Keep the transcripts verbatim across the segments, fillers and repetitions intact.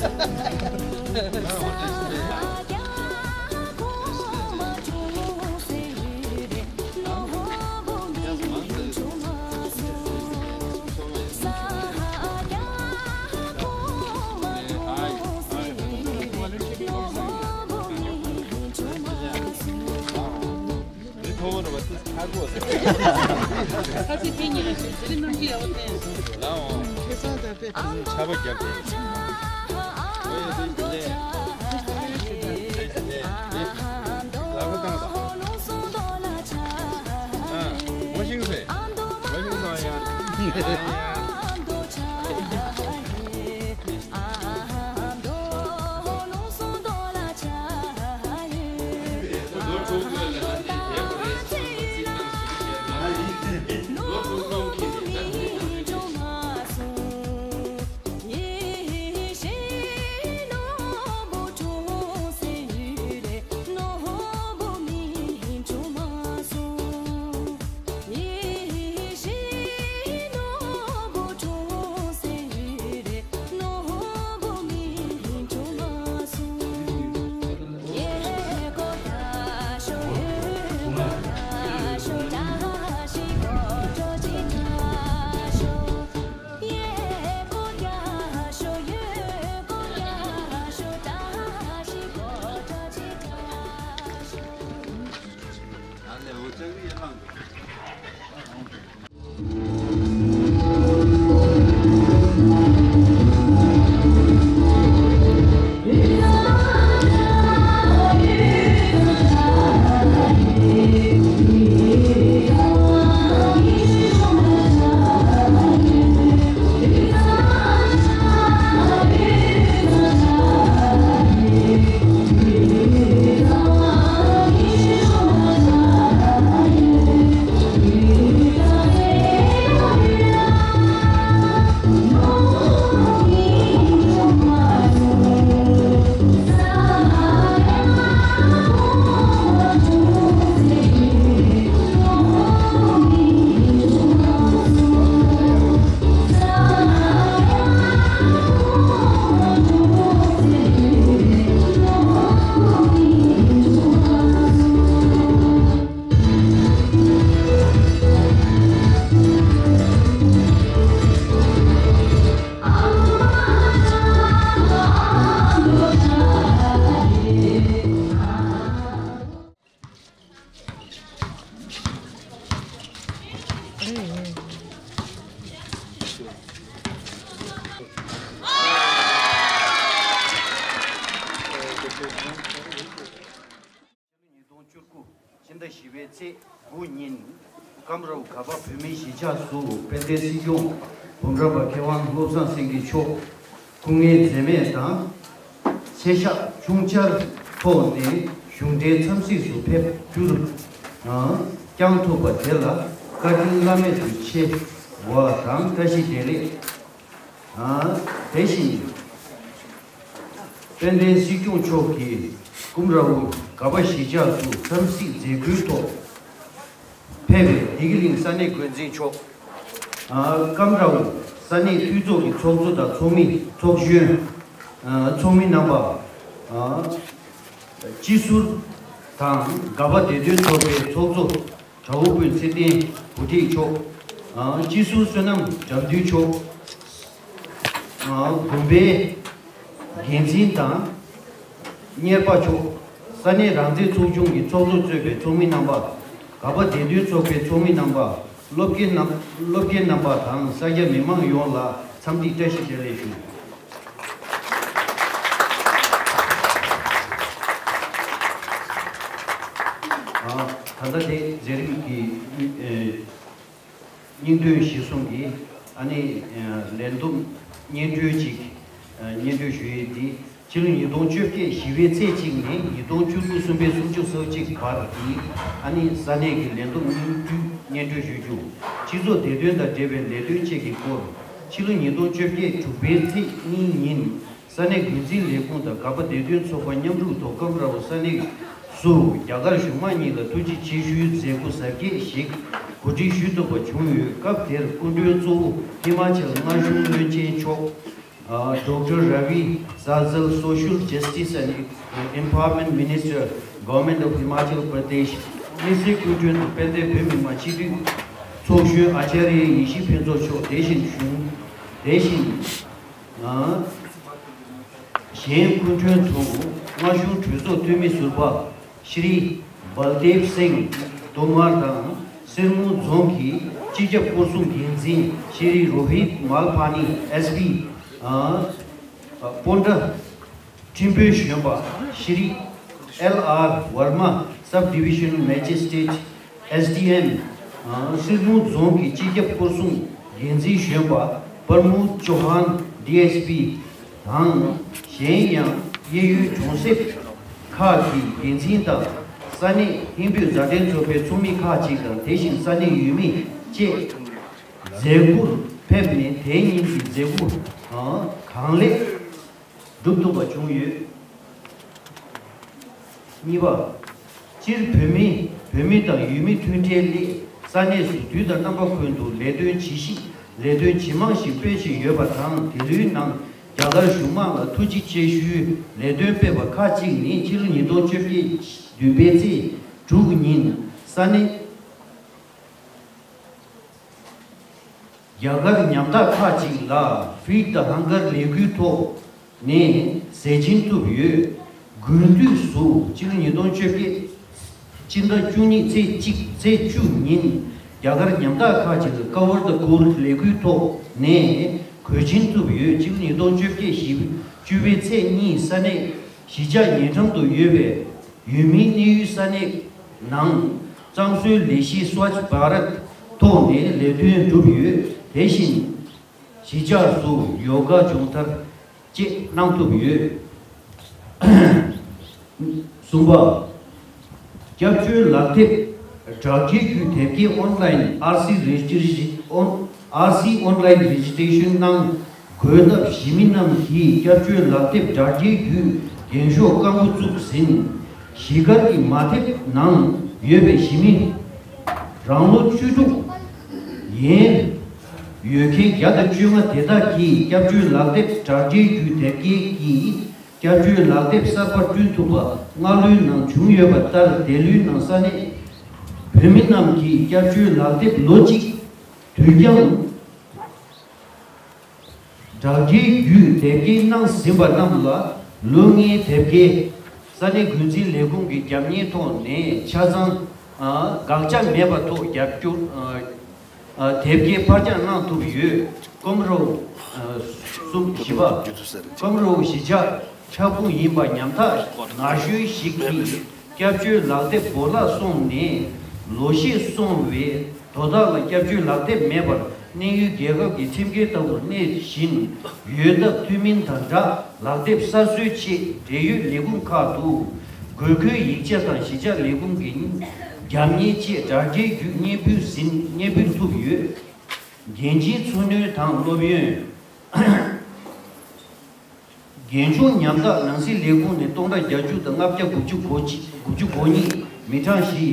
ཁ་ཆེ་ཁྱེད་གཉིས་ལ་ཞུ་ཟེར་རྣམ་འགྱུར་ཡག་པོ་བསྟན། ལའོ། ཁེ་སང་དང་དཔེ་ཆ་བ་རྒྱབ་སྟེ། ལ་ཁོ་བཏང་དང་། ཨ། ཝ་ཤིང་སེ། ཝ་ཤིང་སོང་ཡ། ཉིས་སྟོང་བཅུ་དགུ་ཕྱི་ཟླ་བཞི་པའི་ཚེས་དགུ་ཉིན་ཀམ་རའོ་ག་པ་བོད་མིའི་གཞིས་ཆགས་སུ་དཔལ་ལྡན་སྲིད་སྐྱོང་འབུམ་རམས་པ་མཁས་དབང་བློ་བཟང་སེང་གེ་མཆོག་སྐུ་ངལ་འཛེམས་མེད་དང་ཆེ་བཞག་ཆུང་བསྐྱར་ཐོག་ནས་གཞུང་འབྲེལ་འཚམས་གཟིགས་སུ་ཕེབས་རྒྱུར་བསྐྱངས་ཐུབ་པ་དེ་ལ་བཀའ་དྲིན་བླ་མེད་དུ་ཆེ་བ་དང་བཀྲ་ཤིས་བདེ་ལེགས། དེ་བཞིན་དཔལ་ལྡན་སྲིད་སྐྱོང་མཆོག་གིས་ཀུམ་རའོ་ག་པ་གཞིས་ཆགས་སུ་འཚམས་གཟིགས་མཛད་སྒོའི་ཐོག་ཕེབས་པའི་བདེ་སྐྱིད་གླིང་ས་གནས་འགོ་འཛིན་མཆོག་ཀམ་རའོ་ས་གནས་འཐུས་ཚོགས་ཀྱི་ཚོགས་གཙོ་དང་ཚོགས་མི་ཚོགས་གཞོན། ཚོགས་མི་རྣམ་པ། སྤྱི་ཟུར་དང་ག་པ་བདེ་དོན་ཚོགས་པའི་ཚོགས་གཙོ་དགྲ་བོ་དཔོན་ཚེ་བརྟན་བུ་ཁྲིད་མཆོག་སྤྱི་ཟུར་བསོད་ནམས་དགྲ་འདུལ་མཆོག་དགོན་པའི་འགན་འཛིན་དང་། གཉེར་པ་མཆོག་ས་གནས་རང་བཙན་ཚོགས་ཆུང་གི་ཚོགས་གཙོ་གཙོས་པའི་ཚོགས་མི་རྣམ་པ། ག་པ་བདེ་དོན་ཚོགས་པའི་ཚོགས་མི་རྣམ་པ། སློབ་དགེ་རྣམ་སློབ་དགེ་རྣམ་པ་དང་ས་སྐྱ་མི་མང་ཡོངས་ལ་འཚམས་འདྲི་བཀྲ་ཤིས་བདེ་ལེགས་ཞུ། ད་ལྟ་དེ་མཛད་རིམ་གྱི་སྙིང་དོན་གཞིར་བཟུང་གིས་ཨ་ནི་ལས་བསྡོམས་སྙན་སྒྲོན་ཅིག་སྙན་སྒྲོན་ཞུ་ཡས་འདི་ཕྱི་ལོ་ཉིས་སྟོང་བཅོ་བརྒྱད་ཞི་བའི་ཚེས་གཅིག་ནས་ཉིས་སྟོང་བཅུ་དགུ་གསུམ་པའི་སུམ་ཅུ་སོ་གཅིག་བར་གྱི་ཨ་ནི་ས་གནས་ཀྱི་ལས་བསྡོམས་སྙིང་བསྡུས་སྙན་སྒྲོན་ཞུ་རྒྱུ། སྤྱི་ཚོགས་བདེ་དོན་དང་འབྲེལ་བའི་ལས་དོན་བཅས་ཀྱི་སྐོར། ཕྱི་ལོ་ཉིས་སྟོང་བཅོ་བརྒྱད་དྲུག་པའི་ཚེས་གཉིས་ཉིན་ས་གནས་འགོ་འཛིན་ལས་ཁུངས་དང་ག་པ་བདེ་དོན་ཚོགས་པ་མཉམ་རུབ་ཐོག་ཀམ་རའོ་ས་གནས་སུ་རྒྱ་གར་གཞུང་མང་གཉིས་ལ་ཐུགས་རྗེ་ཆེ་ཞུའི་མཛད་སྒོ་གཟབ་རྒྱས་ཤིག་གོ་སྒྲིག་ཞུ་ཐུབ་པ་བྱུང་ཡོད། སྐབས་དེར་སྐུ་མགྲོན་གཙོ་བོ་ཧི་མ་ཅལ་མངའ་གཞུང་བློན་ཆེན་མཆོག Doctor Ravi Zalzal, Social Justice and Empowerment Minister, Government of Himachal Pradesh, དམིགས་བསལ་སྐུ་མགྲོན་དུ་དཔལ་ལྡན་བོད་མི་མང་སྤྱི་འཐུས་ཚོགས་གཞོན་ཨ་ཅཱརྱ་ཡེ་ཤེས་ཕུན་ཚོགས་མཆོག་དེ་བཞིན་གཞུང་དེ་བཞིན་གཞན་སྐུ་མགྲོན་དུ་མངའ་གཞུང་གྲོས་ཚོགས་འཐུས་མི་ཟུར་པ་ཤྲི་བལ་དེབ་སིང་ཏོ་མར་དང་། སེར་མོ་རྫོང་གི་སྤྱི་ཁྱབ་སྐོར་སྲུང་འགན་འཛིན་ཤྲི་རོ་ཧིད་མལ་ཕ་ནི། ཨེས་པི་སྤོན་ཊ། ཁྲིམས་དཔོན་གཞོན་པ་ཤྲི་ཨེལ་ཨར་ཝར་མ། Sub Divisional Magistrate, S D M, སེར་མོ་རྫོང་གི་སྤྱི་ཁྱབ་སྐོར་སྲུང་འགན་འཛིན་གཞོན་པ་པར་མོ་ཅོ་ཧན། ཌི་ཨེས་པི་དང་། གཞན་ཡང་གཡས་གཡོན་གྲོང་གསེབ་ཁག་གི་འགན་འཛིན་དང་། ས་གནས་ཧིན་བོད་མཛའ་འབྲེལ་ཚོགས་པའི་ཚོགས་མི་ཁག་ཅིག་དང་། དེ་བཞིན་ས་གནས་ཡུལ་མི་བཅས་མཛད་སྒོར་ཕེབས་ནས། དེ་ཉིན་གྱི་མཛད་སྒོ་གང་ལེགས་གྲུབ་ཐུབ་པ་བྱུང་ཡོད། གཉིས་པ། སྤྱིར་བོད་མི་བོད་མི་དང་ཡུལ་མི་མཐུན་འབྲེལ་སླད་ས་གནས་སུ་དུས་དང་རྣམ་པ་ཀུན་ཏུ་ལས་དོན་ཇི་ཞིག་ལས་དོན་ཇི་མང་ཞིག་སྤེལ་བཞིན་ཡོད་པ་དང་། དེ་ལུའི་ནང་རྒྱ་གར་གཞུང་མང་ལ་ཐུགས་རྗེ་ཆེ་ཞུའི་ལས་དོན་སྤེལ་བ་ཁག་ཅིག་ནི་ཕྱི་ལོ་ཉིས་སྟོང་བཅོ་བརྒྱད་བདུན་པའི་ཚེས་དྲུག་ཉིན་ས་གནས་རྒྱ་གར་ཉམ་ཐག་ཁག་ཅིག་ལ་Feed the Hunger ལས་འགུལ་ཐོག་ནས་ཟས་སྦྱིན་ཐུབ་ཡོད། དགུན་དུས་སུ་ཕྱི་ལོ་ཉིས་སྟོང་བཅོ་བརྒྱད་སྤྱི་ཟླ་བཅུ་གཉིས་ཚེས་གཅིག་ཚེས་བཅུ་ཉིན་རྒྱ་གར་ཉམ་ཐག་ཁག་ཅིག་ལ་Cover the Cold ལས་འགུལ་ཐོག་ནས་གོས་སྦྱིན་ཐུབ་ཡོད། ཕྱི་ལོ་ཉིས་སྟོང་བཅོ་བརྒྱད་བཞི་བཅུ་པའི་ཚེས་གཉིས་ས་གནས་གཞིས་ཆགས་ཉེ་འགྲམ་དུ་ཡོད་པའི་ཡུལ་མིའི་གནས་ཡུལ་ས་གནས་ནང་གཙང་བཟོའི་ལས་གཞི་Swachh Bharat ཐོག་ནས་ལས་དོན་བསྒྲུབས་ཡོད། དེ་བཞིན་གཞིས་ཆགས་སུ་ཡོ་ག་སྦྱོང་བརྡར་བཅས་གནང་ཐུབ་ཡོད། གསུམ་པ། སྐྱབས་བཅོལ་ལག་དེབ་དྲ་རྒྱའི་བརྒྱུད་དེབ་སྐྱེལ་Online R C Registration on- R C Online Registration གནང་དགོས་སྟབས། གཞིས་མི་རྣམས་ཀྱིས་སྐྱབས་བཅོལ་ལག་དེབ་དྲ་རྒྱའི་བརྒྱུད་འགེངས་ཤོག་རྐང་འགོ་བཙུགས་ཟིན། གཞིས་སྒར་གྱི་མ་དེབ་ནང་ཡོད་པའི་གཞིས་མི་རང་ལོ་བཅུ་དྲུག་ཡན་ཡོད་མཁན་བརྒྱ་དང་བཅོ་ལྔ་དེ་དག་གིས་སྐྱབས་བཅོལ་ལག་དེབ་དྲ་རྒྱའི་བརྒྱུད་དེབ་སྐྱེལ་གྱིས་སྐྱབས་བཅོལ་ལག་དེབ་གསར་པ་བསྐྲུན་ཐུབ་པ་སྔ་ལོའི་ནང་བྱུང་ཡོད་པ་ལྟར། དེ་ལོའི་ནང་ས་གནས་བོད་མི་རྣམས་ཀྱིས་སྐྱབས་བཅོལ་ལག་དེབ་ལོ་གཅིག་དུས་འགྱངས་དྲ་རྒྱའི་བརྒྱུད་དེབ་སྐྱེལ་གནང་ཟིན་པ་རྣམས་ལ་ལོ་ལྔའི་དེབ་སྐྱེལ་ས་གནས་འགོ་འཛིན་ལས་ཁུངས་ཀྱི་རྒྱབ་གཉེར་ཐོག་ནས་ཆ་ཚང་དགག་བྱ་མེད་པ་ཐོག་རྒྱབ་སྐྱོར། དེབ་སྐྱེལ་ཕར་འགྱངས་གནང་ཐུབ་ཡོད། སྐུ་མགྲོན་གསུམ། བཞི་པ། སྐུ་མགྲོན་གཞིས་ཆགས་ཁྱབ་ཁོངས་ཡིན་པ་ཉམ་ཐག་ན་གཞོན་ཞིག་གིས་སྐྱབས་བཅོལ་ལག་དེབ་བོར་བརླག་སོང་ནས་ལོ་ཤས་སོང་བའི་དོ་བདག་ལ་སྐྱབས་བཅོལ་ལག་དེབ་མེད་པར་གནས་ཡུལ་རྒྱལ་ཁབ་ཀྱི་ཁྲིམས་འགལ་ལྟ་བུར་གནས་བཞིན་ཡོད་སྟབས། མཐུན་མིན་དང་སྦྲགས་ལག་དེབ་གསར་བཟོའི་ཆེད་འབྲེལ་ཡོད་ལས་ཁུངས་ཁག་ཏུ་དགོས་མཁོའི་ཡིག་ཆ་དང་གཞིས་ཆགས་ལས་ཁུངས་ཀྱི་རྒྱབ་གཉེར་བཅས་དྲ་རྒྱའི་བརྒྱུད་སྙན་འབུལ་ཟིན། སྙན་འབུལ་ཐུབ་ཡོད། རྒན་བྱིས་འཚོ་སྣོན་དང་སློབ་ཡོན། རྒན་གཞོན་ཉམ་ཐག་ནང་སྲིད་ལས་ཁུངས་ནས་སྟོང་ཕྲག་བརྒྱད་ཅུ་དང་ལྔ་བརྒྱ་དགུ་བཅུ་གོ་གཅིག་དགུ་བཅུ་གོ་གཉིས་མི་གྲངས་བཞི།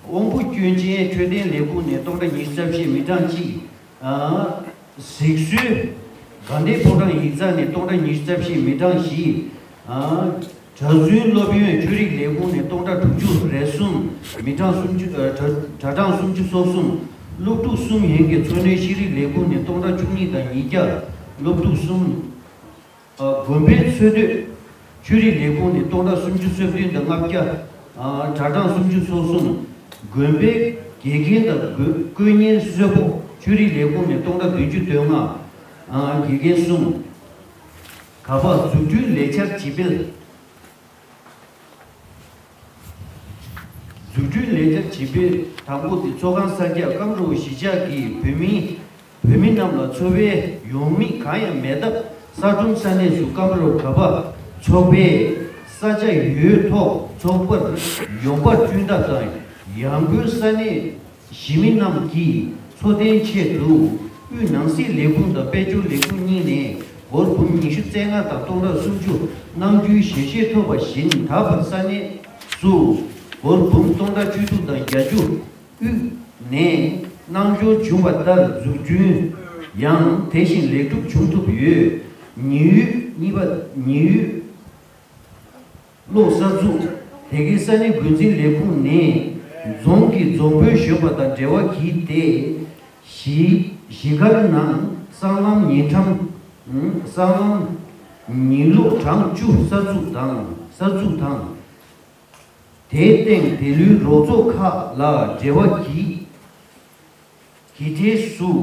དབང་པོ་སྐྱོན་ཅན་འཕྲོད་བསྟེན་ལས་ཁུངས་ནས་སྟོང་ཕྲག་ཉི་ཤུ་རྩ་བཞི་མི་གྲངས་གཅིག་ཨ། གཟིགས་གསོའི་དགའ་ལྡན་ཕོ་བྲང་ཡིག་ཚང་ནས་སྟོང་ཕྲག་ཉི་ཤུ་རྩ་བཞི་མི་གྲངས་བཞི། ཨ། གྲྭ་བཙུན་སློབ་ཡོན་ཆོས་རིག་ལས་ཁུངས་ནས་སྟོང་ཕྲག་དྲུག་ཅུ་རེ་གསུམ། མི་གྲངས་སུམ་ཅུ། ཨ། གྲྭ་གྲྭ་གྲངས་སུམ་ཅུ་སོ་གསུམ། སློབ་ཕྲུག་གསུམ་ཡན་གྱི་འཚོ་སྣོན་ཤེས་རིག་ལས་ཁུངས་ནས་སྟོང་ཕྲག་བཅུ་གཉིས་དང་ཉིས་བརྒྱ། སློབ་ཕྲུག་གསུམ། ཨ། དགོན་པའི་འཚོ་སྡོད་ཆོས་རིག་ལས་ཁུངས་ནས་སྟོང་ཕྲག་སུམ་ཅུ་སོ་བདུན་དང་ལྔ་བརྒྱ། ཨ། གྲྭ་གྲངས་སུམ་ཅུ་སོ་གསུམ། དགོན་པའི་དགེ་རྒན་དང་དགོན་དཀོན་གཉེར་གསོལ་ཕོགས་ཆོས་རིག་ལས་ཁུངས་ནས་སྟོང་ཕྲག་བདུན་ཅུ་དོན་ལྔ། ཨ། དགེ་རྒན་གསུམ། ག་པ། འཛུགས་སྐྲུན་ལས་འཆར་ཇི་སྤེལ། འཛུགས་སྐྲུན་ལས་འཆར་ཇི་སྤེལ། དང་པོ་དེ་ཚོགས་ཁང་གསར་རྒྱག་སྐབས་རུ་གཞིས་ཆགས་ཀྱི་བོད་མི་བོད་མི་རྣམས་ལ་འཚོ་བའི་ཡོང་མི་གང་ཡང་མེད་སྟབས། གསར་སྐྲུན་ས་གནས་སུ་སྐབས་རུ་ག་པ་ཚོགས་པའི་ས་ཆ་ཡོད་ཐོག་ཚོགས་པར་ཡོང་འབབ་བསྐྲུན་ཐབས་དང་། ཡང་སྒོས་ས་གནས་གཞིས་མི་རྣམས་ཀྱི་འཚོ་རྟེན་ཆེད་དུ་དབུས་ནང་སྲིད་ལས་ཁུངས་དང་དཔལ་འབྱོར་ལས་ཁུངས་གཉིས་ནས་སྒོར་འབུམ་ཉི་ཤུ་རྩ་ལྔ་དང་སྟོང་ཕྲག་སུམ་ཅུ་གནང་རྒྱུའི་ཞལ་བཞེས་ཐོབ་པ་བཞིན། ད་བར་ས་གནས་སུ་སྒོར་འབུམ་སྟོང་ཕྲག་བཅུ་དྲུག་དང་བརྒྱད་ཅུ་དབུས་ནས་གནང་འབྱོར་བྱུང་བ་ལྟར་འཛུགས་སྐྲུན་ཡང་དེ་བཞིན་ལེགས་གྲུབ་བྱུང་ཐུབ་ཡོད། ཉི་འོད་གཉིས་པ། ཉི་འོད་གློག་གསར་འཛུགས། དེ་གའི་ས་གནས་འགོ་འཛིན་ལས་ཁུངས་ནས་རྫོང་གི་རྫོང་དཔོན་གཞོན་པ་དང་འབྲེལ་བ་བགྱིས་ཏེ། གཞིས་གཞིས་སྒར་ནང་སྲང་ལམ་ཉིས་ཐམ། སྲང་ལམ་ཉི་གློག་གྲངས་བཅུ་གསར་འཛུགས་དང་གསར་འཛུགས་དང་། དེའི་སྟེང་དེ་ལོའི་རོགས་ཚོགས་ཁག་ལ་འབྲེལ་བ་བགྱིས། གྱི་གྲས་སུ།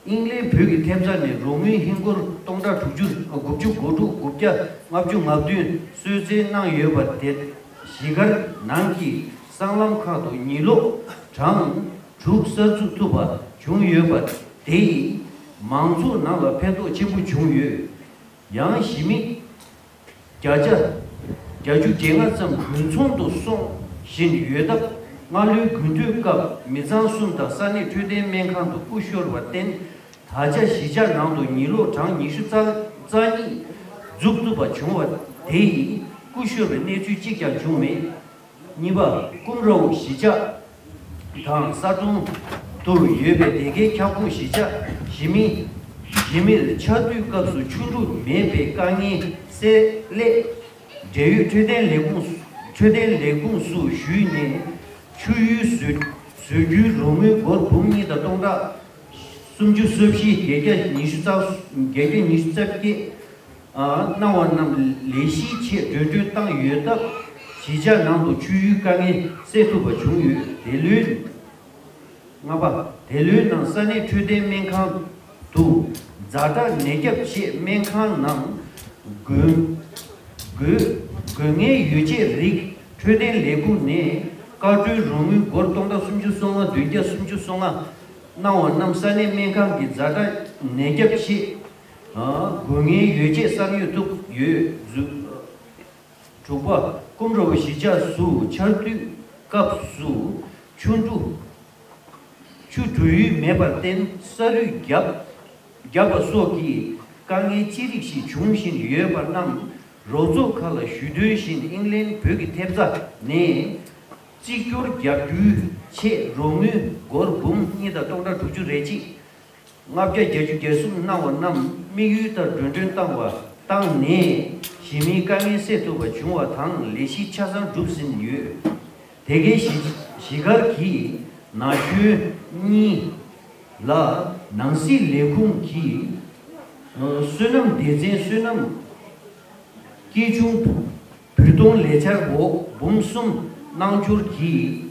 ཨིང་ལན་བོད་ཀྱི་ཐེབས་རྩ་ནས་རོགས་དངུལ་ཧིན་སྒོར་སྟོང་ཕྲག་དྲུག་ཅུ་དགུ་བཅུ་གོ་དྲུག་དགུ་བརྒྱ་ལྔ་བཅུ་ང་བདུན་གསོལ་སྩལ་གནང་ཡོད་པ་དེ། གཞིས་སྒར་ནང་གི་སྲང་ལམ་ཁག་ཏུ་ཉི་གློག་གྲངས་དྲུག་གསར་འཛུགས་ཐུབ་པ་བྱུང་ཡོད་པ་དེས་མང་ཚོགས་ནང་ལ་ཕན་ཐོགས་ཆེན་པོ་བྱུང་ཡོད། ཡང་གཞི་མི་བརྒྱ་ཆ་བརྒྱད་ཅུ་གྱ་ལྔ་ཙམ་དགུན་ཚོང་དུ་སོང་བཞིན་ཡོད་སྟབས། སྔ་ལོའི་དགུན་དུས་སྐབས་མི་ཚང་གསུམ་དང་ས་གནས་འཕྲོད་བསྟེན་སྨན་ཁང་དུ་སྐུ་གཤེགས་པར་བརྟེན། ད་ཆ་གཞིས་ཆགས་ནང་དུ་ཉི་གློག་གྲངས་ཉི་ཤུ་རྩ་རྩ་གཉིས་འཛུགས་ཐུབ་པ་བྱུང་བ་དེས་སྐུ་གཤེགས་པའི་གནས་ཚུལ་གཅིག་ཀྱང་བྱུང་མེད། གཉིས་པ། ཀུམ་རའོ་གཞིས་ཆགས་དང་ས་གྲོང་དུ་ཡོད་པའི་སྡེ་དགེ་ཁྱབ་ཁོངས་གཞིས་ཆགས་གཞིས་མི་གཞིས་མིར་ཆར་དུས་སྐབས་སུ་ཆུ་འབྲུ་མེད་པའི་དཀའ་ངལ་སེལ་སླད། འབྲེལ་ཡོད་འཕྲོད་བསྟེན་ལས་ཁུངས་འཕྲོད་བསྟེན་ལས་ཁུངས་སུ་ཞུས་ནས། ཆུ་ཡུར་བཟོ་བཟོ་རྒྱུའི་རོགས་དངུལ་སྒོར་འབུམ་གཉིས་དང་སྟོང་ཕྲག་སུམ་ཅུ་སོ་བཞི་བརྒྱད་བརྒྱ་ཉི་ཤུ་རྩ་བརྒྱད་བརྒྱ་ཉི་ཤུ་རྩ་བརྒྱད་གནང་བ་རྣམས་ལས་གཞིའི་ཆེད་འགྲོ་གྲོན་བཏང་ཡོད་སྟབས། གཞིས་ཆགས་ནང་དུ་ཆུ་ཡུར་དཀའ་ངལ་སེལ་ཐུབ་པ་བྱུང་ཡོད། དེ་ལོའི། ལྔ་པ། དེ་ལོའི་ནང་ས་གནས་འཕྲོད་བསྟེན་སྨན་ཁང་དུ་ཛ་དྲག་ནད་ཁྱབ་ཆེད་སྨན་ཁང་ནང་དགོས་དགོས་དགོས་ངེས་ཡོ་བྱད་རིགས་འཕྲོད་བསྟེན་ལས་ཁུངས་ནས་བཀའ་འཁྲོལ་རོགས་དངུལ་སྒོར་སྟོང་ཕྲག་སུམ་ཅུ་སོ་ལྔ་བདུན་བརྒྱ་སུམ་ཅུ་སོ་ལྔ་གནང་བ་རྣམས་ས་གནས་སྨན་ཁང་གི་ཛ་དྲག་ནད་ཁྱབ་ཆེད་དགོས་ངེས་ཡོ་བྱད་གསར་ཡོད་ཐུབ་ཡོད། དྲུག་པ། ཀུམ་རའོ་གཞིས་ཆགས་སུ་ཆར་དུས་སྐབས་སུ་ཆུ་འབྲུ་ཆུ་འགྲོ་ཡུལ་མེད་པར་བརྟེན་ས་རུད་བརྒྱབ་བརྒྱབ་པ་སོགས་ཀྱི་དཀའ་ངལ་ཅི་རིགས་ཤིག་འབྱུང་བཞིན་ཡོད་པ་རྣམས་རོགས་ཚོགས་ཁག་ལ་ཞུ་དོན་བཞིན་ཨིང་ལན་བོད་ཀྱི་ཐེབས་རྩ་ནས་རྩིས་སྐྱོར་རྒྱག་རྒྱུའི་ཆེད་རོགས་དངུལ་སྒོར་འབུམ་གཉིས་དང་སྟོང་ཕྲག་དྲུག་ཅུ་རེ་གཅིག་ལྔ་བརྒྱ་བརྒྱད་ཅུ་གྱ་གསུམ་གནང་བ་རྣམས་དམིགས་ཡུལ་ལྟར་འགྲོ་གྲོན་བཏང་བ་བཏང་ནས་གཞིས་མིའི་དཀའ་ངལ་སེལ་ཐུབ་པ་བྱུང་བ་དང་ལས་གཞི་ཆ་ཚང་འགྲུབ་ཟིན་ཡོད། དེ་གའི་གཞིས་གཞིས་སྒར་གྱི་ན་གཞོན་གཉིས་ལ་ནང་སྲིད་ལས་ཁུངས་ཀྱིས་སོ་ནམ་སྡེ་ཚན་སོ་ནམ་སྐྱིད་ཆུང་བུ་སྟོང་ལས་འཆར་འོག་འབུམ་གསུམ་གནང་འབྱོར་གྱིས།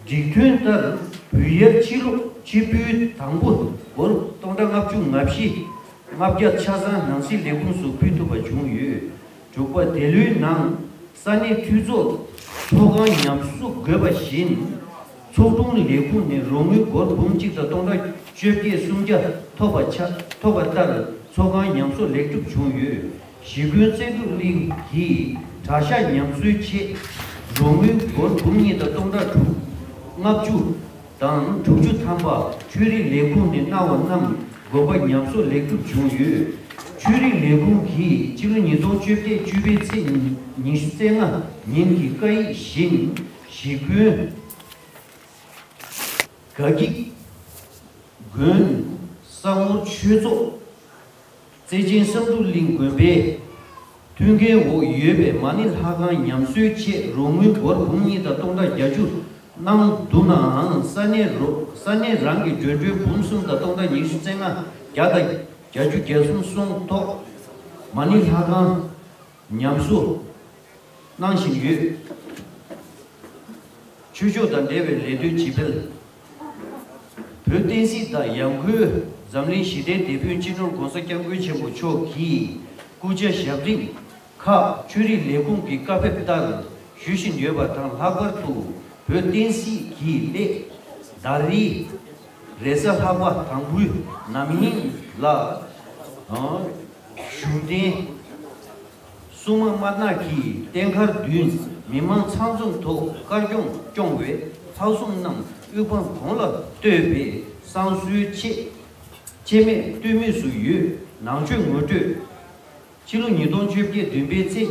སྒྲིག་མཐུན་ལྟར་བུ་ཡར་ཕྱི་ལོགས་ཕྱི་འབུལ་དང་པོ་སྒོར་སྟོང་ཕྲག་ལྔ་བཅུ་ང་བཞི་ལྔ་བརྒྱ་ཆ་ཚང་ནང་སྲིད་ལས་ཁུངས་སུ་ཕུལ་ཐུབ་པ་བྱུང་ཡོད། དྲུག་པ། དེ་ལོའི་ནང་ས་གནས་འཐུས་ཚོགས་ཚོགས་ཁང་ཉམས་གསོ་དགོས་པ་བཞིན། ཚོགས་དྲུང་ལས་ཁུངས་ནས་རོགས་དངུལ་སྒོར་འབུམ་གཅིག་དང་སྟོང་ཕྲག་བཅོ་བརྒྱད་སུམ་བརྒྱ་ཐོབ་པ་ཆ་ཐོབ་པ་ལྟར་ཚོགས་ཁང་ཉམས་གསོ་ལེགས་གྲུབ་བྱུང་ཡོད། གཞིས་དགོན་རྩེ་དྲུག་གླིང་གིས་གྲྭ་ཤག་ཉམས་གསོའི་ཆེད་རོགས་དངུལ་སྒོར་འབུམ་གཉིས་དང་སྟོང་ཕྲག་དྲུག་ལྔ་བཅུ་དང་དྲུག་ཅུ་ཐམ་པ་ཆོས་རིག་ལས་ཁུངས་ནས་གནང་བ་རྣམས་དགོན་པ་ཉམས་གསོ་ལེགས་གྲུབ་བྱུང་ཡོད། ཆོས་རིག་ལས་ཁུངས་ཀྱིས་ཕྱི་ལོ་ཉིས་སྟོང་བཅོ་བརྒྱད་བཅུ་པའི་ཚེས་ཉི་ཤུ་རྩ་ལྔ་ཉིན་གྱི་བཀའ་ཡིག་བཞིན་གཞིས་དགོན་དགའ་སྐྱིད་དགོན། ས་ངོར་ཆོས་ཚོགས། བརྩེ་ཆེན་བསམ་གྲུབ་གླིང་དགོན་པའི་མཐུན་རྐྱེན་འོག་ཡོད་པའི་མ་ཎི་ལྷ་ཁང་ཉམས་གསོའི་ཆེད་རོགས་དངུལ་སྒོར་འབུམ་གཉིས་དང་སྟོང་ཕྲག་བརྒྱད་ཅུ་གནང་འདུག་ནའང་ས་གནས་རོ་ས་གནས་རང་གི་འགྲོ་གྲོན་འབུམ་གསུམ་དང་སྟོང་ཕྲག་ཉི་ཤུ་རྩ་ལྔ་བརྒྱ་དང་བརྒྱད་ཅུ་གྱ་གསུམ་སོང་ཐོག་མ་ཎི་ལྷ་ཁང་ཉམས་གསོ་གནང་བཞིན་ཡོད། ཆོས་ཕྱོགས་དང་འབྲེལ་བའི་ལས་དོན་ཇི་སྤེལ། བོད་བསྟན་སྲིད་དང་ཡང་སྒོས་འཛམ་གླིང་ཞི་བདེའི་དེད་དཔོན་སྤྱི་ནོར་༸གོང་ས་༸སྐྱབས་མགོན་ཆེན་པོ་མཆོག་གི་སྐུ་ཕྱྭ་ཞབས་རིམ་ཁག་ཆོས་རིག་ལས་ཁུངས་ཀྱི་བཀའ་ཕེབས་ལྟར་ཞུ་བཞིན་ཡོད་པ་དང་། ལྷག་པར་དུ་བོད་བསྟན་སྲིད་ཀྱི་སླད་ཟླ་རེའི་རེས་གཟའ་ལྷག་པ་དང་པོའི་ནམ་ཞིག་ལ། གཞུང་བསྟེན་སྲུང་མ་དམར་ནག་གི་རྟེན་མཁར་མདུན་མི་མང་ཚང་འཛོམས་ཐོག་དཀར་གྱོང་སྐྱོང་བའི་ལྷ་སྲུང་རྣམས་དབུ་འཕང་དགུང་ལ་བསྟོད་པའི་བསང་གསོལ་ཆེད་ཆད་མེད་སྟོན་མུས་སུ་ཡོད། ནང་ཆོས་ངོ་སྤྲོད། ཕྱི་ལོ་ཉིས་སྟོང་བཅོ་བརྒྱད་བདུན་པའི་ཚེས་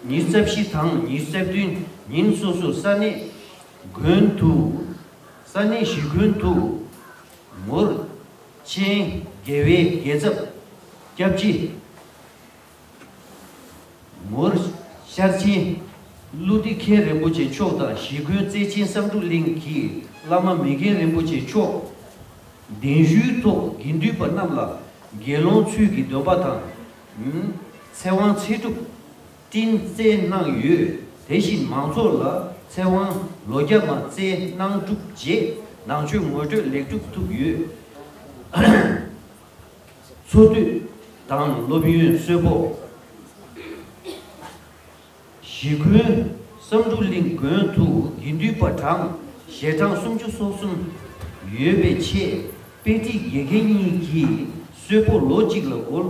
ཉི་ཤུ་རྩ་བཞི་དང་ཉི་ཤུ་རྩ་བདུན་ཉིན་སོ་སོའི་ས་གནས་དགོན་དུ། ས་གནས་གཞིས་དགོན་དུ། ངོར་ཆེན་དགེ་བའི་དགེ་ཚབ་ སྐྱབས་རྗེ་ངོར་ཤར་ཆེན་ཀླུ་སྡེ་མཁན་རིན་པོ་ཆེ་མཆོག་དང་གཞིས་དགོན་རྩེ་ཆེན་བསམ་གྲུབ་གླིང་གི་བླ་མ་མི་རྒན་རིན་པོ་ཆེ་མཆོག་གདན་ཞུའི་ཐོག་དགེ་འདུན་པ་རྣམས་ལ་དགེ་སློང་ཚུལ་གྱི་སྡོམ་པ་དང་། ཚེ་དབང་ཚེ་སྒྲུབ་བཀྲིན་བསྩལ་གནང་ཡོད། དེ་བཞིན་མང་ཚོགས་ལ་ཚེ་དབང་ལོ་བརྒྱ་མ་བསྩལ་གནང་གྲུབ་རྗེས་ནང་ཆོས་ངོ་སྤྲོད་ལེགས་གྲུབ་ཐུབ་ཡོད། འཚོ་སྡོད་དང་སློབ་ཡོན་གསོལ་ཕོགས། གཞིས་དགོན་བསམ་གྲུབ་གླིང་དགོན་དུ་དགེ་འདུན་པ་གྲངས་ཞལ་གྲངས་སུམ་ཅུ་སོ་གསུམ་ཡོད་པའི་ཆེད་དཔེ་ཁྲིད་དགེ་རྒན་གཉིས་ཀྱིས་གསོལ་ཕོགས་ལོ་གཅིག་ལ་སྒོར་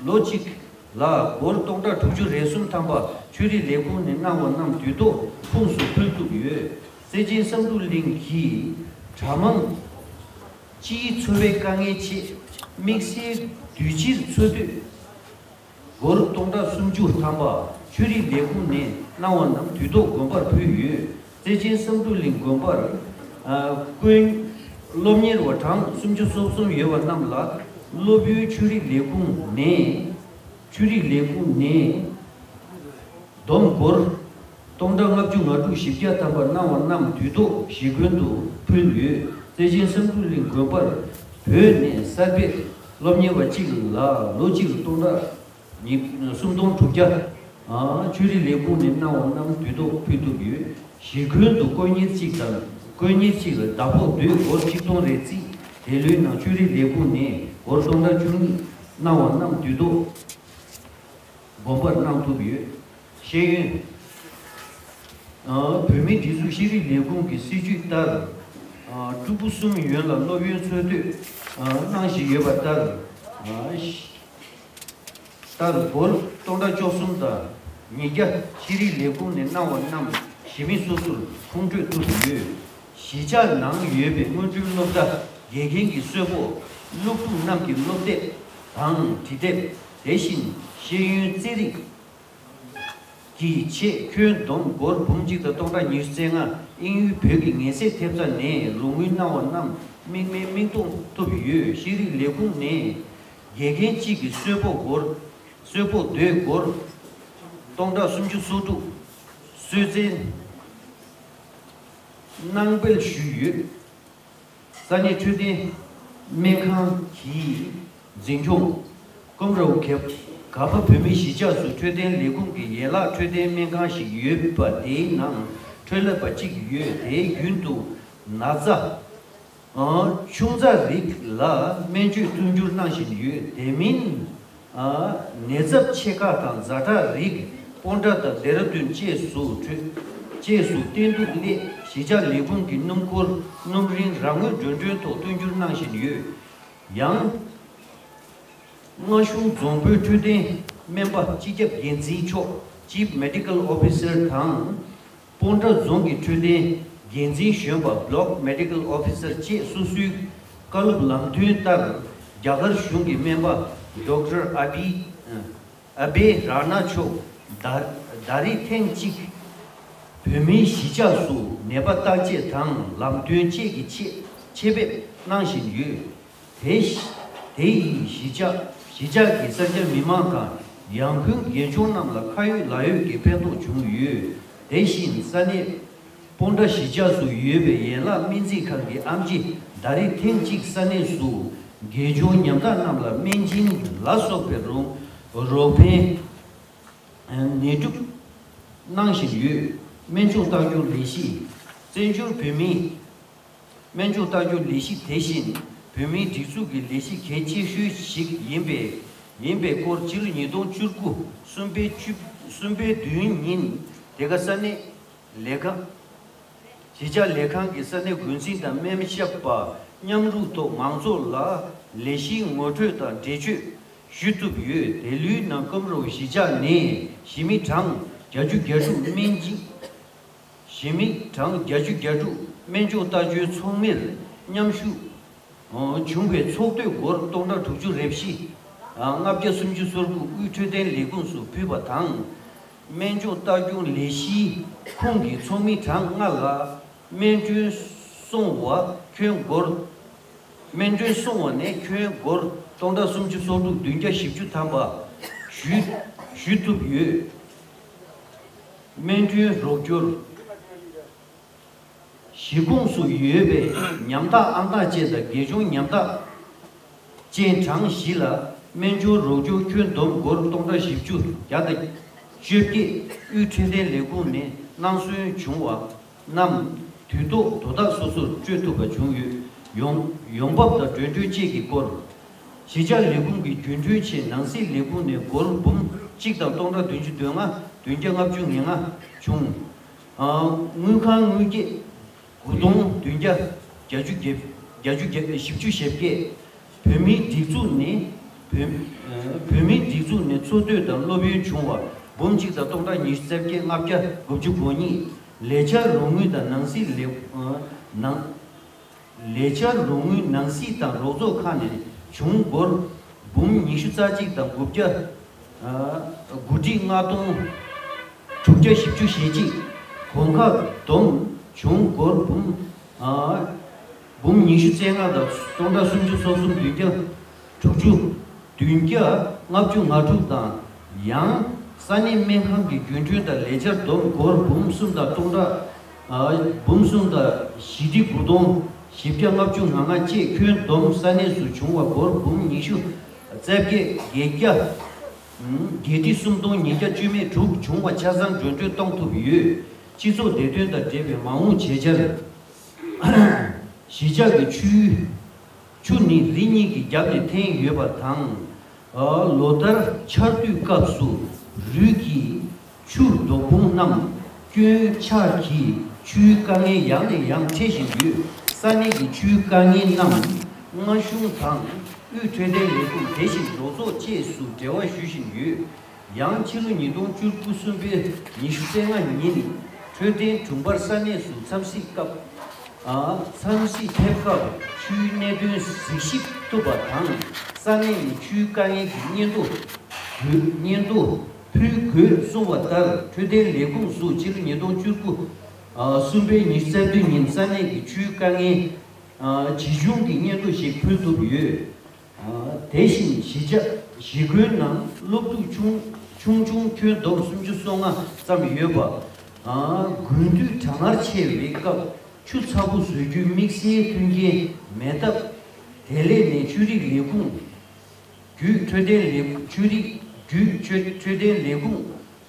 ལོ་གཅིག་ལ་སྒོར་སྟོང་ཕྲག་དྲུག་ཅུ་རེ་གསུམ་ཐམ་པ་ཆོས་རིག་ལས་ཁུངས་ནས་གནང་བ་རྣམས་དུས་ཐོག་ཁོངས་སུ་ཕུལ་ཐུབ་ཡོད། བརྩེ་ཆེན་བསམ་གྲུབ་གླིང་གིས་གྲྭ་མང་སྤྱིའི་འཚོ་བའི་དཀའ་ངལ་ཆེད་དམིགས་བསལ་དུས་ཕྱིར་འཚོ་སྡོད་སྒོར་སྟོང་ཕྲག་སུམ་ཅུ་ཐམ་པ་ཆོས་རིག་ལས་ཁུངས་ནས་གནང་བ་རྣམས་དུས་ཐོག་དགོན་པར་ཕུལ་ཡོད། བརྩེ་ཆེན་བསམ་གྲུབ་གླིང་དགོན་པར་ཨ་དགོན་སློབ་གཉེར་བ་གྲངས་སུམ་ཅུ་སོ་གསུམ་ཡོད་པ་རྣམས་ལ་སློབ་ཡོན་ཆོས་རིག་ལས་ཁུངས་ནས་ཆོས་རིག་ལས་ཁུངས་ནས་བསྡོམས་སྒོར་སྟོང་ཕྲག་ལྔ་བཅུ་ང་དྲུག་བཞི་བརྒྱ་ཐམ་པ་གནང་བ་རྣམས་དུས་ཐོག་གཞིས་དགོན་དུ་ཕུལ་ཡོད། བརྩེ་ཆེན་བསམ་གྲུབ་གླིང་དགོན་པར་བོད་ནས་གསར་སྤེལ་སློབ་གཉེར་བ་གཅིག་ལ་ལོ་གཅིག་ལ་སྟོང་ཕྲག་ཉིས་སུམ་སྟོང་དྲུག་བརྒྱ། ཨ་ཆོས་རིག་ལས་ཁུངས་ནས་གནང་བ་རྣམས་དུས་ཐོག་ཕུལ་ཐུབ་ཡོད། གཞིས་དགོན་དུ་དཀོན་གཉེར་གཅིག་དང་དཀོན་གཉེར་གཅིག་ལ་ཟླ་ཕོགས་དུས་སྒོར་ཆིག་སྟོང་རེ་བརྩིས། དེ་ལུའི་ནང་ཆོས་རིག་ལས་ཁུངས་ནས་སྒོར་སྟོང་ཕྲག་བཅུ་གཉིས་གནང་བ་རྣམས་དུས་ཐོག་དགོན་པར་གནང་ཐུབ་ཡོད། ཤེས་ཡོན། ཨ་བོད་མིའི་སྒྲིག་འཛུགས་ཤེས་རིག་ལས་ཁུངས་ཀྱི་སྲིད་ཇུས་ལྟར། ཨ་ཕྲུ་གུ་གསུམ་ཡོན་ལ་སློབ་ཡོན་འཚོལ་སྡུད་ཨ་གནང་བཞིན་ཡོད་པ་ལྟར། ཨ་ལྟར་སྒོར་སྟོང་ཕྲག་བཅུ་གསུམ་དང་ཉིས་བརྒྱ་ཤེས་རིག་ལས་ཁུངས་ནས་གནང་བ་རྣམས་གཞིས་མི་སོ་སོར་ཁོང་སྤྲོད་ཐུབ་ཡོད། གཞིས་ཆགས་ནང་ཡོད་པའི་སྔོན་འགྲོའི་སློབ་གྲྭ་དགེ་རྒན་གྱི་གསོལ་ཕོགས། སློབ་ཕྲུག་རྣམས་ཀྱི་སློབ་དེབ་དང་འབྲི་དེབ། དེ་བཞིན་ཤེས་ཡོན་རྩེད་རིགས་ཀྱི་ཆེད་ཁྱོན་བསྡོམས་སྒོར་འབུམ་གཅིག་དང་སྟོང་ཕྲག་ཉི་ཤུ་རྩ་ལྔ་དབྱིན་ཡུལ་བོད་ཀྱི་ངལ་སེལ་ཐེབས་རྩ་ནས་རོགས་དངུལ་གནང་བ་རྣམས་མིག་སྨན་མིག་མཐོང་ཐུབ་ཡོད། ཤེས་རིག་ལས་ཁུངས་ནས་དགེ་རྒན་གཅིག་གི་གསོལ་ཕོགས་སྒོར་གསོལ་ཕོགས་དུས་སྒོར་སྟོང་ཕྲག་སུམ་ཅུ་སོ་དྲུག་གསོལ་སྩལ་གནང་སྤེལ་ཞུས་ཡོད། ས་གནས་འཕྲོད་བསྟེན་སྨན་ཁང་གི་འཛིན་སྐྱོང་ཀུམ་རའོ་གེ། ག་པ་བོད་མིའི་གཞིས་ཆགས་སུ་འཕྲོད་བསྟེན་ལས་ཁུངས་ཀྱི་ཡན་ལག་འཕྲོད་བསྟེན་སྨན་ཁང་ཞིག་ཡོད་པ་དེའི་ནང་འཕྲོད་ལས་པ་གཅིག་ཡོད། དེའི་རྒྱུན་དུ་ན་ཚ་ཨང་ཆུང་ཚ་རིགས་ལ་སྨན་བཅོས་བསྟུན་འགྱུར་གནང་བཞིན་ཡོད། དེ་མིན་ཨ་ནད་ཚབས་ཆེ་ཁག་དང་ཛ་དྲག་རིགས་སྤོན་ཊ་དང་ལྡེ་ར་ལྡུན་བཅས་སུ་འཕྲོད་བཅས་སུ་བསྟེན་གཏུག་སླད་གཞིས་ཆགས་ལས་ཁུངས་ཀྱི་སྣུམ་འཁོར་སྣུམ་རིན་རང་ངོས་འགྲོ་གྲོན་ཐོག་བསྟུན་འགྱུར་གནང་བཞིན་ཡོད། ཡང་། རྔ་གཞུང་རྫོང་དཔོན་འཕྲོད་བསྟེན་སྨན་པ་སྤྱི་ཁྱབ་འགན་འཛིན་མཆོག Chief Medical Officer དང་། སྤོན་ཊ་རྫོང་གི་འཕྲོད་བསྟེན་འགན་འཛིན་གཞོན་པ་Block Medical Officer བཅས་སོ་སོའི་བཀའ་སློབ་ལམ་སྟོན་ལྟར་རྒྱ་གར་གཞུང་གི་སྨན་པ་Doctor Abhi Abhay Rana མཆོག་ཟླ་ཟླ་རེ་ཐེངས་གཅིག་བོད་མིའི་གཞིས་ཆགས་སུ་ནད་པ་བརྟག་དཔྱད་དང་ལམ་སྟོན་བཅས་ཀྱི་ཆེད་ཆེད་ཕེབས་གནང་བཞིན་ཡོད། དེ་དེ་ཡིས་གཞིས་ཆགས་གཞིས་ཆགས་ཀྱི་གསར་སྐྱ་མི་མང་དང་ཡང་ཁུན་རྒན་གཞོན་རྣམས་ལ་ཁ་ཡོད་ལག་ཡོད་ཀྱི་ཕན་ཐོགས་བྱུང་ཡོད། དེ་བཞིན་ས་གནས་སྤོན་ཊ་གཞིས་ཆགས་སུ་ཡོད་པའི་ཡན་ལག་སྨན་རྩིས་ཁང་གི་ཨེམ་ཆི་ཟླ་རེ་ཐེངས་གཅིག་ས་གནས་སུ་རྒན་གཞོན་ཉམ་ཐག་རྣམས་ལ་སྨན་སྦྱིན་ལ་སོགས་པའི་རོགས་རོགས་ཕན་ནད་སྒྲུབ་གནང་བཞིན་ཡོད། སྨན་སྦྱོང་བརྟག་སྐྱོང་ལས་གཞི། བཙན་བྱོལ་བོད་མིའི་སྨན་སྦྱོང་བརྟག་སྐྱོང་ལས་གཞི་དེ་བཞིན་བོད་མིའི་སྒྲིག་འཛུགས་ཀྱི་ལས་གཞི་གལ་ཆེ་ཤོས་ཤིག་ཡིན་པའི་ཡིན་པའི་སྐོར་ཕྱི་ལོ་ཉིས་སྟོང་བཅུ་དགུ་གསུམ་པའི་བཅུ་གསུམ་པའི་བདུན་ཉིན་དེ་ག་ས་གནས་ལས་ཁང་། གཞིས་ཆགས་ལས་ཁང་གི་ས་གནས་འགོ་འཛིན་དང་སྨན་ཞབས་པ་མཉམ་རུབ་ཐོག་མང་ཚོགས་ལ་ལས་གཞིའི་ངོ་སྤྲོད་དང་འགྲེལ་བརྗོད་ཞུ་ཐུབ་ཡོད། དེ་ལུའི་ནང་ཀུམ་རོ་གཞིས་ཆགས་ནས་གཞིས་མི་གྲངས་བརྒྱད་ཅུ་གྱ་དྲུག་སྨན་གྱི་གཞིས་མི་གྲངས་བརྒྱད་ཅུ་གྱ་དྲུག་སྨན་སྦྱོང་ལྟ་སྐྱོང་ཚོགས་མིར་མཉམ་ཞུགས་བྱུང་བའི་ཚོགས་དུས་སྒོར་སྟོང་ཕྲག་དྲུག་ཅུ་རེ་བཞི་ལྔ་བརྒྱ་སུམ་ཅུ་སོ་དགུ་དབུས་འཕྲོད་བསྟེན་ལས་ཁུངས་སུ་ཕུལ་བ་དང་། སྨན་སྦྱོང་ལྟ་སྐྱོང་ལས་གཞིའི་ཁོངས་ཀྱི་ཚོགས་མི་གྲངས་ལྔ་ལ་སྨན་གྲོན་སོང་བ་ཁྱོན་སྒོར་ སྨིན་གྲོན་སྲུང་བ་ནས་ཁྱོན་སྒོར་སྟོང་ཕྲག་སུམ་ཅུ་སོ་དྲུག་བདུན་བརྒྱ་བཞི་བཅུ་ཐམ་པ་ཞུ་ཞུ་ཐུབ་ཡོད། སྨིན་གྲོན་རོགས་སྐྱོར། གཞིས་ཁོངས་སུ་ཡོད་པའི་ཉམ་ཐག་ཨང་རྟགས་ཅན་དང་རྒས་གཞོན་ཉམ་ཐག་ཅན་གྲངས་བཞི་ལ་སྨན་སྦྱོར་རོགས་སྐྱོར་ཁྱོན་བསྡོམས་སྒོར་སྟོང་ཕྲག་བཞི་བཅུ་བརྒྱ་དང་བཅོ་བརྒྱད་དབུས་འཕྲོད་བསྟེན་ལས་ཁུངས་ནས་གནང་སོན་བྱུང་བ་རྣམས་དུས་ཐོག་དོ་བདག་སོ་སོར་སྤྲོད་ཐུབ་པ་བྱུང་ཡོད། ཡོང་ཡོང་འབབ་དང་འགྲོ་གྲོན་བཅས་ཀྱི་སྐོར། གཞིས་ཆགས་ལས་ཁུངས་ཀྱི་རྒྱུན་གྲོན་ཆེད་ནང་སྲིད་ལས་ཁུངས་ནས་སྒོར་འབུམ་གཅིག་དང་སྟོང་ཕྲག་བདུན་ཅུ་དོན་ལྔ་བདུན་བརྒྱ་ལྔ་བཅུ་ང་ལྔ་བྱུང་། དངུལ་ཁང་དངུལ་སྐྱེད། དགུ་སྟོང་བདུན་བརྒྱ་བརྒྱད་ཅུ་བརྒྱད་བརྒྱད་ཅུ་བརྒྱད་བཞི་བཅུ་ཞེ་བརྒྱད། བོད་མིའི་སྒྲིག་འཛུགས་ནས་བོད་ཨ་བོད་མིའི་སྒྲིག་འཛུགས་ནས་འཚོ་སྡོད་དང་སློབ་ཡོན་བྱུང་བ་འབུམ་གཅིག་དང་སྟོང་ཕྲག་ཉི་ཤུ་རྩ་བརྒྱད་ལྔ་བརྒྱ་དགུ་བཅུ་གོ་གཉིས། ལས་འཆར་རོགས་དངུལ་དང་ནང་སྲིད་ལས་ཨ་ནང་ལས་འཆར་རོགས་དངུལ་ནང་སྲིད་དང་རོགས་ཚོགས་ཁག་ནས་བྱུང་སྒོར་འབུམ་ཉི་ཤུ་རྩ་གཅིག་དང་དགུ་བརྒྱ་ཨ་དགུ་ཁྲི་ལྔ་སྟོང་དྲུག་བརྒྱ་བཞི་བཅུ་ཞེ་གཅིག། གོང་ཁག་བསྡོམས་བྱུང་སྒོར་འབུམ་ཨ་འབུམ་ཉི་ཤུ་རྩ་ལྔ་དང་སྟོང་ཕྲག་སུམ་ཅུ་སོ་གསུམ་བདུན་བརྒྱ་དྲུག་ཅུ་བདུན་བརྒྱ་ལྔ་བཅུ་ང་དྲུག་དང་། ཡང་ས་གནས་སྨན་ཁང་གི་རྒྱུན་གྲོན་དང་ལས་འཆར་བསྡོམས་སྒོར་འབུམ་གསུམ་དང་སྟོང་ཕྲག་ཨ་འབུམ་གསུམ་དང་བཞི་ཁྲི་དགུ་སྟོང་བཞི་བརྒྱ་ལྔ་བཅུ་ང་ལྔ་བཅས་ཁྱོན་བསྡོམས་ས་གནས་སུ་བྱུང་བ་སྒོར་འབུམ་ཉི་ཤུ་རྩ་བརྒྱད་བརྒྱད་བརྒྱ་བརྒྱད་ཁྲི་སུམ་སྟོང་ཉིས་བརྒྱ་བཅུ་མེད་དྲུག་བྱུང་བ་ཆ་ཚང་འགྲོ་གྲོན་གཏོང་ཐུབ་ཡོད། སྤྱི་ཚོགས་བདེ་དོན་དང་འབྲེལ་བའི་མ་འོངས་བྱེད་འཆར། གཞིས་ཆགས་ཀྱི་ཆུའི་ཆུ་ནི་རི་གཉིས་ཀྱི་རྒྱབ་ནས་འཐེན་ཡོད་པ་དང་། ཨ་ལོ་ལྟར་ཆར་དུས་སྐབས་སུ་རུལ་གྱིས་ཆུ་རྡོ་སྤུང་རྣམས་སྐྱོན་ཆག་གིས་ཆུའི་དཀའ་ངལ་ཡང་ནས་ཡང་འཕྲད་བཞིན་ཡོད། ས་གནས་ཀྱི་ཆུའི་དཀའ་ངལ་རྣམས་མངའ་གཞུང་དང་དབུས་འཕྲོད་བསྟེན་ལས་ཁུངས་དེ་བཞིན་རོགས་ཚོགས་བཅས་སུ་འབྲེལ་བ་ཞུ་བཞིན་ཡོད། ཡང་ཕྱི་ལོ་ཉིས་སྟོང་བཅུ་དགུ་གསུམ་པའི་ཉི་ཤུ་རྩ་ལྔ་ཉིན་འཕྲོད་བསྟེན་དྲུང་འཕར་ས་གནས་སུ་འཚམས་གཟིགས་སྐབས། ཨ་འཚམས་གཟིགས་ཕེབས་སྐབས་ཆུའི་གནད་དོན་གཟིགས་ཞིབ་ཐུབ་པ་དང་ས་གནས་ནས་ཆུའི་དཀའ་ངལ་གྱི་སྙན་ཐོ་དགོས་སྙན་ཐོ་ཕུལ་དགོས་གསུངས་པ་ལྟར་འཕྲོད་བསྟེན་ལས་ཁུངས་སུ་ཕྱི་ལོ་ཉིས་སྟོང་བཅུ་དགུ་ཨ་གསུམ་པའི་ཉི་ཤུ་རྩ་བདུན་ཉིན་ས་གནས་ཀྱི་ཆུའི་དཀའ་ངལ་ཨ་ཇི་བྱུང་གི་སྙན་ཐོ་ཞིག་ཕུལ་ཐུབ་ཡོད། དེ་བཞིན་གཞིས་ཆགས་གཞིས་ཁུལ་ནང་སློབ་ཕྲུག་ཆུང་ཆུང་ཆུང་ཁྱོན་བསྡོམས་སུམ་ཅུ་སོ་ལྔ་ཙམ་ཡོད་པ། དགུན་དུས་གྲང་ངར་ཆེ་བའི་སྐབས་ཆུ་ཚ་པོ་བཟོ་རྒྱུའི་དམིགས་བསལ་མཐུན་རྐྱེན་མེད་སྟབས། དེ་ལས་ནས་ཆུ་རིགས་ལས་ཁུངས་བརྒྱུད་འཕྲོད་བསྟེན་ལས་ཆུ་རིགས་བརྒྱུད་འཕྲོད་འཕྲོད་བསྟེན་ལས་ཁུངས་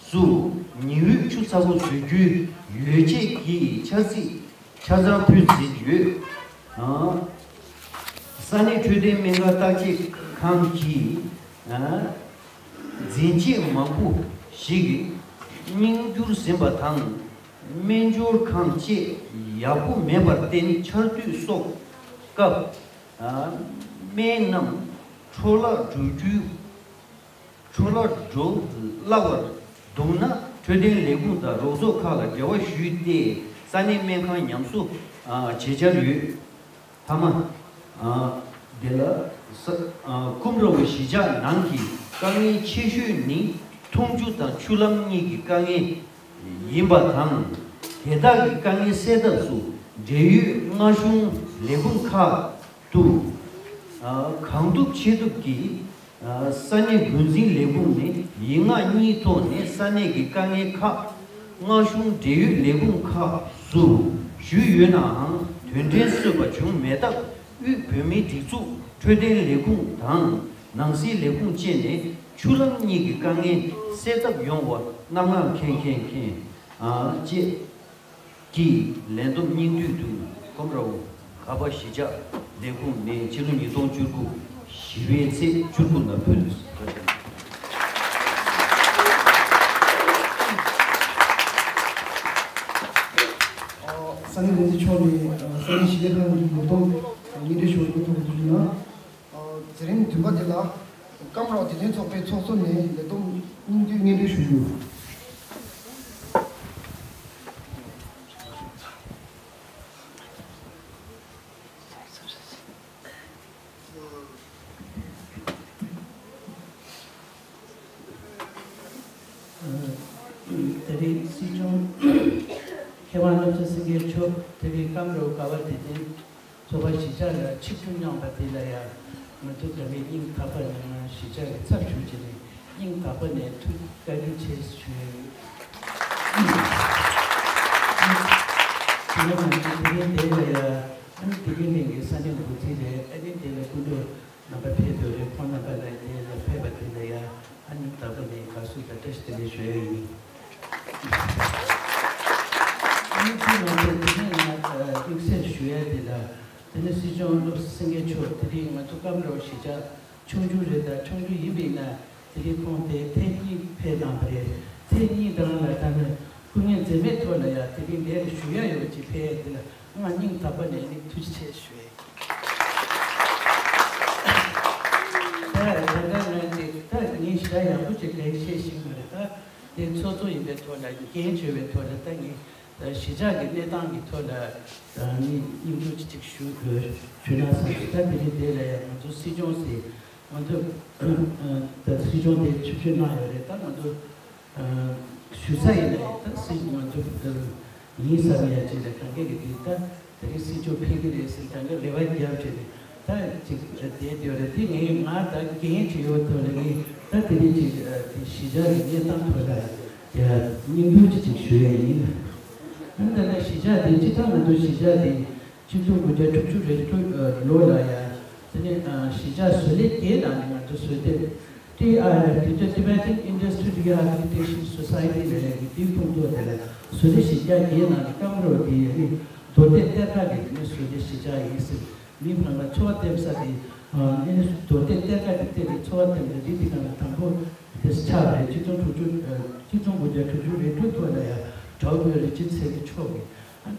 སུ་ཉི་འོད་ཆུ་ཚ་པོ་བཟོ་རྒྱུའི་ཡོ་བྱད་ཀྱི་འཆར་རྩིས། ཆ་ཚང་ཕུལ་ཟིན་ཡོད། ཨང་། ས་གནས་འཕྲོད་བསྟེན་སྨན་ཁང་བརྟག་དཔྱད་ཁང་གིས་ཨང་། འཛིན་ཆས་མང་པོ་ཞིག་རྙིང་འགྱུར་ཟིན་པ་དང་། སྨན་སྦྱོར་ཁང་བཅས་ཡག་པོ་མེད་པར་བརྟེན་ཆར་དུས་སོགས་སྐབས་ཨང་། སྨན་རྣམས་འཕྲོ་བརླག་འགྲོ་རྒྱུའི། འཕྲོ་བརླག་འགྲོ་སླ་བར་འདུག་ན་འཕྲོད་བསྟེན་ལས་ཁུངས་དང་རོགས་ཚོགས་ཁག་ལ་འབྲེལ་བ་ཞུས་ཏེ་ས་གནས་སྨན་ཁང་ཉམས་གསོ་བྱེད་འཆར་ཡོད། མཐའ་མ། འདི་ལ་ས་ཀུམ་ར་བོ་གཞིས་ཆགས་ནང་གི་དཀའ་ངལ་ཆེ་ཤོས་ནི་འཐུང་ཆུ་དང་ཆུ་ལམ་གཉིས་ཀྱི་དཀའ་ངལ་ཡིན་པ་དང་། དེ་དག་གི་དཀའ་ངལ་སེལ་ཐབས་སུ་འབྲེལ་ཡོད་མངའ་གཞུང་ལས་ཁུངས་ཁག་ཏུ་གང་ཐུབ་ཅི་ཐུབ་ཀྱིས། ས་གནས་འགོ་འཛིན་ལས་ཁུངས་ནས་ཡིག་ངག་གཉིས་ཐོག་ནས་ས་གནས་ཀྱི་དཀའ་ངལ་ཁག་མངའ་གཞུང་འབྲེལ་ཡོད་ལས་ཁུངས་ཁག་སུ་ཞུས་ཡོད་ནའང་དོན་ཕྲན་གསོས་པ་བྱུང་མེད་སྟབས། དབུས་བོད་མིའི་སྒྲིག་འཛུགས་འཕྲོད་བསྟེན་ལས་ཁུངས་དང་ནང་སྲིད་ལས་ཁུངས་བཅས་ནས་ཆུ་ལམ་གཉིས་ཀྱི་དཀའ་ངལ་སེལ་ཐབས་ཡོང་བར་གནང་སྔགས་མཁན་མཁན་མཁན་བཅས། ཀྱིས་ལས་བསྡོམས་སྙིང་བསྡུས་དུ་ཀོམ་རའོ་གྷ་པ་གཞིས་ཆགས་ལས་ཁུངས་ནས་ཕྱི་ལོ་ཉིས་སྟོང་བཅུ་དགུ་བཞི་པའི་ཚེས་བཅུ་དགུ་ལ་ཕུལ། ས་གནས་འགོ་འཛིན་མཆོག་ནས་ས་གནས་གཞིས་ཆགས་ཁང་གི་ལས་བསྡོམས་སྙན་སྒྲོན་ཞུ་བར་སྐུ་ཐོག་ཏུ་ཞུ་ན། དེ་རིང་བདུན་པ་དེ་ལ་ཀམ་རོག་བདེ་དོན་ཚོགས་པའི་ཚོགས་གཙོ་ནས་ལས་བསྡོམས་སྙིང་བསྡུས་སྙན་སྒྲོན་ཞུ་རྒྱུ། དེ་རིང་སྲིད་སྐྱོང་མཁས་དབང་བློ་བཟང་སེང་གེ་མཆོག་དེ་རིང་ཀམ་རོག་གྷ་པ་བདེ་དོན། ཚོགས་པ་གཞིས་ཆགས་ལ་ཆིབས་བསྒྱུར་གནང་པ་དེ་ལ་ཡང་ང་ཚོ་དགའ་བའི་སྙིང་ཐག་པ་ནས་ང་གཞིས་ཆགས་ཀྱི་ཚབ་ཞུས་བྱས་ནས་སྙིང་ཐག་པ་ནས་ཐུགས་བཀའ་དྲིན་ཆེ་ཞུ་ཡ་ཡིན། དེ་ནས་ང་ཚོ་དེ་རིང་འདིར་ཡང་ཨ་ནི་བདེ་སྐྱིད་གླིང་གི་ས་གནས་འགོ་ཁྲིད་རེད། ཨ་ནི་དེ་ལ་སྐུ་མགྲོན་རྣམ་པ་ཕེབས་འདུག་རེད། ཁོང་རྣམ་པ་ལ་དེ་ལ་ཕེབས་པ་དེ་ལ་ཡང་ཨ་ནི་ལྟ་བུ་ནས་དགའ་བསུ་དང་བཀྲ་ཤིས་བདེ་ལེགས་ཞུ་ཡ་ཡིན། ཨ་ནི་ཁྱེད་རྣམ་པས་དེ་ནས་ང་དམིགས་བསལ་ཞུ་ཡ་དེ་ལ་དེ་ནི་སྲིད་སྐྱོང་བློ་བཟང་སེང་གེ་མཆོག་དེ་རིང་ང་ཚོ་སྐམ་རོགས་གཞིས་ཆགས་ཆུང་ཆུང་རེད། ད་ཆུང་ཆུང་ཡིན་པ་ཡིན་ན་དེ་རིང་ཁོང་དེ་ཐེངས་གཉིས་ཕེབས་གནང་བ་རེད། ཐེངས་གཉིས་དང་ལ་ད་ནི་སྐུ་ངལ་འཛེམས་མེད་ཐོག་ལ་ཡང་དེ་རིང་འདིར་ཞུ་ཡ་ཡོད་པ་ཅིག་ཕེབས་ཡ་དེ་ལ་ང་སྙིང་ཐག་པ་ནས་ནི་ཐུགས་རྗེ་ཆེ་ཞུ་ཡ་ཡིན། ད་ད་ལྟ་ང་དེ་ད་ངས་ཞེ་དྲག་ཡག་པོ་ཅིག་གང་བཤད་ཤེས་ཀྱི་མ་རེད། ད་དེ་ཚོགས་གཙོ་ཡིན་པའི་ཐོག་ལ་འགན་བྱས་པའི་ཐོག་ལ་ད་ངས་གཞིས་ཆགས་ཀྱི་གནས་སྟངས་ཀྱི་ཐོག་ལ་ངས་སྙིང་བསྡུས་ཅིག་ཞུ་དགོས་ཞུས་ན་བསམ་སོང་། ད་དེ་རིང་དེ་ལ་ཡང་ང་ཚོ་སྲིད་སྐྱོང་ཟེར་ང་ཚོ་ད་སྲིད་སྐྱོང་དེ་ཆིབས་བསྒྱུར་གནང་ཡོད་རེད། ད་ང་ཚོ་ཞུ་ས་ཡིན་ནའི་ད་སྲིད་ང་ཚོ་ཡིན་བསམ་ཡ་ཅིག་ལ་གང་ག་གི་དེ་ད་དེ་རིང་སྲིད་སྐྱོང་ཕེབས་ཀྱི་རེད་ཟེར་གང་ག་རེ་བ་བརྒྱབ་བྱས་ནས་ད་ཅིག་བསྡད་ཡོད་རེད། དེ་ངས་ང་ད་འགན་ཅིག་ཡོད་ཐོག་ལ་ངས་ད་དེ་རིང་ཅིག་དེ་གཞིས་ཆགས་ཀྱི་གནས་སྟངས་ཐོག་ལ་ཡ་སྙིང་བསྡུས་ཅིག་ཅིག་ཞུ་ཡ་ཡིན། ཨ་ནི་ད་ལྟ་གཞིས་ཆགས་དེ་སྤྱིར་བཏང་ང་ཚོ་གཞིས་ཆགས་དེ་གཅིག་སྟོང་དགུ་བརྒྱ་དྲུག་ཅུ་རེ་དྲུག་ལོ་ལ་ཡ་དེ་ནས་གཞིས་ཆགས་བཟོ་ལས་བརྒྱད་ནང་ནས་ང་ཚོ་བཟོ་ལས་ཊི་ཨར་ཨེཕ་དེ་ཚོ་Tibetan Industry Rehabilitation Society ལ་ཡ་གི་དེའི་ཁོངས་གཏོགས་དེ་ལ་བཟོ་ལས་གཞིས་ཆགས་བརྒྱད་ནང་ནས་སྐམ་རོགས་དེ་ཡ་ནི་རྡོ་གཏེར་གཏེར་ཁ་གི་དེ་ནས་བཟོ་ལས་གཞིས་ཆགས་ཡིན་ཟེར། མི་གང་ལ་འཚོ་བ་བརྟེན་ས་དེ་ཨ་ནི་རྡོ་གཏེར་གཏེར་ཁ་དེ་གཏེར་དེ་འཚོ་བ་བརྟེན་ས་དེ་དེ་གང་ལ་དང་པོ་དེ་ཆགས་རེད། གཅིག་སྟོང་དྲུག་ཅུ་གཅིག་སྟོང་དགུ་བརྒྱ་དྲུག་ཅུ་རེ་དྲུག་ཐོག་ལ་ཡ་དྲ་བོ་བོད་རིག་སྤྱི་ཚེ་རིང་མཆོག་གིས་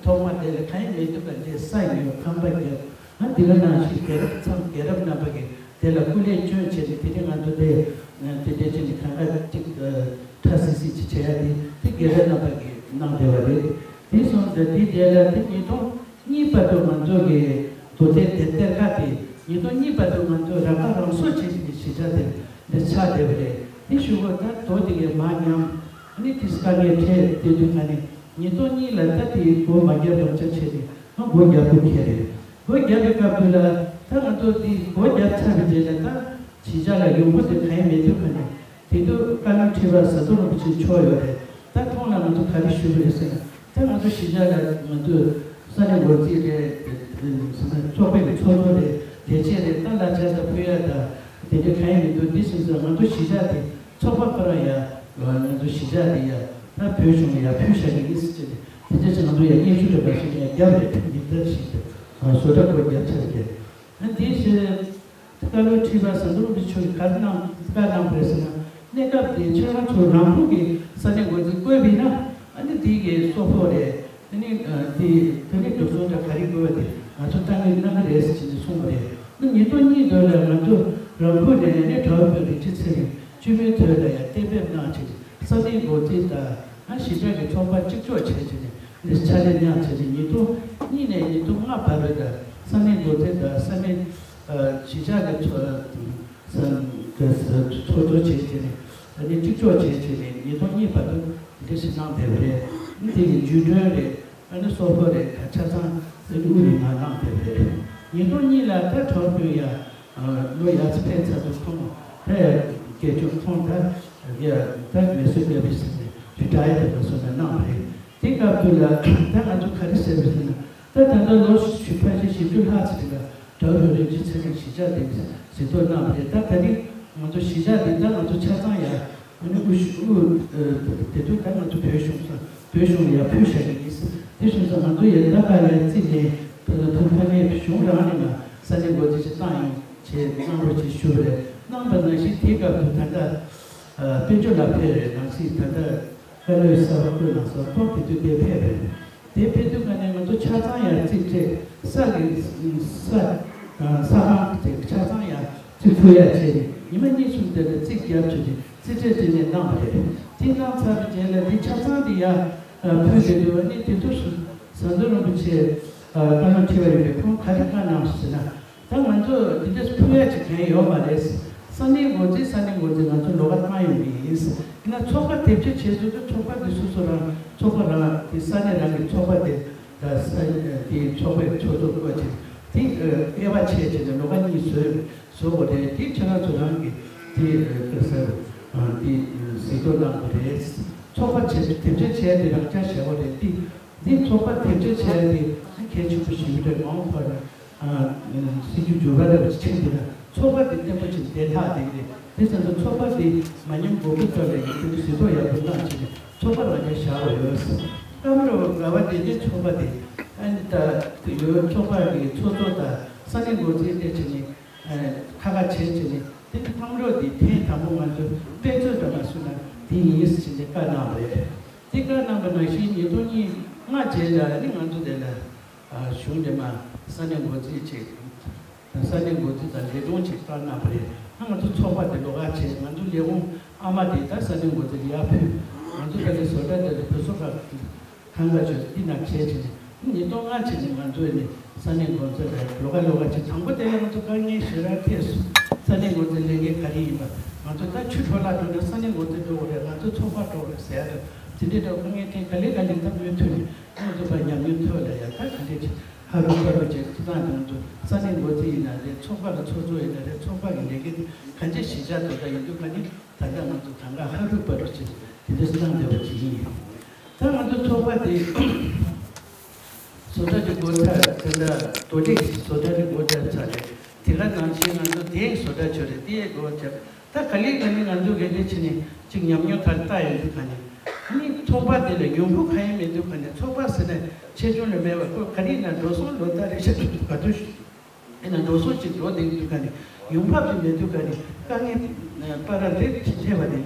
ཐོག་མ་དེ་ལ་གང་ཡང་མེད་དུས་ག་འདྲའི་ས་ཉོས་ཁང་པ་བརྒྱབ། ཨ་དེ་ག་ནང་བཞིན་རྒྱལ་རབས་ཚང་རྒྱལ་རབས་རྣམ་པ་གིས་དེ་ལ་སྐུ་ལས་བསྐྱོན་བྱས་ཏེ་དེ་རིང་ང་ཚོ་དེ་དེ་འདྲའི་ཅིག་ནི་གང་ག་ཅིག་ཁྲ་སིལ་སིལ་ཅིག་བྱེད་ཡ་དེ་དེ་རྒྱལ་རབས་རྣམ་པ་གིས་གནང་བསྡད་པ་རེད། དེ་སོང་ཙང་དེ་རྗེས་ལ་དེ་ཉིས་སྟོང་གཉིས་བར་དུ་ང་ཚོ་གི་རྡོ་གཏེར་དེ་གཏེར་ཁ་དེ་ཉིས་སྟོང་གཉིས་བར་དུ་ང་ཚོ་རང་ཁ་རང་གསོ་བྱེད་ཀྱི་གཞིས་ཆགས་དེ་འདི་ཆགས་བསྡད་པ་རེད། དེ་གཞུག་གུ་ད་རྡོ་དེ་གའི་མར་ཉམས། ཨ་ནི་དེ་དཀའ་ངལ་འཕྲད་བསྡད་དུས་ཁ་ནས། ཉིས་སྟོང་གཉིས་ལ་ད་དེའི་སྒོ་མ་བརྒྱབ་རང་ཆ་བྱས་ནས་ང་སྒོ་བརྒྱབ་དགོས་ཁེལ་རེད། སྒོ་བརྒྱབ་པའི་སྐབས་དུས་ལ་ད་ང་ཚོ་དེ་སྒོ་བརྒྱབ་ཚར་བའི་རྗེས་ལ་ད་གཞིས་ཆགས་ལ་ཡོང་སྒོ་དེ་གང་ཡང་མེད་དུས་ཁ་ནས་དེ་དུས་བཀའ་བློན་ཁྲི་པ་ཟམ་གདོང་རིན་པོ་ཆེ་མཆོག་ཡོད་རེད། ད་ཁོང་ལ་ང་ཚོ་ག་རེ་ཞུ་དགོས་རེད་ཟེར་ན། ད་ང་ཚོ་གཞིས་ཆགས་ལ་ང་ཚོ་ས་གནས་འགོ་ཁྲིད་རེད། ཚོགས་པའི་ཚོགས་གཙོ་རེད། ལས་བྱེད་རེད། ད་གླ་ཆ་ད་ཕུལ་ཡ་ད་དེ་འདྲ་གང་ཡང་མི་འདུག་འདི་ཟིན་ཙང་ང་ཚོ་གཞིས་ཆགས་དེ། ཚོགས་པ་ཁོ་རང་ཡ། ང་ཚོ་གཞིས་ཆགས་འདི་ཡ། ད་བོད་གཞུང་ལ་ཡ་ཕུལ་བཞག་གི་ཡིན་ཟེར་ནས་དེ་རྗེས་ང་ཚོ་ཡ་སྙན་ཞུ་འདྲ་པ་ཞིག་ཡ་བརྒྱབ་རེད། ཉིན་ལྟར་ཞིག་ཏུ་བཟོ་གྲྭ་སྐོར་བརྒྱབ་ཚར་རེད། ཨ་འདིའི་ཕྱིར་བཀའ་བློན་ཁྲི་པ་ཟམ་གདོང་རིན་པོ་ཆེ་མཆོག་གིས་ག་རེ་གནང་བཀའ་གནང་པ་རེད་ཟེར་ན། གནས་སྐབས་འདི་ཁྱེད་རང་ཚོ་རང་ཁུལ་གྱི་ས་གནས་འགོ་འཛིན་བསྐོས་པ་ཡིན་ན། ཨ་ནི་འདི་གའི་སོ་ཕོ་རེད། དེ་ནི་ཨ་དེ་དེ་ནི་འགྲོ་སོང་འདྲ་ག་རེ་དགོས་པ་དེ་ང་ཚོ་ལྟ་ངན་གནང་གི་རེད་ཟེར་ནས་གསུངས་པ་རེད། ཨ་ཉིས་སྟོང་གཉིས་དོན་ལ་ང་ཚོ་རང་ཁུལ་ནས་ནི་དྲ་བ་བོད་རིག་སྤྱི་ཚེ་རིང་བཅོས་མའི་ཐོག་ལ་ཡང་གཏན་འབེབས་གནང་བྱས་ས་གནས་འགོ་འཛིན་དང་ཨ་གཞིས་ཆགས་ཀྱི་ཚོགས་པ་གཅིག་ལྕོགས་བྱས་བྱས་ནས་འདི་ཕྱག་ལས་གནང་བྱས་ནས་ཉིས་སྟོང་གཉིས་ནས་ཉིས་སྟོང་ལྔ་བར་དུ་དང་ས་གནས་འགོ་འཛིན་དང་ས་གནས་ཨ་གཞིས་ཆགས་ཀྱི་ཚོགས། ཚོགས་གཙོ་བྱས་བྱས་ནས་ཨ་ནི་གཅིག་ལྕོགས་བྱས་བྱས་ནས་ཉིས་སྟོང་གཉིས་བར་དུ་འདི་འདྲ་ཞིག་གནང་བསྡད་པ་རེད། ཨ་ནི་དེ་ཡི་རྒྱུན་གྲོན་རེད། ཨ་ནི་སོ་ཕོ་རེད། ད་ཆ་ཚང་ཨ་ནི་དབུ་རིང་ང་གནང་བསྡད་པ་རེད། ཉིས་སྟོང་གཉིས་ལ་ད་གྲོགས་པོ་ཡ་ལོ་ཡར་ཚེ་ཕན་ཚར་དུས་ཁོང་ད་ཡ་སྐད་ཅོག་ཁོང་ད་ཡ་ད་མེ་གསོད་བརྒྱབ་པའི་ཟེར་ནས་རི་ཊ་ཡར་དེ་འདྲ་སོང་ནས་གནང་བ་རེད། དེ་སྐབས་དུས་ལ་ད་ང་ཚོ་ག་རེ་ཟེར་བ་ཟེར་ན། ད་ད་ལྟ་ལོ་བཞི་ཕལ་ཆེར་བཞི་བཅུ་ལྷག་ཙམ་ཞིག་ལ་དྲ་བ་བོད་རིག་སྤྱི་ཚེ་རིང་གཞིས་ཆགས་དེ་གཟིགས་རྟོག་གནང་བ་རེད། ད་ད་རིང་ང་ཚོ་གཞིས་ཆགས་དེ་ད་ང་ཚོ་ཆ་ཚང་ཡ་ཨ་ནི་དབུ་བཞུགས་དབུ་དེ་དུས་ད་ང་ཚོ་བོད་གཞུང་ས་བོད་གཞུང་ལ་ཡ་ཕུལ་བཞག་གི་ཡིན། དེ་སོང་ཙང་ང་ཚོ་ཡ་ད་ག་ལ་རྩིས་ནས་ད་ད་ཐོག་ཕ་ནས་གཞུང་རང་ནས་ང་ས་གནས་འགོ་འཛིན་ཞིག་བཏང་ཡོང་བྱས་གནང་རོགས་ཅེས་ཞུ་བ་རེད། གནང་པ་ནང་བཞིན་དེའི་སྐབས་དུ་ད་ལྟ་དཔལ་འབྱོར་ལགས་ཕེབས་རེད། ནང་སྲིད་ད་ལྟ་བཀའ་བློན་གསར་པ་བསྐོས་གནང་སོང་། ཁོང་དེ་དུས་དེ་ཕེབས་རེད། དེ་ཕེབས་དུས་ཀ་ནས་ང་ཚོ་ཆ་ཚང་ཡང་རྩིས་སྤྲད། ས་གི་ས་ས་ཁང་དེ་ཆ་ཚང་ཡང་རྩིས་ཕུལ་ཡ་བྱས་ནས་ཉི་མ་གཉིས་གསུམ་དེ་ལ་རྩིས་བརྒྱབ་བྱས་ནས་རྩིས་སྤྲད་བྱས་ནས་གནང་བ་རེད། དེ་གནང་ཚར་བའི་རྗེས་ལ་དེ་ཆ་ཚང་དེ་ཡང་ཕུལ་བྱས་དུས་ནི་དེ་དུས་ཟམ་གདོང་རིན་པོ་ཆེ་བཀའ་བློན་ཁྲི་པ་ཡིན་པས་ཁོང་ག་རེ་བཀའ་གནང་ཟེར་ན། ད་ང་ཚོ་འདི་འདྲས་ཕུལ་ཡ་ཅིག་གང་ཡོད་མ་རེད། ས་གནས་འགོ་འཛིན་ས་གནས་འགོ་འཛིན་ང་ཚོ་ལོགས་ཀ་བཏང་ཡོང་གི་ཡིན། ཡིན་ན་ཚོགས་པ་དེབ་སྐྱེལ་བྱེད་ཚུལ་དུ་ཚོགས་པ་འདི་སོ་སོ་རང་ཚོགས་པ་རང་དེ་ས་གནས་རང་གི་ཚོགས་པ་དེ་ད་ས་དེའི་ཚོགས་པའི་ཚོགས་གཙོ་བསྐོ་བྱས་ དེ་དབྱེ་བ་ཕྱེ་བྱས་ནས་ལོ་ཁ་གཉིས་བཟོས་བཟོ་དགོས་རེད། དེ་ཁྱེད་རང་ཚོ་རང་གིས་དེ་ག་ཟེར་དེ་གཟིགས་རྟོག་གནང་དགོས་རེད། ཚོགས་པ་བྱས་དེབ་སྐྱེལ་བྱས་དེ་རང་རྐྱ་བྱས་པ་རེད། དེ་དེ་ཚོགས་པ་དེབ་སྐྱེལ་བྱས་དེ་གལ་ཆེན་པོ་ཞིག་རེད། མ་འོངས་པར་སྲིད་ཇུས་འགྱུར་བ་འདྲ་བ་ཕྱིན་དེ་ལ་ཚོགས་པ་དེ་བརྟན་པོ་ཅིག་བསྡད་ལྷག་དེ་རེད། དེ་ཙམ་དུ་ཚོགས་པ་དེ་མ་ཉམས་གོང་འཕེལ་ཐོག་ལ་ཡིན་དུས་གཟིགས་རྟོག་ཡག་པོ་གནང་བྱས་ནས་ཚོགས་པ་རང་རྐྱ་བཞག་པ་ཡོད། སྐམ་རོ་ར་བ་དེ་ནས་ཚོགས་པ་དེ་ཨ་ནི་ད་ཡོད། ཚོགས་པ་གི་ཚོགས་གཙོ་དང་ས་གནས་འགོ་འཛིན་དེ་བྱས་ནས་ཁ་ཁ་བྱས་བྱས་ནས་དེ་ནི་སྐམ་རོ་དེ་ཐེངས་དང་པོ་ང་ཚོ་དཔེ་མཛོད་འདྲ་མ་བཟོས་ན་དེ་ཡིན་ཟེར་ནས་བཀའ་གནང་བ་རེད། དེ་བཀའ་གནང་པ་ནང་བཞིན་ཉིས་སྟོང་ཉི་ཤུ་ལྔ་རྗེས་ལ་ནི་ང་ཚོ་དེ་ལ་གཞུང་འབྲེལ་མ་ས་གནས་འགོ་འཛིན་ཅིག་ས་གནས་འགོ་འཛིན་དང་ལས་དྲུང་ཅིག་བཏང་གནང་བ་རེད། ང་ཚོ་ཚོགས་པ་དེ་ལོགས་ཀ་བྱས། ང་ཚོ་ལས་ཁུངས་ཨ་མ་དེ་ད་ས་གནས་འགོ་འཛིན་ལ་ཡར་ཕུལ། ང་ཚོ་ད་ལྟ་བཟོ་གྲྭ་དེ་ལ་བུ་གསོ་ཁང་ཁང་ག་ཆོས་འདི་ན་བྱས་བྱས་ནས་ཉིས་སྟོང་ལྔ་བྱས་ནས་ང་ཚོ་ནི་ས་གནས་འགོ་འཛིན་ལ་ལོགས་ཀ་ལོགས་ཀ་བྱས། དང་པོ་དེ་ལ་ང་ཚོ་དཀའ་ངལ་ཞེ་དྲག་འཕྲད་སོང་། ས་གནས་འགོ་འཛིན་ལས་འགན་ག་རེ་ཡིན་པ། ང་ཚོ་ད་ཆུ་འཕྲོ་བརླག་འགྲོ་ན་ས་གནས་འགོ་འཛིན་འགྲོ་དགོས་རེད། ང་ཚོ་ཚོགས་པ་འགྲོ་དགོས་རེད་ཟེར་ཡ་དང་དེ་འདྲའི་འདྲ་དཀའ་ངལ་འཕྲད། ག་ལེ་ག་ལེ་ད་མུ་མཐུད་ནས། ང་ཚོ་བར་ཉམས་མྱོང་ཐོག་ལ་ཡང་ད་ག་འདྲས་ཅིག་ཧ་རུ་ཧ་རུ་ཅིག་ཐུགས་སྣང་དང་དུ་ས་གནས་འགོ་འཛིན་ཡིན་ན་རེད། ཚོགས་པ་ལ་ཚོགས་གཙོ་ཡིན་ན་རེད། ཚོགས་པ་གི་ལས་འགན་དེ་ག་འདྲས་གཞི་བཞག་འགྲོ་ད་ཡིན་དུས་ག་ནི་ད་ལྟ་ང་ཚོ་གང་ག་ཧ་རུ་པ་རུ་ཅིག་དེ་འདྲས་སྣང་བསྡད་པ་ཅིག་ཡིན། ད་ང་ཚོ་ཚོགས་པ་དེ་བཟོ་གྲྭ་གི་སྒོ་ཚར་དེ་འདྲ་རྡོ་རྗེ་བཟོ་གྲྭ་གི་སྒོ་བརྒྱབ་ཚར་རེད། དེ་ག་ནང་བཞིན་ང་ཚོ་དེའི་བཟོ་གྲྭ་ཆོས་རེད། དེའི་སྒོ་བརྒྱབ། ད་ག་ལེ་ག་ལེ་ང་ཚོ་ག་འདྲ་བྱས་ནས་ཅིག་ཉམས་མྱོང་དར་བཏང་ཡོང་དུས་ག་ནས་ཨ་ནི་ཚོགས་པ་དེ་ལ་ཡོང་འབབ་གང་ཡང་མེད་དུས་ག་ནས། ཚོགས་པ་ཟེར་ན་ཆེ་ཆུང་ལ་མེད་པར་ཁོ་ག་རེ་ཡིན་ན་འགྲོ་སོང་ལོ་ལྟར་རེ་ཤ་ཐུབ་ཐུབ་ག་དུས་ཡིན་ན་འགྲོ་སོང་ཅིག་འགྲོ་བསྡད་དུས་ག་ནས་ཡོང་འབབ་ཅིག་མེད་དུས་ག་ནས་དཀའ་ངལ་བར་རེ་ཆེ་བ་དེ་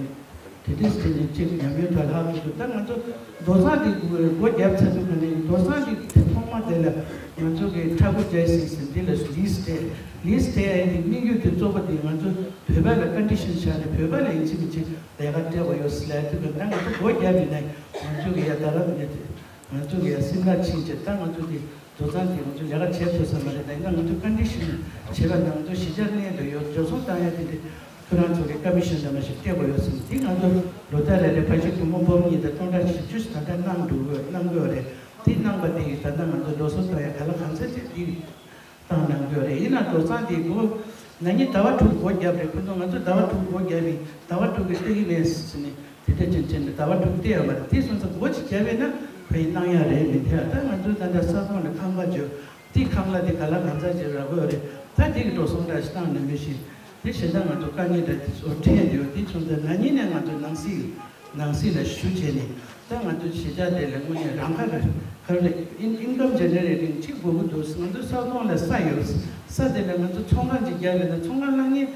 དེ་འདྲས་བྱས་ནས་ཅིག་ཉམས་མྱོང་དར་ལྷག་ཐུབ་ཐུབ། ད་ང་ཚོ་རྡོ་བཟང་དེ་སྒོ་བརྒྱབ་ཚར་དུས་ག་ནས་རྡོ་བཟང་དེ་ཐོག་མ་དེ་ལ་ང་ཚོ་གི་ཁྲ་བོ་ཇའི་སིང་ཟེར་འདི་ལ་ལིས་སྤྲད། ལིས་སྤྲད་ཡ་དེ་དམིགས་ཡུལ་དེ་གཙོ་བོ་དེ་ང་ཚོ་བོད་པ་ལ་ཀོན་ཌི་ཤན་བཞག་ནས་བོད་པ་ལ་ཡིན་གཅིག་མིན་གཅིག་ལས་ཀ་སྤྲད་དགོས་ཡོད་ཟེར་ལབ་དུས་ད་ང་ཚོ་སྒོ་བརྒྱབ་ཡིན་ན་ང་ཚོ་གི་ཡ་ད་རབ་ནས་ང་ཚོ་གི་ཡ་སིམ་ལ་ཕྱིན་བྱས་ད་ང་ཚོ་དེ་རྡོ་བཟང་དེ་ང་ཚོ་ལས་ཀ་བྱེད་ཐུབ་ས་མ་རེད། ད་ཡིན་ན་ང་ཚོ་ཀོན་ཌི་ཤན་བྱས་པ་ན་ང་ཚོ་གཞིས་ཆགས་གནས་དུ་ཡོད། འགྲོ་སོང་བཏང་ཡ་དེ་འདྲ་ཁྱོད་རང་ཚོ་གི་ཀོ་མི་ཤན་འདྲ་མ་ཞིག་སྤྲད་དགོས་ཡོད་ཟེར་ནས་དེ་ང་ཚོ་ལོ་ལྟར་རེ་རེ་ཕལ་ཆེར་སྒོར་མོ་འབུམ་གཉིས་དང་སྟོང་ཕྲག་བཞི་བཅུ་ཞིག་ད་ལྟ་གནང་འགྲོ་གི་གནང་གི་ཡོད་རེད། དེ་གནང་པ་དེ་ཡིས་ད་ལྟ་ང་ཚོ་འགྲོ་སོང་བཏང་ཡ་ག་ལ་གང་འཚམ་ཅིག་དེ་བཏང་གནང་གི་ཡོད་རེད། ཡིན་ན་རྡོ་བཟང་དེ་སྒོ་ན་ནིང་ཟླ་བ་དྲུག་སྒོ་བརྒྱབ་རེད། ཁོ་ཚོ་ང་ཚོ་ཟླ་བ་དྲུག་སྒོ་བརྒྱབ་ཡིན། ཟླ་བ་དྲུག་གི་སྟེང་ནས་ཟེར་ནས་དེ་འདྲ་ཅན་ཅན་ཟླ་བ་དྲུག་སྟེ་ཡོད་མ་རེད། དེ་སོང་ཙང་སྒོ་ཅིག་བརྒྱབ་ཡིན་ན་ཁོ་ཡིས་གནང་ཡ་རེད་མི་འདུག་ད་ང་ཚོ་ད་ལྟ་ས་ཁོངས་ལ་ཁང་པ་བརྗོད་དེ་ཁང་གླ་དེ་ག་ལ་གང་འཚམ་ཅིག་རག་གི་ཡོད་རེད། ད་དེ་གི་འགྲོ་སོང་འདྲ་ཞིག་བཏང་ནས་མི་ཤེས། དེ་གཞན་དག་ང་ཚོ་དཀའ་ངལ་འདྲ་དེ་ཚོ་འཕྲད་ཡོད། དེ་སོང་ཙང་ན་ནིང་ནས་ང་ཚོ་ནང་སྲིད་ནང་སྲིད་ལ་ཞུ་བྱས་ནས་ད་ང་ཚོ་གཞིས་ཆགས་དེ་ལ་དངོས་གནས་རང་ཁ་ར་ཁ་རེ་ཨིན་ཨིན་ཀམ་ཇེ་ནེ་རེ་ཊིང་ཅིག་དགོས་ཀྱི་འདུག་ང་ཚོ་ས་ཁོངས་ལ་ས་ཡོད། ས་དེ་ལ་ང་ཚོ་ཚོང་ཁང་ཅིག་རྒྱག་ཡོད་ན་ཚོང་ཁང་གླ་ངེས་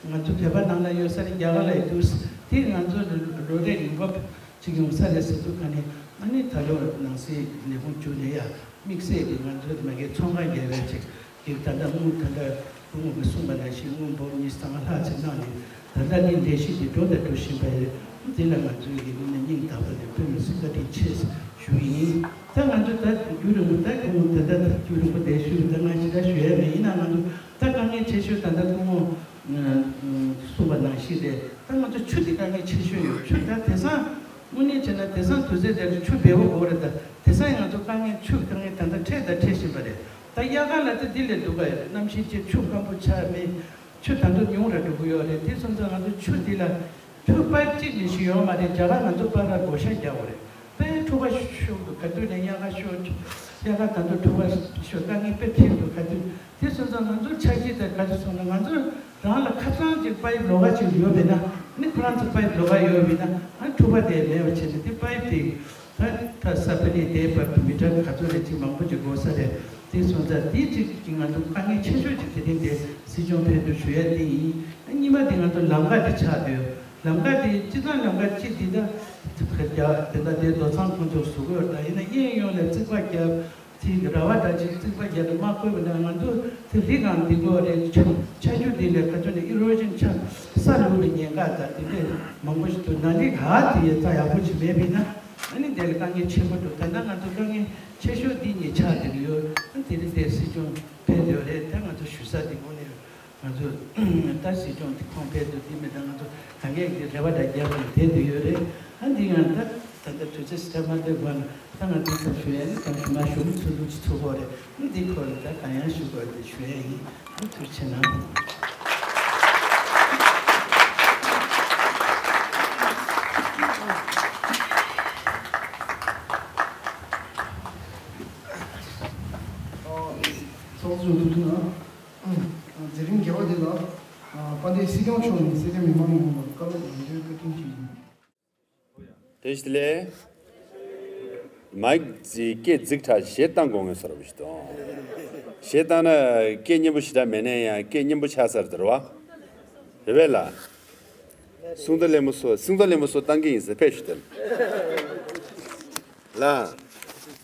ང་ཚོ་བོད་པ་ནང་ལ་ཡོད་ས་རེད། རྒྱ་གར་ལ་ཡོད་འདུག་དེ་ང་ཚོ་ལོ་རེ་ཡོང་འབབ་ཅིག་ཡོང་ས་རེད་ཟེར་དུས་ག་ནས་ཨ་ནི་ད་ལོ་ནང་སྲིད་ལས་ཁུངས་བཅུ་ལས་ཡ་དམིགས་བསལ་གྱི་ང་ཚོ་མ་གི་ཚོང་ཁང་རྒྱག་ཡ་ཅིག་གི་ད་ལྟ་དངུལ་ད་ལྟ་སྐུ་ངོ་གིས་གསུངས་པ་ནང་བཞིན་དངུལ་འབུམ་ཉི་ཤུ་རྩ་ལྔ་ལྷག་ཅིག་གནང་ནས་ད་ལྟ་ནི་ལས་གཞི་འདི་འགྲོ་དང་འགྲོ་བཞིན་པ་རེད། འདི་ལ་ང་ཚོའི་གི་ངོས་ནས་སྙིང་ཐག་པ་ནས་དཔེ་མི་སྲིད་བཀའ་དྲིན་ཆེ་ཞུ་གི་ཡིན། ད་ང་ཚོ་ད་རྒྱུན་རིང་པོ་ད་སྐུ་ངོ་ད་ལྟ་ད་རྒྱུན་རིང་པོ་བསྡད་ཞུ་ད་ང་ཞེ་དྲག་ཞུ་ཡ་མེད། ཡིན་ན་ང་ཚོ་ད་དཀའ་ངལ་ཆེ་ཤོས་ད་ལྟ་སྐུ་ངོ་གསུངས་པ་ནང་བཞིན་རེད། ད་ང་ཚོ་ཆུ་དེ་དཀའ་ངལ་ཆེ་ཤོས་ཡོད། ཆུ་ད་དེང་སང་དངོས་གནས་བྱས་ན་དེང་སང་དུས་ཚོད་དེར་ཆུ་འབེལ་བོ་དགོས་རེད། ད་དེང་སང་ང་ཚོ་དཀའ་ངལ་ཆུ་དཀའ་ངལ་ད་ལྟ་འཕྲད་དང་འཕྲད་བཞིན་པ་རེད། ད་དབྱར་ཁ་ལ་ད་འདི་ལས་སྡུག་ག་ཡོད་རེད། གནམ་གཤིས་ཅིག་ཆུ་སྐམ་པོ་ཆགས་མེད། ཆུ་ད་དུང་ཉུང་རུ་འགྲོ་གི་ཡོད་རེད། དེ་སོང་ཙང་ང་ཚོ་ཆུ་འདི་ལ་ཆུ་པའིབ་གཅིག་ལས་ཤིག་ཡོད་མ་རེད། རྒྱ་གར་ང་ཚོ་པར་ར་བགོ་བཤའ་རྒྱག་དགོས་རེད། དཔེ་འཁྲུག་པ་ཤོར་འདུག་ག་དུས་ནས་དབྱར་ཁ་ཤོར་དབྱར་ཁ་ད་དུང་འཁྲུག་པ་ཤོར་དཀའ་ངལ་དཔེ་འཕྲད་འདུག་ག་དུས་དེ་སོང་ཙང་ང་ཚོ་ཆ་ཤས་དེ་ག་དུས་སོང་ན་ང་ཚོ་རང་ལ་ཁ་ཚང་ཅིག་པའིབ་ལོགས་ཀ་ཅིག་ཡོད་པས་ན་ནི་ཁོ་རང་ཚོ་པའིབ་ལོགས་ཀ་ཡོད་པས་ན་ང་འཁྲུག་པ་དེ་མེད་པ་བྱས་ནས་དེ་པའིབ་དེ། ད་ད་ས་པ་ནི་དེའི་བར་དུ་མི་ཊར་ག་ཚོད་རེད་ཅིག་མང་པོ་ཅིག་དགོས་ས་རེད། དེ་སོང་ཙང་དེ་ཅིག་གི་ང་ཚོ་དཀའ་ངལ་ཆེ་ཤོས་ཅིག་དེ་རིང་དེ་སྲིད་སྐྱོང་ཕེབས་དུས་ཞུ་ཡ་དེ་ཡིན། ཨ་གཉིས་པ་དེ་ང་ཚོ་ལམ་ཁ་དེ་ཆགས་བསྡད་ཡོད། ལམ་ཁ་དེ་སྤྱི་བཏང་ལམ་ཁ་གཅིག་དེ་ད་རྒྱ་དེ་ད་དེ་རྡོ་ཚང་ཁོང་ཚོར་བཟོ་དགོས་ད་ཡིན་ན་གཡས་གཡོན་ལ་རྩིག་པ་བརྒྱབ་དེ་ར་བ་འདྲ་ཅིག་རྩིག་པ་བརྒྱབ་ཏེ་མ་བཀོད་པ་ན་ང་ཚོ་དེ་རི་སྒང་དེ་དགོས་རེད། ཆ་ཆ་རྒྱུས་དེ་ལས་ག་ཚོད་ནས་ཨི་རོ་ཤན་ཆགས་ས་ལུག་ལ་ཉེན་ཁ་དང་དེ་འདྲས་མང་པོ་ཞིག་འདུག་ན་ནི་ག་དེ་ཡ་རྩ་ཡག་པོ་ཅིག་མེད་པས་ན། ཨ་ནི་དེ་ལ་དཀའ་ངལ་ཆེན་པོ་འདུག་ད་ལྟ་ང་ཚོ་དཀའ་ངལ་ཆེ་ཤོས་འདི་གཉིས་ཆགས་བསྡད་ཀྱི་ཡོད། ཨ་དེ་རིང་དེ་སྲིད་སྐྱོང་ཕེབས་ཡོད་རེད། ད་ང་ཚོ་ཞུ་ས་འདི་དངོས་གནས་ང་ཚོ་ད་སྲིད་སྐྱོང་དེ་ཁོང་ཕེབས་འདུག་འདི་མེད་ད་ང་ཚོ་གང་གས་ཀྱི་རེ་བ་འདྲ་རྒྱབ་ནས་བསྡད་བསྡད་ཡོད་རེད། ཨ་འདི་ཡང་ད་ ད་ལྟ་དུས་ཚོད་སྤྲད་མ་སྤྲད་པ་ན་ད་ང་འདི་ཚོ་ཞུ་ཡ་ནི་ད་ཞུ་མ་ཞུ་མི་ཚོ་ལུགས་ཀྱི་ཚུགས་ཧོ་རེད། འདི་ཁོ་ལ་ད་གང་ཡང་ཞུ་དགོས་དེ་ཞུ་ཡ་ཡིན། ཐུགས་རྗེ་གནང་། ཚོགས་གཙོ་ཐུགས་རྗེ་གནང་། དེ་རིང་དགེ་བ་འདི་ལ་དཔལ་ལྡན་སྲིད་སྐྱོང་མཆོག་ནས་སེར་སྐྱ་མི་མང་ཡོངས་ལ་བཀའ་སློབ་ཡོན་ཏན་བཀའ་དྲིན་ཆེ་ཡིན། བཀྲ་ཤིས་བདེ་ལེགས། མ་ཡིག་ཅིག་སྐད་རྫིག་དྲགས་ཞེ་བཏང་དགོས་ངེས་སོ་ར་བུ་ཞིག་དང་། ཞེ་བཏང་ན་སྐད་སྙན་པོ་ཞེ་དྲག་མེད་ན་ཡང་སྐད་སྙན་པོ་ཆགས་ས་རེད་དོ་ར་བ། རེད་པས་ལ། སུང་ད་ལེ་མོ་སོ་སུང་ད་ལེ་མོ་སོ་བཏང་གི་ཡིན་ཟེར་ཕེབས་ཞུ་དེ། ལ།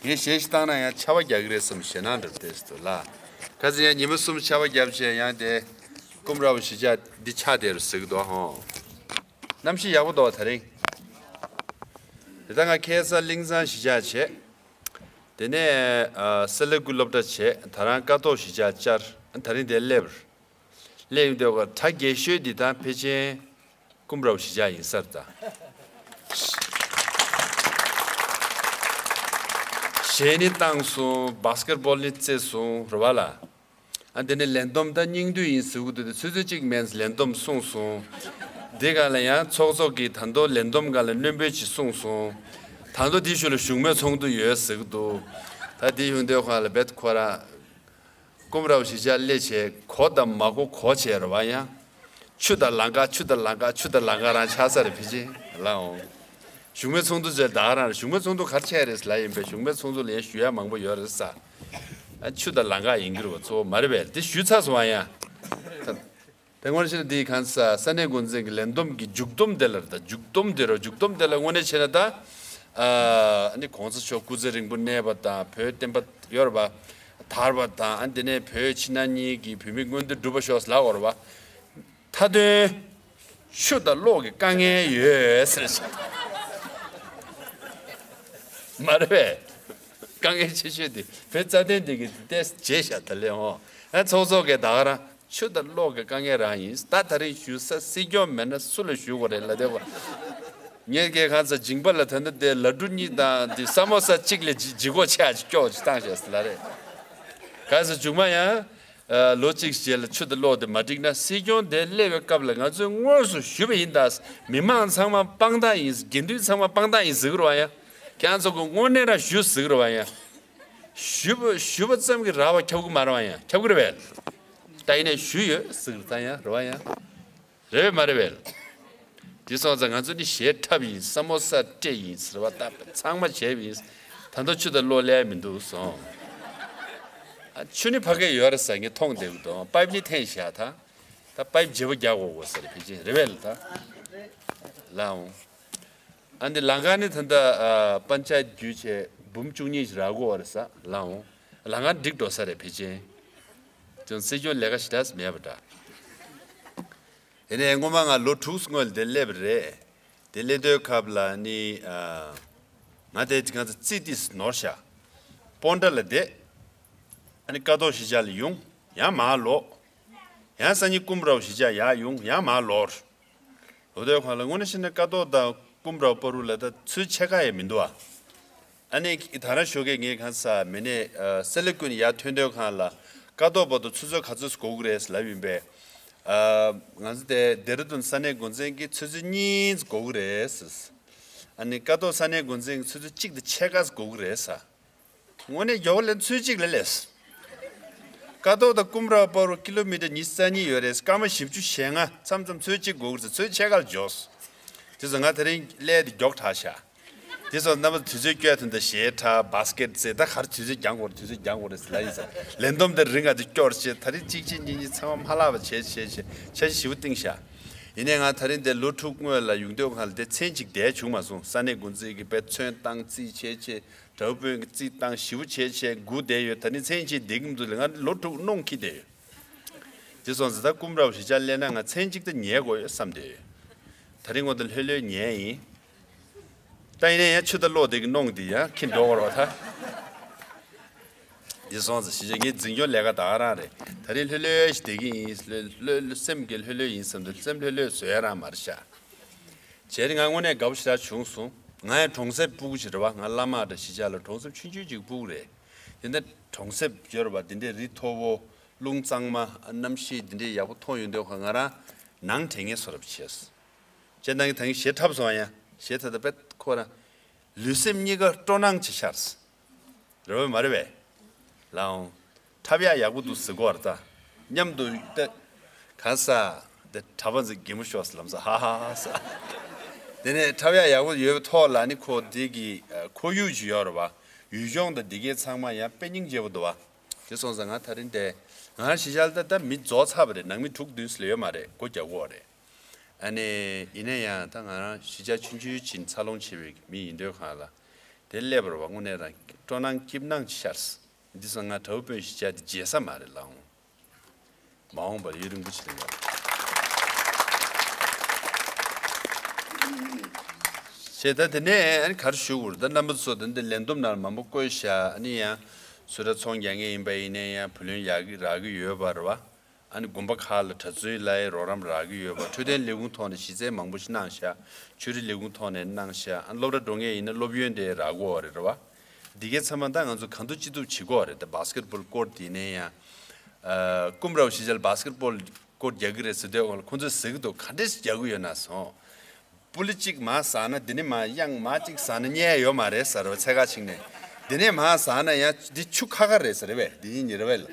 ངས་ཞེ་ཞིག་བཏང་ན་ཡང་ཆར་པ་རྒྱག་གི་རེད་བསམ་ཞེད་སྣང་འདྲ་བསྡད་སོ་ལ། ཁ་སང་ཡང་ཉི་མ་གསུམ་ཆར་པ་བརྒྱབ་བྱས་ཡང་དེ། ཀུམ་ར་བུ་ཞི་ཅག་འདི་ཆགས་བསྡད་རུ་ཟེར་གི་འདུག་ཧོ། གནམ་གཤིས་ཡག་པོ་འདུག་ད་རིང་། དེ་ལྟར་ང་ཁ་སང་གླིང་ཚང་གཞིས་ཆགས་བྱས། དེ་ནས་ཨ་སེ་ལ་ཀུ་སློབ་གྲྭ་བྱས་ད་རང་ཀ་ཐོག་གཞིས་ཆགས་བཅར། ད་རིང་དེ་སླེབས། སླེབས་ཡོང་དུས་གྲ་རྒྱས་ཤོས་འདི་དང་ཕལ་ཆེར་ཀུམ་ར་བུ་གཞིས་ཆགས་ཡིན་ས་རེད་ད། གཞས་ནི་བཏང་སོང་། བཱ་སི་ཀེ་ཊི་བོལ་ནི་རྩེས་སོང་རེད་བ་ལ། ཨ་འདི་ནི་ལས་བསྡོམས་ད་སྙིང་བསྡུས་ཡིན་ཟེར་གི་འདུག་དེ་ཆུ་ཚོད་གཅིག་མིན་ལས་བསྡོམས་གསུངས་སོང་། འདི་ག་ལ་ཡང་ཚོགས་གཙོ་གིས་ད་དུང་ལས་བསྡོམས་ག་ལ་སྣོན་པོ་ཅིག་གསུངས་སོང་། ད་དུང་དེ་ཤུལ་ལ་བཞུགས་མོལ་ཚོགས་འདུ་ཡོད་ཟེར་གི་འདུག་ད་དེ་ཡོང་དུས་ག་ལ་བེད་ཁོ་ར། ཀུམ་ར་བུ་གཞིས་ཆགས་སླེབས་བྱས་གོ་དང་མ་གོ་གོ་བྱས་རེད་བ་ཡང་། ཆུ་དང་ལམ་ཁ་ཆུ་དང་ལམ་ཁ་ཆུ་དང་ལམ་ཁ་རང་ཆགས་ས་རེད་ཕལ་ཆེར་ལ་འོང་། བཞུགས་མོལ་ཚོགས་འདུ་བྱས་ད་ག་རང་རེད། བཞུགས་མོལ་ཚོགས་འདུ་ག་རེ་བྱས་རེད་ལབ་ཡིན་པས་བཞུགས་མོལ་ཚོགས་འདུ་ལ་ཡང་ཞུ་ཡ་མང་པོ་ཡོད་རེད་ས། ཨ་ཆུ་དང་ལམ་ཁ་ཡིན་གྱི་རེད་བ་གཙོ་བོ་མ་རེད་པས་དེ་ཞུས་ཚར་སོང་བ་ཡང་། དེ་སྔོན་ཆད་འདི་གང་ས་ས་གནས་འགོ་འཛིན་གྱི་ལས་བསྡོམས་ཀྱི་མཇུག་སྡོམ་དེ་ལ་རེད་ད་མཇུག་སྡོམ་དེ་རེད་མཇུག་སྡོམ་དེ་ལ་དངོས་གནས་བྱས་ན་ད། ཨ་ནི་གོང་ས་མཆོག་སྐུ་ཚེ་རིང་པོ་གནས་པ་དང་བོད་བསྟན་པ་ཡོད་རེད་པ། དར་བ་དང་ཨ་འདི་ནས་བོད་ཕྱི་ནང་གཉིས་ཀྱི་བོད་མི་མངོན་འདོད་འགྲུབ་པ་ཤོག་ལབ་པ་རེད་པ། མཐའ་དོན། ཆུ་དང་གློག་གི་དཀའ་ངལ་ཡོད་ཟེར་བྱས། མ་རེད་པས། དཀའ་ངལ་ཆེ་ཤོས་དེ་བོད་རྩ་དོན་དེ་གི་ཏེ་བརྗེད་བཞག་ད་ལེ་འོང་། ཨ་ཚོགས་གཙོ་གིས་ད་ག་རང་ཆུ་དང་གློག་གི་དཀའ་ངལ་རང་ཡིན། ད་ད་རིང་ཞུ་ས་སྲིད་སྐྱོང་མེད་ན་སུ་ལ་ཞུ་དགོས་རེད་ལབ་བསྡད་པ། ངས་སྐད་གང་ཚ་སྦྱིན་པ་ལ་ད་ལྟ་དེ་ལ་ཌུ་གཉིས་དང་དེ་ས་མོ་ས་གཅིག་ལས་ལྗི་ལྗི་གོ་ཆེ་ཨ་ཅིག་སྐྱོག་ཅིག་བཏང་བཞག་ཟེར་ལ་རེད། གང་ཚ་མཇུག་མ་ཡང་། ལོ་གཅིག་རྗེས་ལ་ཆུ་དང་གློག་དེ་མ་འགྲིག་ན་སྲིད་སྐྱོང་དེ་སླེབས་པའི་སྐབས་ལ་ང་ཚོས་དངོས་སུ་ཞུས་པ་ཡིན་ད། མི་མང་ཚང་མ་དཔང་རྟགས་ཡིན་དགེ་འདུན་ཚང་མ་དཔང་རྟགས་ཡིན་ཟེར་གི་རེད་བ་ཡ། ཁྱེད་རང་ཚོ་གི་དངོས་གནས་རང་ཞུ་ཟེར་གི་རེད་བ་ཡ། ཞུས་པ་ཞུས་པ་ཙམ་གྱིས་རག་པ་ཁྱབ་གི་མ་རེད་བ་ཡ། ཁྱབ་གི་རེད་བས། ད་ཡིན་ནའི་ཞུས་ཡོད་ཟེར་གི་རེད་ད་ཡ་རེད་བ་ཡ། རེད་བས་མ་རེད་བས། དེ་སོང་ཙང་ང་ཚོ་ནི་གཞས་འཁྲབ་ཡིན་ས་མོ་ས་སྤྲད་ཡིན་ཟེར་བ་ད་ཚང་མ་བྱས་པ་ཡིན། ད་ལྟ་ཆུ་དང་གློག་སླེབས་མི་འདུག་སོང་། ཨ་ཆུ་ནི་ཕ་གི་ཡོད་རེད་ས་ངས་མཐོང་བསྡད་གི་འདུག་པའིབ་ནི་འཐེན་བཞག་ད། ད་པའིབ་བརྗེ་པོ་རྒྱག་དགོས་དགོས་ས་རེད་ཕལ་ཆེར་རེད་བས་ལ་ད། ལའང་། ཨ་འདི་ལམ་ཁ་ནི་ད་ལྟ་ཨ་པན་ཆ་བརྒྱུད་བྱས་འབུམ་བཅུ་གཉིས་ཤིག་རག་གི་ཡོད་རེད་ས་ལའང་། ལམ་ཁ་འགྲིག་འགྲོ་ས་རེད་ཕལ་ཆེར། ཅུང་སྲིད་སྐྱོང་ལས་ཀ་ཞེ་དྲག་མེད་པ་འདྲ། དེ་ནས་སྔོན་མ་ང་ལོ་དྲུག་སྔོན་ལ་དེ་སླེབས་པ་རེད། དེ་སླེབས་དུས་སྐབས་ལ་ནི་ཨ་ང་དེ་གང་ཚ་རྩིས་ཏིས་ནོར་ཤག་སྤོན་ཊ་ལ་བསྡད། ཨ་ནི་ཀ་ཐོག་གཞིས་ཆགས་ལ་ཡོང་ཡང་མར་ལོག་ཡང་སང་ཉིན་ཀུམ་རའོ་གཞིས་ཆགས་ཡར་ཡོང་ཡང་མར་ལོག་ལོ་དོའི་ཁོངས་ལ་དངོས་གནས་བཤད་ན་ཀ་ཐོག་དང་ཀུམ་རའོ་བར་དུ་ལ་ད་ཚུར་ཕྱེད་ཀ་ཡང་མི་འདུག་ཨ། ཨ་ནི་ད་རང་ཞོགས་ཀས་ངས་གང་ས་མི་ནས་སེ་ལ་ཀུན་ཡར་ཐོན་དུས་ཁོངས་ལ་ཀ་ཐོག་བར་དུ་ཆུ་ཚོད་ག་ཚོད་འགོར་གི་རེད་ལབ་ཡིན་པས། ང་ཚོ་དེ་ལྡེ་ར་ལྡུན་ས་གནས་འགོ་འཛིན་གྱིས་ཆུ་ཚོད་གཉིས་འགོར་གི་རེད། ཨ་ནི་ཀ་ཐོག་ས་གནས་འགོ་འཛིན་གྱིས་ཆུ་ཚོད་གཅིག་དང་ཕྱེད་ཀ་འགོར་གི་རེད་ས། དངོས་གནས་མགྱོགས་ལས་ཚོད་གཅིག་ལས་ལས། ཀ་ཐོག་དང་ཀུམ་རའོ་བར་དུ་ཀི་ལོ་མི་ཊར་ཉི་ཤུ་རྩ་གཉིས་ཡོད་རེད། སྐར་མ་བཞི་བཅུ་ཞེ་ལྔ་མཚམས་མཚམས་ཚོད་གཅིག་འགོར་གི་རེད། ཚོད་ཕྱེད་ཀ་ལ་འཇོག་དེ་ཚོ་ང་དེ་རིང་སླེབས་དེ་མགྱོགས་དྲགས་ཤག་དེ་ཚོ་རྣམ་པ་དུས་ཚོད་སྐྱོད་དོན་དུ་གཞས་འཁྲབ་བཱ་སི་ཀེ་ཊི་རྩེ་ད་ག་རེ་དུས་ཚོད་འགྱངས་དགོས་རེད། དུས་ཚོད་འགྱངས་དགོས་རེད་ཟེར་ལབ་ཡིན་ས། ལས་བསྡོམས་དེ་རིང་ག་དུས་སྐྱོར་བྱས་ད་རིང་གཅིག་གཅིག་གཉིས་གཉིས་ཚང་མ་མ་ལྷག་པ་བྱས་བྱས་བྱས་འཆར་གཞི་ཞིབ་པོ་བཏིང་ཤག་ཡིན་ནའི་ང་དེ་རིང་དེ་ལོ་དྲུག་སྔོན་ལ་ཡོང་དུས་ཁོངས་ལ་དེ་མཚན་གཅིག་བསྡད་བྱུང་མ་སོང་། ས་གནས་འགོ་འཛིན་གྱིས་དཔེ་ཚོན་བཏང་རྩིས་བྱས་བྱས། དྲ་བ་དཔོན་གྱི་རྩིས་བཏང་ཞིབ་པོ་བྱས་བྱས་སྒུག་བསྡད་ཡོད། ད་ནི་མཚན་གཅིག་བསྡད་ཀྱི་མི་འདུག་ལ་ང་ལོ་དྲུག་གནོང་འཁྱེར་བསྡད་ཡོད། དེ་སོང་ཙང་ད་ཀུམ་རའོ་གཞིས་ཆགས་སླེབས་ན་ང་མཚན་གཅིག་ད་ཉལ་དགོས་ཡོད་བསམ་བསྡད་ཡོད། ད་རིང་ངོ་ད་ལྷོད་ལྷོད་ཉལ་ཡིན། ད་ཡིན་ན་ཡང་ཆུ་དང་གློག་དེ་གི་གནོང་དེ་ཡང་འཁྱེར་འགྲོ་དགོས་རེད་བ་ད། དེ་སོང་ཙང་གཞིས་ཆགས་ངའི་འཛིན་སྐྱོང་ལས་ཀ་ད་ག་རང་རེད། ད་རིང་ལྷོད་ལྷོད་ཞིག་བསྡད་ཀྱི་ཡིན། ལྷོད་ལྷོད་སེམས་ཀྱི་ལྷོད་ལྷོད་ཡིན་བསམ་དུས་སེམས་ལྷོད་ལྷོད་བཟོ་ཡ་རང་མ་རེད་ཤག་བྱས་ནས་ང་དངོས་གནས་དགའ་པོ་ཞེ་དྲག་བྱུང་སོང་ ང་ཡང་གྲོང་གསེབ་སྤུ་གུ་ཞིག་རེད་བ། ང་བླ་མ་དང་གཞིས་ཆགས་ལ་གྲོང་གསེབ་ཆུང་ཆུང་ཅིག་སྤུ་གུ་རེད། དེ་འདྲ་གྲོང་གསེབ་ཡོད་རེད་བ། དེ་འདྲའི་རི་མཐོ་བོ། རླུང་གཙང་མ། གནམ་གཤིས་དེ་འདྲའི་ཡག་པོ་མཐོང་ཡོང་དུས་ཁོ་ང་རང་ནང་དྲན་མཁན་བཟོ་འདྲ་བྱས། སྤྱིར་བཏང་གི་ད་གིན་གཞས་འཁྲབ་སོང་ཡ། གཞས་འཁྲབ་ད་དཔེ་ཁོ་རང་ལུས་སེམས་གཉིས་ཀ་སྤྲོ་སྣང་ཆེ་ཤར། རེད་བ་མ་རེད་བས། ལའང་། འཁྲབ་ཡག་ཡག་པོ་འདུག་ཟེར་གོ་བར་ད། མཉམ་དུ་ད། གང་ས། དེ་འཁྲབ་པ་ཚོ་གད་མོ་ཤོར་ལམ་སང་ཧ་ཧ་ཧ་ས། དེ་ནས་འཁྲབ་ཡག་ཡག་པོ་ཡོད་པའི་ཐོག་ལ་ནི་ཁོ་དེ་གི་ཁོར་ཡུག་ཅིག་ཡོད་རེད་བ། ཡུལ་ལྗོངས་དང་དེ་གའི་ཚང་མ་ཡང་དཔེ་སྙིང་རྗེ་པོ་འདུག་བ། དེ་སོང་ཙང་ང་ད་རིང་དེ། ང་གཞིས་ཆགས་ལ་ད་ད་མི་རྫོགས་ཚར་བ་རེད། ནང་མི་དྲུག་བདུན་ཙམ་ལས་ཡོད་མ་རེད། སྒོ་རྒྱག་གི་ཡོད་རེད། ཨ་ནི། ཡིན་ན་ཡང་ད་ང་རང་གཞིས་ཆགས་ཆུང་ཆུང་ཅིག་འཚར་ལོངས་བྱས་པའི་མི་ཡིན་དུས་གང་ལ། དེ་སླེབས་པ་རེད་བ། དངོས་གནས་རང་སྤྲོ་སྣང་སྐྱིད་སྣང་ཅིག་ཤར། འདི་སོང་ང་དགྲ་བོ་དཔོན་ཞིག་བྱས་ཏེ་བརྗེད་ས་མ་རེད་ལགས་འོང་། མ་འོངས་པར་ཡུན་རིང་པོ་ཞིག་རིང་བ། ཞེས་ད་དེ་ནས་ཨ་ནི་ག་རེ་ཞུ་དགོས་རེད། ད་རྣམ་པ་ཚོ་ད་འདི་ལས་བསྡོམས་ནང་ལ་མང་པོ་བཀོད་བཞག་ཨ་ནི་ཡང་། སུ་ར་ཚོང་རྒྱག་མཁན་ཡིན་པ་ཡིན་ནའི་ཡང་བུ་ལོན་ཡག་གི་རག་གི་ཡོད་པ་རེད་བ། ཨ་ནི་དགོན་པ་ཁག་ལ་གྲྭ་བཙུན་ལ་རོགས་རམ་རག་གི་ཡོད་པ། འཕྲོད་བསྟེན་ལས་ཁུངས་ཐོག་ནས་གཞི་རྩའི་མང་པོ་ཞིག་གནང་ཤག་ཆོས་རིག་ལས་ཁུངས་ཐོག་ནས་གནང་ཤག་ཨ་ནི་སློབ་གྲྭ་འགྲོ་མཁན་ཡིན་ན་སློབ་ཡོན་དེ་རག་གི་ཡོད་རེད་རེད་བ། འདི་གའི་ཚང་མ་ད་ང་ཚོ་གང་ཐུབ་ཅི་ཐུབ་བྱེད་དགོས་རེད། ད་བཱ་སི་ཀེ་ཊི་བོལ་ཀོར་ཊི་དེ་ནས་ཡང་། ཨ། ཀུམ་རའོ་གཞིས་ཆགས་ལ་བཱ་སི་ཀེ་ཊི་བོལ་ཀོར་ཊི་རྒྱག་གི་རེད་ཟེར་དུས་ཁོང་ཚོས་ཟེར་གི་འདུག་ག་འདྲས་རྒྱག་གི་ཡོད་ན་སོང་། པུ་ལི་གཅིག་མར་ཟག་ན་འདི་ནས་མར་གཡང་། མར་གཅིག་ཟག་ན་རྙེད་ཡ་ཡོད་མ་རེད་ཟེར་བ། ཚད་ག་ཅིག་ནས། འདི་ནས་མར་ཟག་ན་ཡང་འདི་ཆུ་ཁ་ཁ་རེད་ཟེར་བས། འདི་གཉིས་ཉེ་ར་བས་ལ།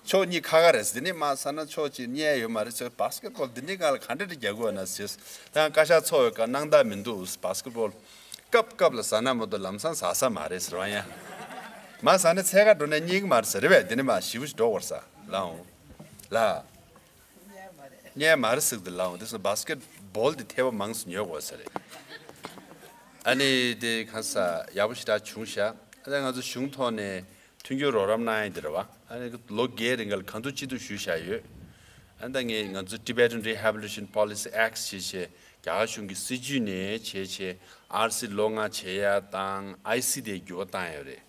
ཕྱོགས་གཉིས་ཁ་ཁ་རེད་ཟེར། འདི་ནས་མར་ཟག་ན་ཕྱོགས་གཅིག་རྙེད་ཡ་ཡོད་མ་རེད་ཟེར། བཱ་སི་ཀེ་ཊི་བོལ་འདི་ནས་གང་ལ་ག་འདྲ་འདྲ་རྒྱག་དགོས་ན་ཟེར། ད་ཡང་བཀའ་ཤག་ཚོགས་ཡོད་ཀ་སྣང་དག་མི་འདུག་བཱ་སི་ཀེ་ཊི་བོལ་སྐབས་སྐབས་ལ་ཟག་ན་མ་གཏོགས་ལམ་སང་ཟག་ས་མ་རེད་ཟེར་བ་ཡང་། མར་ཟག་ན་ཚད་ག་འགྲོ་ན་རྙེད་གི་མ་རེད་ཟེར་བས། འདི་ནས་མར་ཞེ་པོ་ཞིག་འགྲོ་དགོས་ས་ལའང་། ལ། རྙེད་མ་རེད་ཟེར་གི་འདུག་ལའང་། དེ་སོང་བཱ་སི་ཀེ་ཊི་བོལ་དེ་ཐེ་བ་མང་ཙམ་ཉོ་དགོས་ས་རེད། ཨ་ནི་དེ་གང་ས་ཡག་པོ་ཞེ་དྲག་བྱུང་ཤག་ཨ་ནི་ང་ཚོ་གཞུང་ཐོག་ནས་མཐུན་འགྱུར་རོགས་རམ་གནང་ཡ་དེ་རེད་བ། ཨ་ནི་ལོ་བརྒྱད་རིང་ག་ལ་གང་ཐུབ་ཅི་ཐུབ་ཞུས་བཞག་ཡོད། ཨ་ནི་ད་ངས་ང་ཚོ་Tibetan Rehabilitation Policy Act ཞེས་བྱས་རྒྱ་གར་གཞུང་གི་སྲིད་ཇུས་ནས་བྱས་བྱས་ཨར་སི་ལོ་ལྔ་བྱེད་ཡ་དང་ཨའི་སི་དེ་འགྱུར་བ་བཏང་ཡོད་རེད།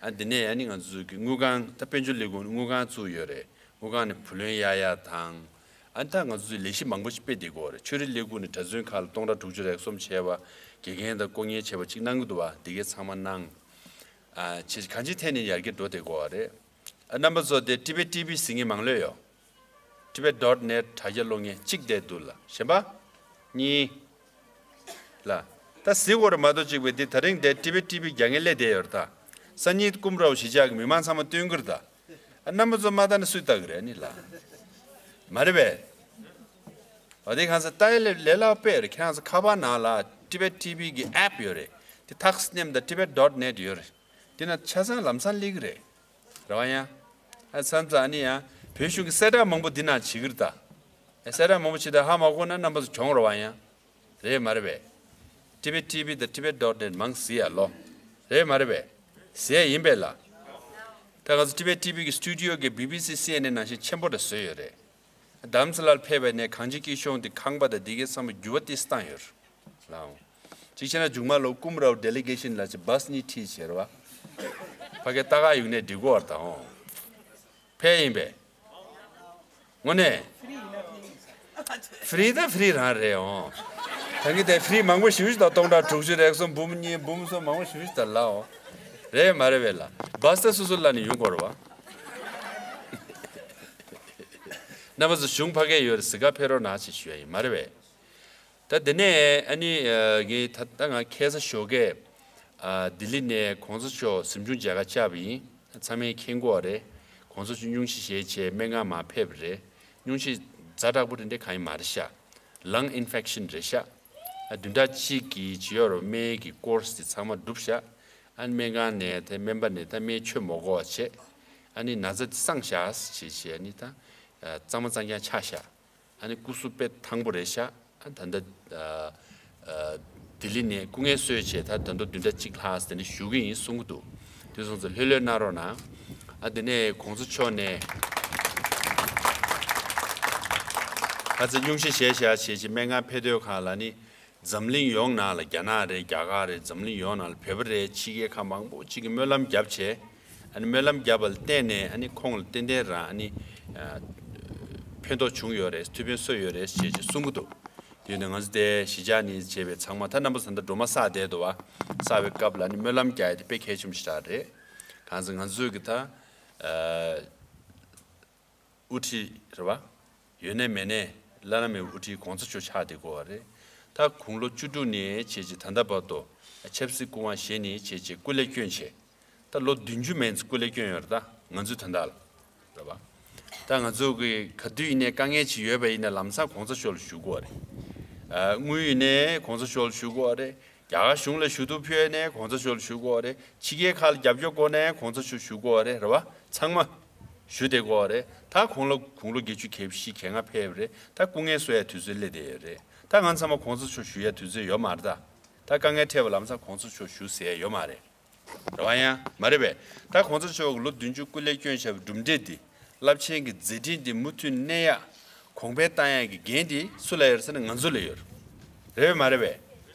ཨ་འདི་ནས་ཨ་ནི་ང་ཚོ་གི་དངུལ་ཁང་། ད་དཔལ་འབྱོར་ལས་ཁུངས་དངུལ་ཁང་བཙུགས་ཡོད་རེད། དངུལ་ཁང་ནས་བུ་ལོན་གཡར་ཡ་དང་། ཨ་ནི་ད་ང་ཚོ་ལས་གཞི་མང་པོ་ཞིག་སྤེལ་བསྡད་ཀྱི་ཡོད་རེད། ཆོས་རིག་ལས་ཁུངས་ནས་གྲྭ་བཙུན་ཁག་ལ་སྟོང་ཕྲག་དྲུག་ཅུ་རེ་གསུམ་བྱས་པ། དགེ་རྒན་དང་ལྐོག་ཉན་བྱས་པ་གཅིག་གནང་གི་འདུག་བ། འདི་གའི་ཚང་མ་གནང་། ཨ་ཆེ་གང་ཅིའི་ཐད་ནས་ཡར་རྒྱས་འགྲོ་བསྡད་ཀྱི་ཡོད་རེད། ཨ་རྣམ་པ་ཚོ་དེ་ཊི་བེཊ་ཊི་ཝི་གཟིགས་མཁན་མང་ལོས་ཡོད། Tibet dot net དྲ་རྒྱ་ཀློག་མཁན་གཅིག་བསྡད་འདུག་ལ། གཞན་པ། གཉིས། ལ། ད་གཟིགས་དགོས་རེད་མ་གཏོགས་གཅིག་པའི་འདི་ད་རིང་དེ་ཊི་བེཊ་ཊི་ཝི་རྒྱག་མཁན་སླེབས་བསྡད་ཡོད་རེད་ད། སང་ཉིན་ཀུམ་རའོ་གཞིས་ཆགས་ཀྱི་མི་མང་ཚང་མ་སྟོན་གྱི་རེད་ད། ཨ་རྣམ་པ་ཚོ་མ་ལྟ་ན་སུས་ལྟ་གི་རེད་ཨ་ནི་ལ། མ་རེད་པས། འོ་དེ་གང་ཟེར་ལྟ་ཡ་ལས་ལས་སླ་པོ་དཔེ་རེད། ཁྱེད་རང་ཚོ་ཁ་པར་ནང་ལ་ཊི་བེཊ་ཊི་ཝི་གི་ཨེབ་ཡོད་རེད། དེ་ཐག་སྣེམ་དང་Tibet dot net ཡོད་རེད། དེ་ན་ཆ་ཚང་ལམ་སང་སླེབས་ཀྱི་རེད། རེད་བ་ཡ། ཨ་མཚམས་མཚམས་ཨ་ནི་ཡ། བོད་གཞུང་གི་གསལ་བསྒྲགས་མང་པོ་འདི་ནང་བྱེད་ཀྱི་རེད་ད། ཨ་གསལ་བསྒྲགས་མང་པོ་བྱེད་དུས་ཧ་མ་གོ་ན་རྣམ་པ་ཚོ་གྱོང་རེད་བ་ཡ། རེད་མ་རེད་པས། ཊི་བེཊ་ཊི་ཝི་དང་Tibet dot net མང་གཟིགས་ཡ་ལོ། རེད་མ་རེད་པས། གཟིགས་ཡ་ཡིན་པས་ལ། ད་ང་ཚོ་Tibet ཊི་ཝི་གི་སི་ཊུ་ཌི་ཡོ་གི་བི་བི་སི་སི་ཨེན་ཨེན་ནང་བཞིན་ཆེན་པོ་འདྲ་བཟོས་ཡོད་རེད། དྷ་རམ་ས་ལར་ཕེབས་པ་ནས་གངས་ཅན་སྐྱིད་གཤོངས་དེ་ཁང་པ་དང་དེ་གའི་ཚང་མ་འགྱུར་བ་ཏོག་ཙམ་བཏང་ཡོད་རེད། ལའང་། གཅིག་བྱས་ན་མཇུག་མ་ལོ་ཀུམ་རའོ་ཌེ་ལི་གེ་ཤན་ལ་ཅིག་བཱས་གཉིས་ཁྲིད་བྱས་རེད་བ། ཕ་གིར་ལྟ་ག་ཡོང་ནས་འགྲིག་གོ་བར་དང་། ཕེབས་ཡིན་པས། དངོས་གནས། ཧྥི་རི་ད་ཧྥི་རི་རང་རེད་འོང་། ད་གིན་དེ་ཧྥི་རི་མང་པོ་ཞེ་པོ་ཞིག་དང་སྟོང་ཕྲག་དྲུག་ཅུ་རེ་གསུམ་འབུམ་གཉིས་འབུམ་གསུམ་མང་པོ་ཞེ་པོ་ཞིག་དང་ལའོ། རེད་མ་རེད་པས་ལ། བཱས་ད་སོ་སོ་ལ་ནས་ཡོང་དགོས་རེད་བ། རྣམ་པ་ཚོ་གཞུང་ཕ་གིར་ཡོད་རེད། གཟིགས་ག་ཕེབས་རོགས་གནང་ཞེས་ཞུ་ཡ་ཡིན་མ་རེད་པས། ད་དེ་ནས་ཨ་ནི་ཨ་ངས་ད་ད་ང་ཁ་སང་ཞོགས་ཀས་ཨ་ལྡི་ལི་ནས་གོང་ས་མཆོག་གཟིམ་ཆུང་མཇལ་ཁ་བཅར་བ་ཡིན། ཚང་མས་མཁྱེན་གྱི་ཡོད་རེད། གོང་ས་མཆོག་སྙུང་གཞི་བཞེས་བྱས་སྨན་ཁང་མར་ཕེབས་པ་རེད། སྙུང་གཞི་ཛ་དྲག་པོ་དེ་འདྲ་གང་ཡང་མ་རེད་ཤག lung infection རེད་ཤག་ཨ་བདུན་ཕྲག་གཅིག་གི་ཇི་ཡོ་རོ་སྨན་གྱི་ཀོར་སི་དེ་ཚང་མ་གྲུབ་ཤག་ཨ་ནི་སྨན་ཁང་ནས་དེ་སྨན་པ་ནས་ད་སྨན་མཆོད་མ་དགོས་པ་བྱས། ཨ་ནི་ན་ཚ་དེ་སངས་ཤག་ཟེར་བྱས་ཨ་ནི་ད་གཙང་མ་གཙང་རྐྱང་ཆགས་ཤག་ཨ་ནི་སྐུ་གཟུགས་དཔེ་ཐང་པོ་རེད་ཤག་ཨ་ད་ལྟ་ཨ་ཨ་ལྡི་ལི་ནས་སྐུ་ངལ་གསོས་བྱས་ད་ད་དུང་བདུན་ཕྲག་གཅིག་ལྷག་དེ་འདྲ་བཞུགས་ཀྱི་ཡིན་གསུང་གི་འདུག་དེ་སོང་ཙང་ལྷོད་ལྷོད་གནང་རོགས་གནང་། ཨ་དེ་ནས་གོང་ས་མཆོག་ནས་ཁ་ཚ་སྙུང་གཞི་བཞེས་བཞག་བྱས་བྱས་སྨན་ཁང་ཕེབས་དུས་གང་ལ་ནི། འཛམ་གླིང་ཡོངས་ནང་ལ་རྒྱ་ནག་རེད། རྒྱ་གར་རེད། འཛམ་གླིང་ཡོངས་ནང་ལ་བོད་པ་རེད། ཕྱི་རྒྱལ་ཁག་མང་པོ་གཅིག་གིས་སྨོན་ལམ་བརྒྱབ་བྱས། ཨ་ནི་སྨོན་ལམ་བརྒྱབ་པ་ལ་བརྟེན་ནས་ཨ་ནི་ཁོང་ལ་ཏན་ཏན་རང་ཨ་ནི་ཨ་ཕན་ཐོགས་བྱུང་ཡོད་རེད། ཐུགས་ཕན་གསོས་ཡོད་རེད་ཅེས་ཅེས་གསུང་གི་འདུག་དེ་ནས་ང་ཚོ་དེ་གཞིས་ཆགས་ནས་བྱས་པའི་ཚང་མ་ད་རྣམ་པ་ཚོ་ད་སྒྲོལ་མ་བསགས་བསྡད་འདུག་བ། བསགས་པའི་སྐབས་ལ་ནི་སྨོན་ལམ་རྒྱག་ཡ་དེ་དཔེ་གལ་ཆེན་པོ་ཞིག་རེད། གང་ཟེར་ང་ཚོས་གི་ད་ཨ་དབུ་ཁྲིད་རེད་བ། ཡོད་ནས་མེད་ནས་བླ་ན་མེད་པའི་དབུ་ཁྲིད་གོང་ས་མཆོག་ཆགས་བསྡད་ཀྱི་ཡོད་རེད། ད་དགུང་ལོ་བཅུ་དྲུག་ནས་བྱས་རྗེས་ད་ལྟ་བར་དུ་ཆབ་སྲིད་སྐུ་དབང་བཞེས་ནས་བྱས་རྗེས་སྐུ་ལས་བསྐྱོན་བྱས། ད་ལོ་བདུན་ཅུ་མན་ཙམ་སྐུ་ལས་བསྐྱོན་ཡོད་རེད། ད་ང་ཚོའི་དོན་དག་ལ་རེད་བ། ད་ང་ཚོ་གི་ག་དུས་ཡིན་ནའི་དཀའ་ངལ་ཅིག་ཡོད་པ་ཡིན་ན་ལམ་སང་གོང་ས་མཆོག་ལ་ཞུ་དགོས་རེད། ཨ་དངུལ་ཡིན་ནའི་གོང་ས་མཆོག་ལ་ཞུ་དགོས་རེད། རྒྱ་གར་གཞུང་ལ་ཞུ་གཏུག་ཕུལ་ནའི་གོང་ས་མཆོག་ལ་ཞུ་དགོས་རེད། ཕྱི་རྒྱལ་ཁག་ལ་རྒྱབ་སྐྱོར་དགོས་ནའི་གོང་ས་མཆོག་ཞུ་དགོས་རེད། རེད་བ། ཚང་མ་ཞུ་བསྡད་ཀྱི་ཡོད་རེད། ད་དགུང་ལོ་དགུང་ལོ་བརྒྱད་ཅུ་གྱ་བཞི་གྱ་ལྔ་ཕེབས་རེད། ད་སྐུ་ངལ་གསོ་ཡ་དུས་ཚོད་སླེབས་བསྡད་ཡོད་རེད། ད་ང་ཚང་མ་གོང་ས་མཆོག་ཞུ་ཡ་དུས་ཚོད་ཡོད་མ་རེད། ད་ད་དཀའ་ངལ་འཕྲད་པ་ལམ་སང་གོང་ས་མཆོག་ཞུ་ཟེར་ཡ་ཡོད་མ་རེད། རེད་བ། ཡང་མ་རེད་པས། ད་གོང་ས་མཆོག་གི་ལོ་བདུན་ཅུ་སྐུ་ལས་བསྐྱོན་བཞག་པའི་གྲུབ་འབྲས་འདི། རླབས་ཆེན་གྱི་མཛད་འཕྲིན་འདི་མུ་མཐུད་གནས་ཡག་གོང་འཕེལ་བཏང་ཡག་གི་འགན་འདི་སུ་ལ་ཡོད་ཟེར་ན་ང་ཚོ་ལ་ཡོད། རེད་པས་མ་རེད་པས།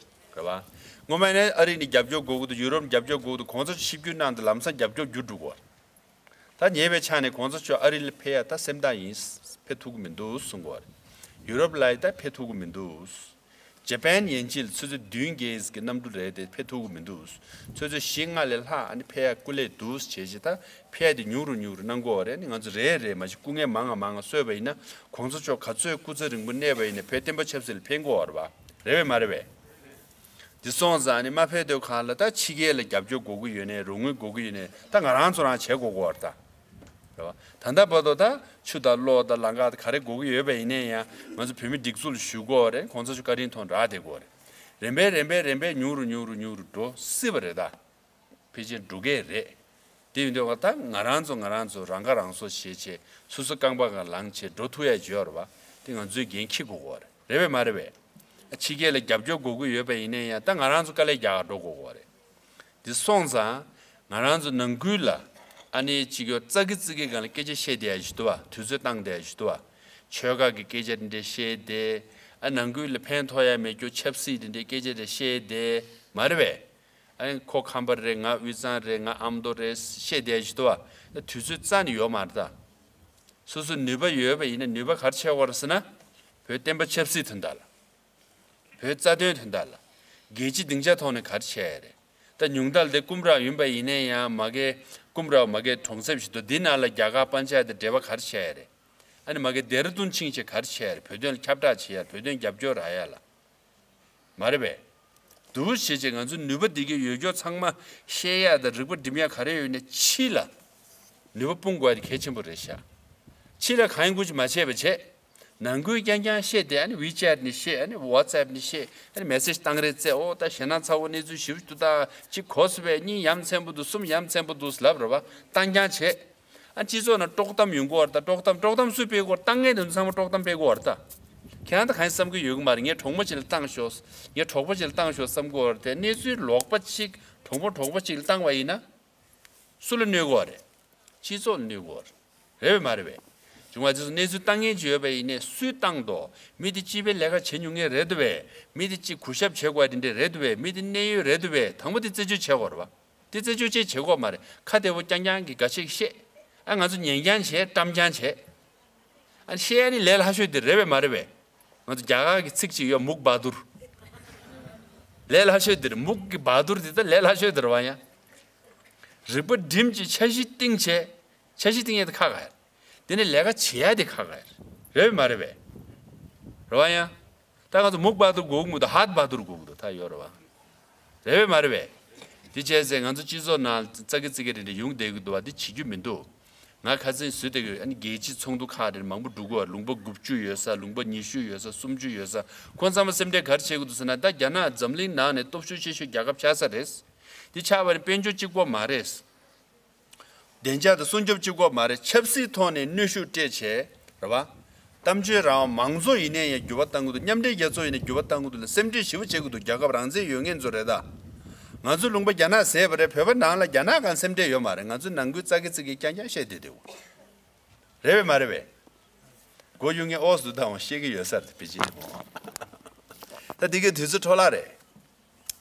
རེད་བ། སྔོན་མ་ནས་ཨ་རི་ནས་རྒྱབ་སྐྱོར་དགོས་ཀྱི་འདུག་ཡུ་རོབ་རྒྱབ་སྐྱོར་དགོས་ཀྱི་འདུག་གོང་ས་མཆོག་ཆིབས་བསྒྱུར་གནང་དུས་ལམ་སང་རྒྱབ་སྐྱོར་བསྒྱུར་འགྲོ་གི་ཡོད་རེད། ད་ཉེ་བའི་ཆ་ནས་གོང་ས་མཆོག་ཨ་རི་ལ་ཕེབས་ཡ་ད་སེམས་ཐག་ཡིན། ཕེབས་ཐུབ་ཀྱི་མི་འདུག་གསུང་གི་ཡོད་རེད། ཡུ་རོབ་ལ་ཡ་ད་ཕེབས་ཐུབ་ཀྱི་མི་འདུག་ཇ་པན་ཡན་ཆད་ལ་ཆུ་ཚོད་བདུན་བརྒྱད་ཀྱི་གནམ་གྲུ་རེད་དེ་ཕེབས་ཐུབ་ཀྱི་མི་འདུག་ཆུ་ཚོད་བཞི་ལྔ་ལས་ལྷག་ཨ་ནི་ཕེབས་ཡ་སྐུ་ལས་འདུག་བྱས་བྱས་ད་ཕེབས་ཡ་དེ་ཉུང་རུ་ཉུང་རུ་གནང་གི་ཡོད་རེད། ཨ་ནི་ང་ཚོ་རེད་རེད་མ་གཞི་སྐུ་ངལ་མང་ང་མང་ང་གསོས་པ་ཡིན་ན་གོང་ས་མཆོག་ག་ཚོད་སྐུ་ཚེ་རིང་པོ་གནས་པ་ཡིན་ན་བོད་བསྟན་པ་ཆབ་སྲིད་ལ་ཕན་གྱི་ཡོད་རེད་པ། རེད་པས་མ་རེད་པས། འདི་སོང་ཙང་ནི་མ་ཕེབས་དུས་གང་ལ་ད་ཕྱི་རྒྱལ་ལ་རྒྱབ་སྐྱོར་དགོས་ཀྱི་ཡོད་ནའི་རོགས་དངུལ་དགོས་ཀྱི་ཡོད་ནའི་ད་ང་རང་ཚོ་རང་བྱེད་དགོས་ཀྱི་ཡོད་རེད་ད། རེད་བ། ད་ལྟ་བར་དུ་ད་ཆུ་དང་གློག་དང་ལམ་ཁ་དང་ག་རེ་དགོས་ཀྱི་ཡོད་པ་ཡིན་ནའི་ཡང་ང་ཚོ་བོད་མི་སྒྲིག་འཛུགས་ལ་ཞུ་དགོས་རེད། གོང་ས་མཆོག་བཀའ་དྲིན་ཐོག་རག་བསྡད་དགོས་རེད། རིམ་པས་རིམ་པས་རིམ་པས་ཉུང་རུ་ཉུང་རུ་ཉུང་རུ་འགྲོ་སྲིད་པ་རེད་ད། ཕལ་ཆེར་འགྲོ་གི་རེད། དེ་ཡིན་དུས་ད་ང་རང་ཚོ་ང་རང་ཚོ་རང་ཁ་རང་གསོ་བྱེད་བྱེད་སོ་སོ་རྐང་པ་སྒང་ལངས་བྱེད་འགྲོ་ཐུབ་ཡ་ཅིག་ཡོད་རེད་བ། དེ་ང་ཚོའི་འགན་འཁྱེར་དགོས་ཀྱི་ཡོད་རེད། རེད་པས་མ་རེད་པས། ཕྱི་རྒྱལ་ལ་རྒྱབ་སྐྱོར་དགོས་ཀྱི་ཡོད་པ་ཡིན་ན་ཡང་ད་ང་རང་ཚོ་དཀའ་ལས་རྒྱག་ག་འགྲོ་དགོས་ཀྱི་ཡོད་རེད། འདི་སོང་ཙང་ང་རང་ཚོ་ནང་ཁུལ་ལ་ཨ་ནི་གཅིག་ཡོད་ཙག་གི་ཙིག་གི་སྒང་ལ་སྐད་ཆ་བཤད་བསྡད་ཡ་ཞིག་འདུག་བ། དུས་ཚོད་བཏང་བསྡད་ཡ་ཞིག་འདུག་བ། ཆོལ་ཁ་གི་སྐད་ཆ་འདི་འདྲ་བཤད་བསྡད། ཨ་ནང་ཁུལ་ལ་ཕན་ཐོགས་ཡ་མེད་རྒྱུ་ཆབ་སྲིད་འདི་འདྲའི་སྐད་ཆ་འདི་བཤད་བསྡད་མ་རེད་པས། ཨ་ནི་ཁོ་ཁམས་པ་རེད། ང་དབུས་གཙང་རེད། ང་ཨ་མདོ་རེད་བཤད་བསྡད་ཡ་ཞིག་འདུག་བ། ད་དུས་ཚོད་རྩ་ནས་ཡོད་མ་རེད་ད། སོ་སོ་ནུས་པ་ཡོད་པ་ཡིན་ན་ནུས་པ་ག་རེ་བྱེད་དགོས་རེད་ཟེར་ན། བོད་བསྟན་པ་ཆབ་སྲིད་དོན་དག་ལ། བོད་རྩ་དོན་དོན་དག་ལ། རྒྱལ་སྤྱི་སྡིངས་ཆ་ཐོག་ནས་ག་རེ་བྱས་ཡ་རེད། ད་ཉུང་མཐའ་ལ་དེ་ཀུམ་ར་ཡིན་པ་ཡིན་ནའི་ཡང་མ་གི་ཀུམ་ར་མ་གི་གྲོང་གསེབ་ཞིག་འདུག་འདི་ནང་ལ་རྒྱ་གར་པན་ཅ་ཡེད་དང་འབྲེལ་བ་ག་རེ་བྱས་ཡ་རེད། ཨ་ནི་མ་གི་ལྡེ་ར་ལྡུན་ཕྱིན་བྱས་ག་རེ་བྱས་ཡ་རེད། བོད་དོན་ལ་ཁྱབ་བསྒྲགས་བྱེད་ཡ་རེད། བོད་དོན་རྒྱབ་སྐྱོར་རག་ཡ་ལ། མ་རེད་པས། འདུག་བྱས་བྱས་ང་ཚོ་ནུས་པ་འདི་གའི་ཡོད་རྒྱུ་ཚང་མ་བཤད་ཡ་དང་རིག་པ་སྒྲིམ་ཡ་ག་རེ་ཡོད་ནའི་ཕྱི་ལ་ནུས་པ་སྤུངས་དགོས་ཡ་དེ་གལ་ཆེན་པོ་རེད་ཤག་ཕྱི་ལ་གང་ཡིན་དགོས་ཀྱི་མ་བྱས་པ་བྱས། ནང་ཁུལ་རྐྱང་རྐྱང་བཤད་བསྡད། ཨ་ནི་ཝི་ཅེ་ཊི་ནས་བཤད། ཨ་ནི་ཝ་ཊི་སི་ཨེབ་ནས་བཤད། ཨ་ནི་མེ་སེ་ཇི་བཏང་རེས་བཙལ། ཨོ་ད་ཞེད་སྣང་ཚ་བོ་གནས་ཚུལ་ཞེ་པོ་ཅིག་འདུག་ད་གཅིག་གོ་སོང་བས། གཉིས་ཡ་མཚན་པོ་འདུག་གསུམ་ཡ་མཚན་པོ་འདུག་ལབ་རེད་བ། བཏང་རྐྱང་བྱས། ཨ་སྤྱི་ཚོགས་ནང་དཀྲོག་གཏམ་ཡོང་གི་ཡོད་རེད་ད། དཀྲོག་གཏམ་དཀྲོག་གཏམ་སུས་སྤེལ་གི་ཡོད་རེད། བཏང་མཁན་དེ་ཚོ་ཚང་མ་དཀྲོག་གཏམ་སྤེལ་གི་ཡོད་རེད་ད། ཁྱེད་རང་ད་གང་ཡིན་བསམ་གི་ཡོད་གི་མ་རེད། ངས་གྲོགས་པོ་ཅིག་ལ་བཏང་ཤོག་ངས་གྲོགས་པོ་ཅིག་ལ་བཏང་ཤོག་བསམ་གི་ཡོད་རེད་དེ། གནས་ཚུལ་ལོག་པ་ཅིག་གྲོགས་པོ་གྲོགས་པོ་ཅིག་ལ་བཏང་བ་ཡིན་ན། སུ་ལ་གནོད་གི་ཡོད་རེད། སྤྱི་ཚོགས་ལ་གནོད་གི་ཡོད་རེད། རེད་པས་མ་རེད་པས། བྱུང་བ་དེ་ཚོ་གནས་ཚུལ་བཏང་མཁན་ཅིག་ཡོད་པ་ཡིན་ནའི་སུས་བཏང་འདུག་མི་དེ་སྤྱི་པའི་ལས་ཀ་བྱེད་མྱོང་མཁན་རེད་འདུག་པས། མི་དེ་གཅིག་གུས་ཞབས་བྱེད་དགོས་པ་དེ་འདྲས་རེད་འདུག་པས། མི་དེ་གནད་ཡོད་རེད་འདུག་པས། དང་པོ་དེ་རྩད་གཅོད་བྱེད་དགོས་རེད་པ། དེ་རྩད་གཅོད་ཅིག་བྱེད་དགོས་མ་རེད། ཁ་བདེ་པོ་རྐྱང་རྐྱང་གིས་འགའ་ཤས་ཀྱིས་བཤད། ཨ་ང་ཚོ་ཉན་རྐྱང་བྱས་བཀྲམ་རྐྱང་བྱས། ཨ་བཤད་ཡ་ནི་ལས་སླ་ཤོས་དེ་རེད་པས་མ་རེད་པས། ང་ཚོ་རྒྱ་གར་གྱི་ཚིག་ཅིག་ཡོད། མུག་བ་དུར། ལས་སླ་ཤོས་དེ་རེད། མུག་གི་བ་དུར་དེ་ད་ལས་སླ་ཤོས་དེ་རེད་པ། ཡང་རིག་པ་སྒྲིམ་གྱིས་འཆར་གཞི་བཏིང་བྱས། འཆར་གཞི་བཏིང་ཡ་དེ་ཁག་ཁག་རེད། དེ་ནས་ལས་ཀ་བྱེད་ཡ་དེ་ཁག་ཁག་རེད། རེད་པས་མ་རེད་པས། རེད་པ། ཡང་ད་ང་ཚོ་མུག་བ་དུར་དགོས་ཀྱི་མི་འདུག་ཧཱཊ་བ་དུར་དགོས་ཀྱི་འདུག་ད་ཡོད་རེད་པ། རེད་པས་མ་རེད་པས། དེ་བྱས་ཚེ་ང་ཚོ་སྤྱི་ཚོགས་ནང་ཙག་གི་ཙིག་གི་རེ་འདྲ་ཡོང་བསྡད་ཀྱི་འདུག་པ། འདི་བྱེད་རྒྱུ་མི་འདུག་ང་ཁ་སང་བཟོས་བསྡད་ཀྱི་ཡོད། ཨ་ནི་རྒྱལ་སྤྱིའི་ཚོགས་འདུ་ཁག་རེ་མང་པོ་འགྲོ་གི་ཡོད། ལུང་པ་དགུ་བཅུ་ཡོད་ས། ལུང་པ་ཉི་ཤུ་ཡོད་ས། སུམ་ཅུ་ཡོད་ས། ཁོང་ཚང་མ་སེམས་ཁྲལ་ག་རེ་བྱེད་ཀྱི་འདུག་ཟེར་ན། ད་རྒྱ་ནག་འཛམ་གླིང་ནང་ནས་སྟོབས་ཤུགས་ཆེ་ཤོས་རྒྱལ་ཁབ་ཆགས་ས་རེད། འདི་ཆགས་པ་ནི་དཔལ་འབྱོར་གཅིག་པོ་མ་རེད། བདེ་འཇགས་དང་སྲུང་སྐྱོབ་གཅིག་པོ་མ་རེད། ཆབ་སྲིད་ཐོག་ནས་གནོན་ཤུགས་སྤྲད་བྱས་རེད་པ། གཏམ་བརྗོད་རང་དབང་། མང་གཙོ་ཡིན་ནའི་ཡང་འགྱུར་བ་གཏང་གི་འདུག་མཉམ་འབྲེལ་རྒྱལ་ཚོགས་ཡིན་ནའི་འགྱུར་བ་གཏང་གི་འདུག་ལ་སེམས་ཁྲལ་ཞེ་པོ་བྱེད་ཀྱི་འདུག་རྒྱལ་ཁབ་རང་བཙན་ཡོད་མཁན་ཚོ་རེད་ད། ང་ཚོ་ལུང་པ་རྒྱ་ནག་ཟེར་བ་རེད། བོད་པ་ནང་ལ་རྒྱ་ནག་གང་སེམས་ཁྲལ་ཡོད་མ་རེད། ང་ཚོ་ནང་ཁུལ་ཙག་གི་ཙིག་གི་རྐྱང་རྐྱང་བཤད་བསྡད་འདུག་རེད་པས་མ་རེད་པས། མགོ་གཡུག་མཁན་ཨོ་སུ་དང་བཤད་ཀྱི་ཡོད་ས་རེད། པེ་ཅིན་ནས་མོ། ད་འདི་གའི་དུས་ཚོད་འཕྲོ་བརླག་རེད།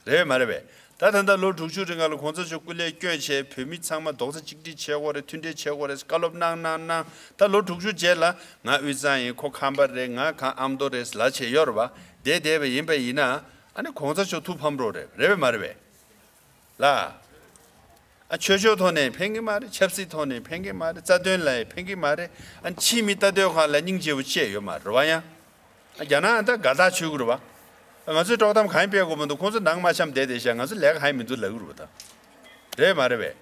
རེད་པས་མ་རེད་པས། ད་ད་ལྟ་ལོ་དྲུག་ཅུ་རིང་ལ་གོང་ས་མཆོག་སྐུ་ལས་བསྐྱོན་བྱས་བོད་མི་ཚང་མ་རྡོག་རྩ་གཅིག་སྒྲིལ་བྱེད་དགོས་རེད། མཐུན་སྒྲིལ་བྱེད་དགོས་རེད། བཀའ་སློབ་གནང་གནང་གནང་། ད་ལོ་དྲུག་ཅུ་རྗེས་ལ་ང་དབུས་གཙང་ཡིན། ཁོ་ཁམས་པ་རེད། ང་གངས་ཨ་མདོ་རེད་ལབ་བྱས་ཡོད་རེད་པ། བསྡད་བསྡད་པ་ཡིན་པ་ཡིན་ན་ཨ་ནི་གོང་ས་མཆོག་ཐུགས་ཕམ་འགྲོ་རེད། རེད་པས་མ་རེད་པས། ལ། ཨ་ཆོས་ཕྱོགས་ཐོག་ནས་ཕན་གི་མ་རེད། ཆབ་སྲིད་ཐོག་ནས་ཕན་གི་མ་རེད། རྩ་དོན་ལ་ཡང་ཕན་གི་མ་རེད། ཨ་ཕྱིའི་མི་ལྟ་དུས་སྒང་ལ་སྙིང་རྗེ་པོ་བྱས་ཡོད་མ་རེད་པ། ཡང་ཨ་རྒྱ་ནག་ད་དགའ་ཐག་ཆོད་གི་རེད་པ། ང་ཚོས་དཀྲོག་གཏམ་གང་ཡང་སྤེལ་དགོས་མི་འདུག་ཁོང་ཚོ་ནང་མ་འཆམ་བསྡད་བསྡད་ཤག་ང་ཚོ་ལས་ཀ་གང་ཡང་མི་འདུག་ལབ་གི་རེད་པ། ད་རེད་མ་རེད་པས།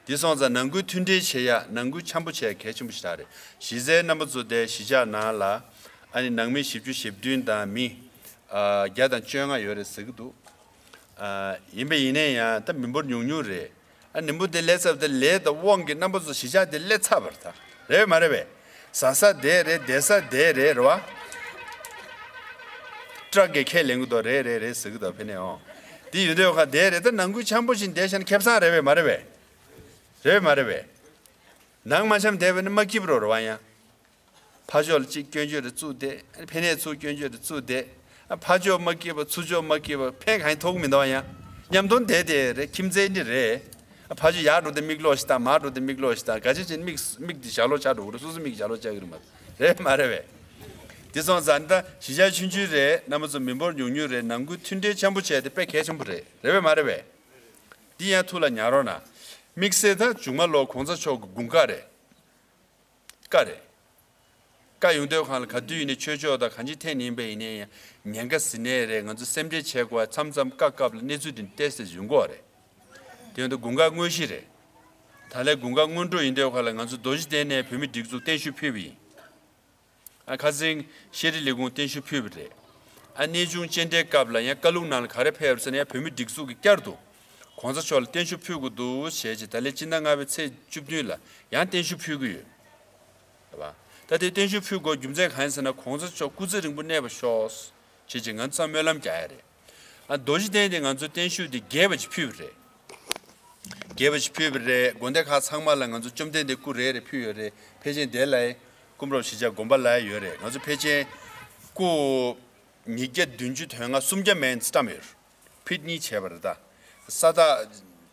འདི་སོང་ཙང་ནང་ཁུལ་མཐུན་སྒྲིལ་བྱེད་ཡ། ནང་ཁུལ་འཆམ་པོ་བྱེད་ཡ་གལ་ཆེན་པོ་ཞེ་དྲག་རེད། གཞི་རྩའི་རྣམ་པ་ཚོ་དེ་གཞིས་ཆགས་ནང་ལ་ཨ་ནི་ནང་མི་བཞི་བཅུ་ཞེ་བདུན་དང་མི་ཨ་བརྒྱ་དང་བཅོ་ལྔ་ཡོད་རེད་ཟེར་གི་འདུག་ཨ་ཡིན་པ་ཡིན་ན་ཡང་ད་མི་འབོར་ཉུང་ཉུང་རེད། ཨ་ནི་འབུ་དེ་ལས་ཚབ་དེ་ལས་དང་དབང་གི་རྣམ་པ་ཚོ་གཞིས་ཆགས་དེ་སླེབས་ཚར་བ་རེད། ད་རེད་མ་རེད་པས། ཟ་ས་དེ་རེད། བསྡད་ས་དེ་རེད། རེད་པ། ཊག་གིས་ཁས་ལེན་གི་འདུག་རེད་རེད་རེད་ཟེར་གི་འདུག་ཕ་ནས་འོང་། འདི་ཡོད་དུས་ཁ་དེ་རེད། ད་ནང་ཁུལ་འཆམ་པོ་བྱས་བསྡད་བཞག་ན་ཁེ་བཟང་རེད་པས་མ་རེད་པས། རེད་པས་མ་རེད་པས། ནང་མ་འཆམ་བསྡད་པ་ཡིན་ན་མ་སྐྱིད་པོ་རེད་པ། ཡང་ཕར་ཕྱོགས་ལ་གཅིག་སྐྱོན་བརྗོད་རེ་བཙུགས་ཏེ། ཕ་ནས་ཚུར་སྐྱོན་བརྗོད་རེ་བཙུགས་ཏེ། ཕར་ཕྱོགས་མ་སྐྱིད་པ་ཚུར་ཕྱོགས་མ་སྐྱིད་པ་ཕན་གང་ཡང་ཐོགས་མི་འདུག་ཡང་མཉམ་དུ་བསྡད་དེ་རེད། ཁྱིམ་མཚེས་གཉིས་རེད། ཕར་ཕྱོགས་ཡར་འགྲོ་དེ་མིག་ལོག་ཞིག་དང་། མར་འགྲོ་དེ་མིག་ལོག་ཞིག་དང་། ག་ཅི་བྱས་མིག་མིག་དེ་ཞར་ལོག་ཆགས་འགྲོ་གི་རེད། སོ་སོ་མིག་ཞར་ལོག་ཆགས་ཀྱི་རེད་མ་རེད་མ་རེད་པས། དེ་སོང་ཙང་ད་གཞིས་ཆགས་ཆུང་ཆུང་རེད། རྣམ་པ་ཚོ་མི་འབོར་ཉུང་ཉུང་རེད། ནང་ཁུལ་མཐུན་སྒྲིལ་ཆེན་པོ་བྱས་ཏེ་དཔེ་གལ་ཆེན་པོ་རེད། རེད་པས་མ་རེད་པས། འདི་ཡང་ཐུགས་ལ་ཉར་རོགས་གནང་། དམིགས་བསལ་ད་མཇུག་མ་ལོ་གོང་ས་མཆོག་གི་དགུན་ཁ་རེད། ཀ་རེད། ཀ་ཡོང་དུས་སྒང་ལ་ག་དུས་ཡིན་ནའི་ཆོས་ཕྱོགས་དང་གང་ཅི་ཐད་ནས་ཡིན་པ་ཡིན་ནའི་ཡང་ཉེན་ཁ་ཟེར་ནའི་རེད། ང་ཚོ་སེམས་ཁྲལ་བྱེད་དགོས་པ་མཚམས་མཚམས་སྐབས་སྐབས་ལ་གནས་ཚུལ་འདི་ཏོག་ཙམ་ཡོང་གི་ཡོད་རེད། དེ་ཡོང་དུས་དགུན་ཁ་དངོས་གཞི་རེད། ད་ལན་དགུན་ཁ་སྔོན་འགྲོ་ཡིན་དུས་སྒང་ལ་ང་ཚོ་རྡོ་རྗེ་གདན་ནས་བོད་མིའི་སྒྲིག་འཛུགས་བརྟན་བཞུགས་ཕུལ་བ་ཡིན། ཨ་ཁ་སང་ཤེས་རིག་ལས་ཁུངས་བརྟན་བཞུགས་ཕུལ་བ་རེད། ཨ་གནས་ཆུང་སྤྱན་འདྲེན་སྐབས་ལ་ཡང་བཀའ་ལུང་ནང་ལ་ག་རེ་ཕེབས་ཟེར་ན། ཡང་བོད་མིའི་སྒྲིག་འཛུགས་ཀྱི་བསྐྱར་དུ་གོང་ས་མཆོག་ལ་བརྟན་བཞུགས་ཕུལ་དགོས་འདུག་ཞེས་བྱས། ད་ལན་སྤྱི་ཟླ་ལྔ་པའི་ཚེས་བཅུ་བདུན་ལ་ཡང་བརྟན་བཞུགས་ཕུལ་གྱི་ཡོད། རེད་པ། ད་དེ་བརྟན་བཞུགས་ཕུལ་དགོས་རྒྱུ་མཚན་གང་ཡིན་ཟེར་ན། གོང་ས་མཆོག་སྐུ་ཚེ་རིང་པོ་གནས་པར་ཤོག་ཅེས་བྱས་ང་ཚོ་ཚང་མ་སྨོན་ལམ་རྒྱག་ཡ་རེད། ཨ་རྡོ་རྗེ་གདན་དེ་ང་ཚོས་བརྟན་བཞུགས་དེ་རྒྱས་པ་ཅིག་ཕུལ་བ་རེད། རྒྱས་པ་ཅིག་ཕུལ་བ་རེད། དགོན་སྡེ་ཁག་ཚང་མ་ལ་ང་ཚོ་བཅོམ་ལྡན་འདས་སྐུ་རེ་རེ་ཕུལ་ཡོད་རེད། ཕལ་ཆེར་དེ་ལ་ཀུམ་རོ་གཞིས་ཆགས་དགོན་པ་ལ་ཡོད་རེད། ང་ཚོ་ཕལ་ཆེར་སྐུ་ཉིས་བརྒྱ་བདུན་ཅུ་དོན་ལྔ། སུམ་བརྒྱ་མན་བཀྲམ་ཡོད་རེད། ཕིཊ་གཉིས་བྱས་པ་རེད། ད་ས་ཐག་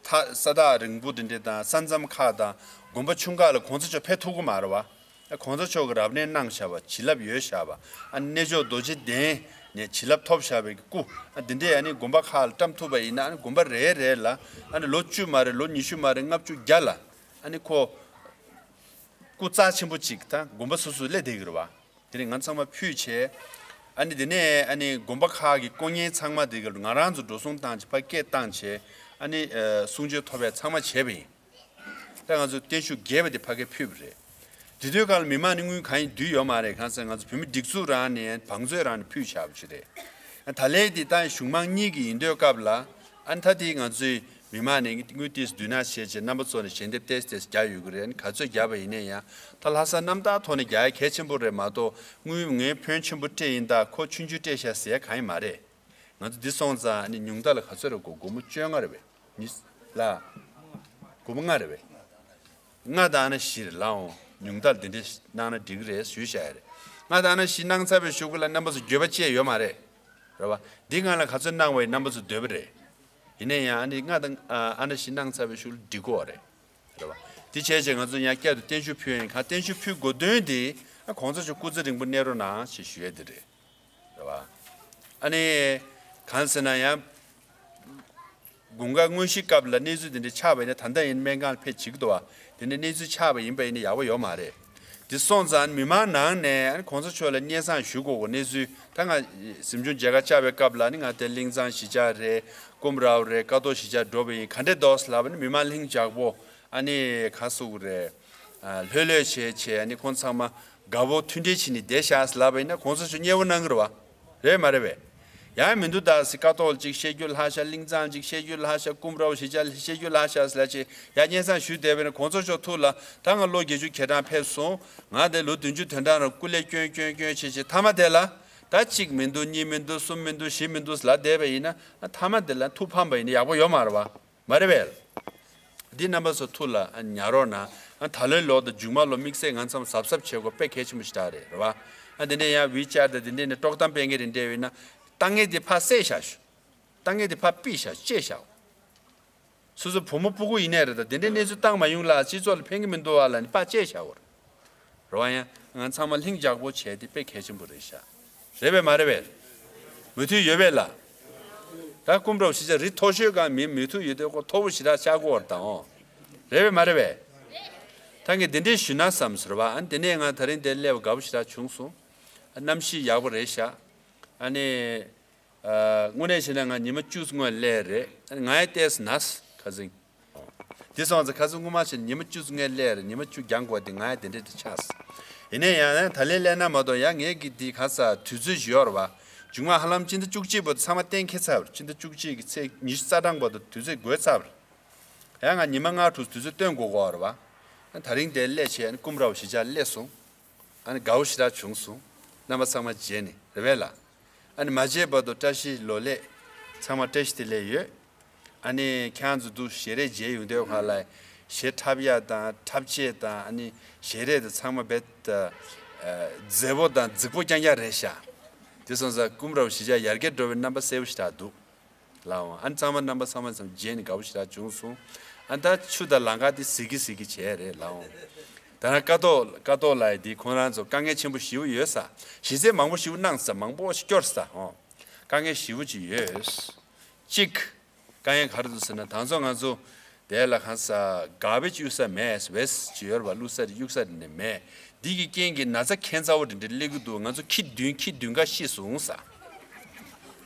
ཐག་ས་ཐག་རིང་པོ་དེ་འདྲ་དང་། ས་མཚམས་ཁག་དང་དགོན་པ་ཆུང་ཁག་ལ་གོང་ས་མཆོག་ཕེབས་ཐུབ་ཀྱི་མ་རེད་པ། གོང་ས་མཆོག་གིས་རབ་གནས་གནང་བཞག་པ། བྱིན་རླབས་ཡོད་བཞག་པ། ཨ་གནས་མཆོག་རྡོ་རྗེ་གདན་ནས་བྱིན་རླབས་ཐོབ་བཞག་པའི་སྐུ། ཨ་འདི་འདྲས་ཨ་ནི་དགོན་པ་ཁག་ལ་བཀྲམ་ཐུབ་པ་ཡིན་ན། ཨ་ནི་དགོན་པ་རེ་རེ་ལ་ཨ་ནི་ལོ་བཅུ་མ་རེད། ལོ་ཉི་ཤུ་མ་རེད། ལྔ་བཅུ་བརྒྱ་ལ་ཨ་ནི་ཁོ་སྐུ་རྩ་ཆེན་པོ་གཅིག་དང་དགོན་པ་སོ་སོ་སླེབས་བསྡད་ཀྱི་རེད་པ། དེ་ནས་ང་ཚང་མ་ཕུལ་བྱས། ཨ་ནི་དེ་ནས་ཨ་ནི་དགོན་པ་ཁག་གི་སྐུ་བརྙན་ཚང་མ་དེ་ག་ང་རང་ཚོ་འགྲོ་སོང་བཏང་བྱས། ཕར་སྐད་བཏང་བྱས། ཨ་ནི་ཨ་གསུང་ཆོས་ཐོབ་པའི་ཚང་མ་བྱས་པ་ཡིན། ད་ང་ཚོ་བརྟན་བཞུགས་རྒྱས་པ་དེ་ཕ་གིར་ཕུལ་བ་རེད། དེ་དུས་སྒང་ལ་མི་མང་ནི་དངུལ་གང་ཡིན་བསྡུས་ཡོད་མ་རེད། གང་ཟེར་ང་ཚོ་བོད་མི་སྒྲིག་འཛུགས་རང་ནས་བང་མཛོད་རང་ནས་ཕུལ་བཞག་པ་ཞིག་རེད། ད་ལན་དེ་ད་གཞུང་མང་གཉིས་ཀྱི་ཡིན་དུས་སྐབས་ལ། ཨ་ནི་ད་དེ་ང་ཚོའི་མི་མང་ནས་དངུལ་ཏོག་ཙམ་བསྡུས་ན་བྱས་བྱས་རྣམ་པ་ཚོ་ནས་ཞལ་འདེབས་ཏོག་ཙམ་ཏོག་ཙམ་རྒྱག་ཡོད་ཀྱི་རེད། ཨ་ནི་ག་ཚོད་བརྒྱབ་པ་ཡིན་ན་ཡང་ད་ལྷག་བསམ་རྣམ་དག་ཐོག་ནས་རྒྱག་ཡ་གལ་ཆེན་པོ་རེད་མ་གཏོགས། དངུལ་ངས་ཕོན་ཆེན་པོ་སྤྲད་ཡིན་ད་ཁོ་ཆུང་ཆུང་སྤྲད་ཤག་ཟེར་ཡ་གང་ཡང་མ་རེད། ང་ཚོ་འདི་སོང་ཙང་ཨ་ནི་ཉུང་མཐའ་ལ་ག་ཚོད་རེད། སྒོར་སྒོར་མོ་བཅོ་ལྔ་རེད་པས། ཉིས་ལ། སྒོར་མོ་ལྔ་རེད་པས། ལྔ་དང་ཨ་ན་བཞི་རེད་ལགས་འོང་། ཉུང་མཐའ་ལ་འདི་འདྲས་གནང་ན་འགྲིག་གི་རེད་ཞུས་བཞག་ཡ་རེད། ལྔ་དང་ཨ་ན་བཞི་གནང་ཚར་བའི་གཞུག་གུ་ལ་རྣམ་པ་ཚོ་འགྱོད་པ་བཅས་ཡོད་མ་རེད། རེད་པ། འདི་སྒང་ལ་ག་ཚོད་གནང་བ་ཡིན་རྣམ་པ་ཚོ་འདོད་པ་རེད། ཡིན་ན་ཡང་ཨ་ནི་ལྔ་དང་ཨ་ཨ་ན་བཞི་གནང་ཚར་བའི་གཞུག་ལ་འགྲིག་གོ་རེད། རེད་པ། འདི་བྱས་བྱས་ང་ཚོ་ཡང་བསྐྱར་དུ་བརྟན་བཞུགས་ཕུལ་ཡིན། གང་བརྟན་བཞུགས་ཕུལ་དགོས་དོན་དེ་ཨ་གོང་ས་མཆོག་སྐུ་ཚེ་རིང་པོ་གནས་རོགས་གནང་ཞེས་ཞུ་ཡ་དེ་རེད། རེད་པ། ཨ་ནི་གང་ཟེར་ན་ཡང་དགུན་ཁ་དངོས་གཞིའི་སྐབས་ལ་གནས་ཚུལ་དེ་འདྲ་ཆགས་པ་ཡིན་ན། ད་ལྟ་ཡིན་སྨན་ཁང་ལ་ཕེབས་བྱེད་ཀྱི་འདུག་པ། དེ་འདྲ་གནས་ཚུལ་ཆགས་པ་ཡིན་པ་ཡིན་ན་ཡག་པོ་ཡོད་མ་རེད། དེ་སོང་ཙང་མི་མང་ནང་ནས་ཨ་ནི་གོང་ས་མཆོག་ལ་སྙན་སེང་ཞུ་དགོས་པའི་གནས་ཚུལ། ད་ང་གཟིམ་ཆུང་མཇལ་ཁ་བཅར་བའི་སྐབས་ལ་ནི་ང་དེ་ཀླིང་ཚང་གཞིས་ཆགས་རེད། ཀུམ་རའོ་རེད། ཀ་ཐོག་གཞིས་ཆགས་འགྲོ་བ་ཡིན། ག་འདྲས་འདུག་ལབ་པ་ནི་མི་མང་ལྷིང་འཇགས་པོ། ཨ་ནི་ག་ཟེར་དགོས་རེད། ལྷོད་ལྷོད་བྱས་བྱས། ཨ་ནི་ཁོང་ཚང་མ་དགའ་པོ་མཐུན་སྒྲིལ་བྱས་ནས་བསྡད་ཤག་ལབ་པ་ཡིན་ན་གོང་ས་མཆོག་མཉེས་པོ་གནང་གི་རེད་པ། རེད་མ་རེད་པས། ཡང་མི་འདུག་ད་ཟེར། ཀ་ཐོག་ལ་ཅིག་བཤད་རྒྱུ་ལྷག་ཤག་ཀླིང་ཚང་ཅིག་བཤད་རྒྱུ་ལྷག་ཤག་ཀུམ་རའོ་གཞིས་ཆགས་ལ་བཤད་རྒྱུ་ལྷག་ཤག་ཟེར་ལབ་བྱས་ཡར་སྙན་སེང་ཞུས་བསྡད་པ་ཡིན་ན། གོང་ས་མཆོག་ཐུགས་ལ་ད་ང་ལོ་བརྒྱད་ཅུ་གྱ་གྲངས་ཕེབས་སོང་། ང་དེ་ལོ་བདུན་ཅུ་དོན་གྲངས་རང་སྐུ་ལས་བསྐྱོན་བསྐྱོན་བསྐྱོན་བྱས་བྱས། མཐའ་མ་དེ་ལ། ད་གཅིག་མི་འདུག་གཉིས་མི་འདུག་གསུམ་མི་འདུག་བཞི་མི་འདུག་ལབ་བསྡད་པ་ཡིན་ན། མཐའ་མ་དེ་ལ་ཐུགས་ཕམ་པ་ཡིན་ན་ཡག་པོ་ཡོད་མ་རེད་པ། མ་རེད་པས། འདི་རྣམ་པ་ཚོ་ཐུགས་ལ་ཉར་རོགས་གནང་། ད་ལོའི་ལོ་དང་མཇུག་མ་ལོ་དམིགས་བསལ་ང་ཚང་གཟབ་གཟབ་བྱེད་དགོས་དཔེ་གལ་ཆེན་པོ་ཞིག་རེད་པ། ཨ་དེ་འདྲས་ཡང་ཝི་ཅེཊ་དང་དེ་འདྲས་ནས་དཀྲོག་གཏམ་སྤེལ་མཁན་རེ་འདྲས་ཡོད་ན། ལྟ་ངན་དེ་ཕར་བསད་བཞག་ཞུ། ལྟ་ངན་དེ་ཕར་ཕུད་བཞག་བཅད་བཞག་སོ་སོ་བུ་མོ་སྤུ་གུ་ཡིན་ནའི་རེད། ད་དེ་འདྲའི་གནས་ཚུལ་བཏང་མ་ཡོང་ལ་སྤྱི་ཚོགས་ལ་ཕན་གི་མི་འདུག་བ་ལ་ནི་པ་བཅད་བཞག་དགོས་རེད། རེད་བ། ཡང་ང་ཚང་མ་ལྷིང་འཇགས་པོ་བྱས་ཏེ་དཔེ་གལ་ཆེན་པོ་རེད་ཤག་རེད་པས་མ་རེད་པས། མོས་མཐུན་ཡོད་པས་ལ། ད་ཀུམ་རོ་ཞི་ཅག་རི་མཐོ་ཤོས་གང་མི་མོས་མཐུན་ཡོད་དེ་ཁོ་མཐོ་པོ་ཞེ་དྲག་ཆགས་ཀྱི་ཡོད་རེད་ད་འོ། རེད་པས་མ་རེད་པས། ད་ངས་འདི་འདྲའི་ཞུས་ན་བསམ་ཟེར་བ། ཨ་ནི་དེ་ནས་ང་དེ་རིང་འདིར་སླེབས་དགའ་པོ་ཞེ་དྲག་བྱུང་སོང་། ཨ་གནམ་གཤིས་ཡག་པོ་རེད་ཤག་ཨ་ནི། ཨ་དངོས་གནས་བྱས་ན་ང་ཉི་མ་བཅུ་སྔོན་སླེབས་རེད། ཨ་ནི་ང་ཡང་ཏོག་ཙམ་ན་ཁ་སང་། དེ་སོང་ཙང་ཁ་སང་སྔོན་མ་བྱས་ན་ཉི་མ་བཅུ་སྔོན་སླེབས་རེད། ཉི་མ་བཅུ་འགྱངས་དགོས་དེ་ང་ཡང་དེ་འདྲ་དེ་ཆགས་སོང་། ཡིན་ནའི་ཡང་ཡང་ད་ལན་སླེབས་ན་མ་གཏོགས་ཡང་ངས་ཀྱི་དེ་ག་ས་དུས་ཚོད་ཞིག་ཡོད་རེད་བ། མཇུག་མ་ཧ་ལམ་སྤྱི་ཟླ་བཅུ་གཅིག་བར་དུ་ཚང་མ་གཏན་འཁེལ་ཚར་བ་རེད། སྤྱི་ཟླ་བཅུ་གཅིག་གི་ཚེས་ཉི་ཤུ་རྩ་གྲངས་བར་དུ་དུས་ཚོད་འགོར་ཚར་བ་རེད། ཡང་ང་ཉི་མ་ལྔ་དྲུག་དུས་ཚོད་སྟོན་དགོས་ཀྱི་ཡོད་རེད་བ། ཨ་ད་རིང་དེ་སླེབས་བྱས་ཨ་ནི་ཀུམ་ར་བོ་གཞིས་ཆགས་སླེབས་སོང་། ཨ་ནི་དགའ་བོ་ཞེ་དྲག་བྱུང་སོང་། རྣམ་པ་ཚང་མ་མཇལ་ནས་རེད་པས་ལ། ཨ་ནི་མ་མཇལ་བར་དུ་བཀྲ་ཤིས་ལོ་ལེགས། ཚང་མ་བཀྲ་ཤིས་བདེ་ལེགས་ཡོད། ཨ་ནི་ཁྱེད་རང་ཚོ་འདུག་ཞལ་རས་མཇལ་ཡོང་དུས་ག་ལ་ཞལ་འཁྲབ་ཡ་དང་འཁྲབ་ཆས་དང་ཨ་ནི་ཞལ་རས་དང་ཚང་མ་རྦད་དེ་མཛེས་པོ་དང་རྫིག་པོ་རྐྱང་རྐྱང་རེད་ཤག་དེ་སོང་ཙང་ཀུམ་ར་བོ་གཞིས་ཆགས་ཡར་རྒྱས་འགྲོ་བའི་རྣམ་པ་གསལ་པོ་ཞེ་དྲག་འདུག་ལགས་འོང་། ཨ་ནི་ཚང་མ་རྣམ་པ་ཚང་མ་ཚང་མཇལ་ནས་དགའ་པོ་ཞེ་དྲག་བྱུང་སོང་། ཨ་ནི་ད་ཆུ་དང་ལམ་ཁ་དེ་གཟིགས་ཀྱི་གཟིགས་ཀྱི་བྱས་རེད་ལགས་འོང་། ད་ནང་ཀ་ཏོག་ཀ་ཏོག་ལགས་དེ་ཁོང་རང་ཚོ་དཀའ་ངལ་ཆེན་པོ་ཞེ་པོ་ཡོད་ས། གཞི་རྩའི་མང་པོ་ཞེ་པོ་གནང་ས། མང་པོ་ཞིག་སྐྱོར་ས་འོང་། དཀའ་ངལ་ཞེ་པོ་ཅིག་ཡོད། གཅིག་དཀའ་ངལ་ག་རེ་འདུག་ཟེར་ན་ད་ཚོ་ང་ཚོ་དེ་ལ་གང་ས་ག་བེ་ཅི་གཡུག་ས་མེད། ཝེ་སི་ཊི་ཅིག་ཡོད་རེད་པ། བླུག་ས་དེ་གཡུག་ས་དེ་འདྲ་མེད། འདི་གི་རྐྱེན་གྱིས་ན་ཚ་ཁྱད་མཚར་པོ་དེ་འདྲ་སླེབས་ཀྱི་འདུག་ང་ཚོ་ཁྱི་བདུན་ཁྱི་བདུན་ཀ་ཤི་སོང་ས།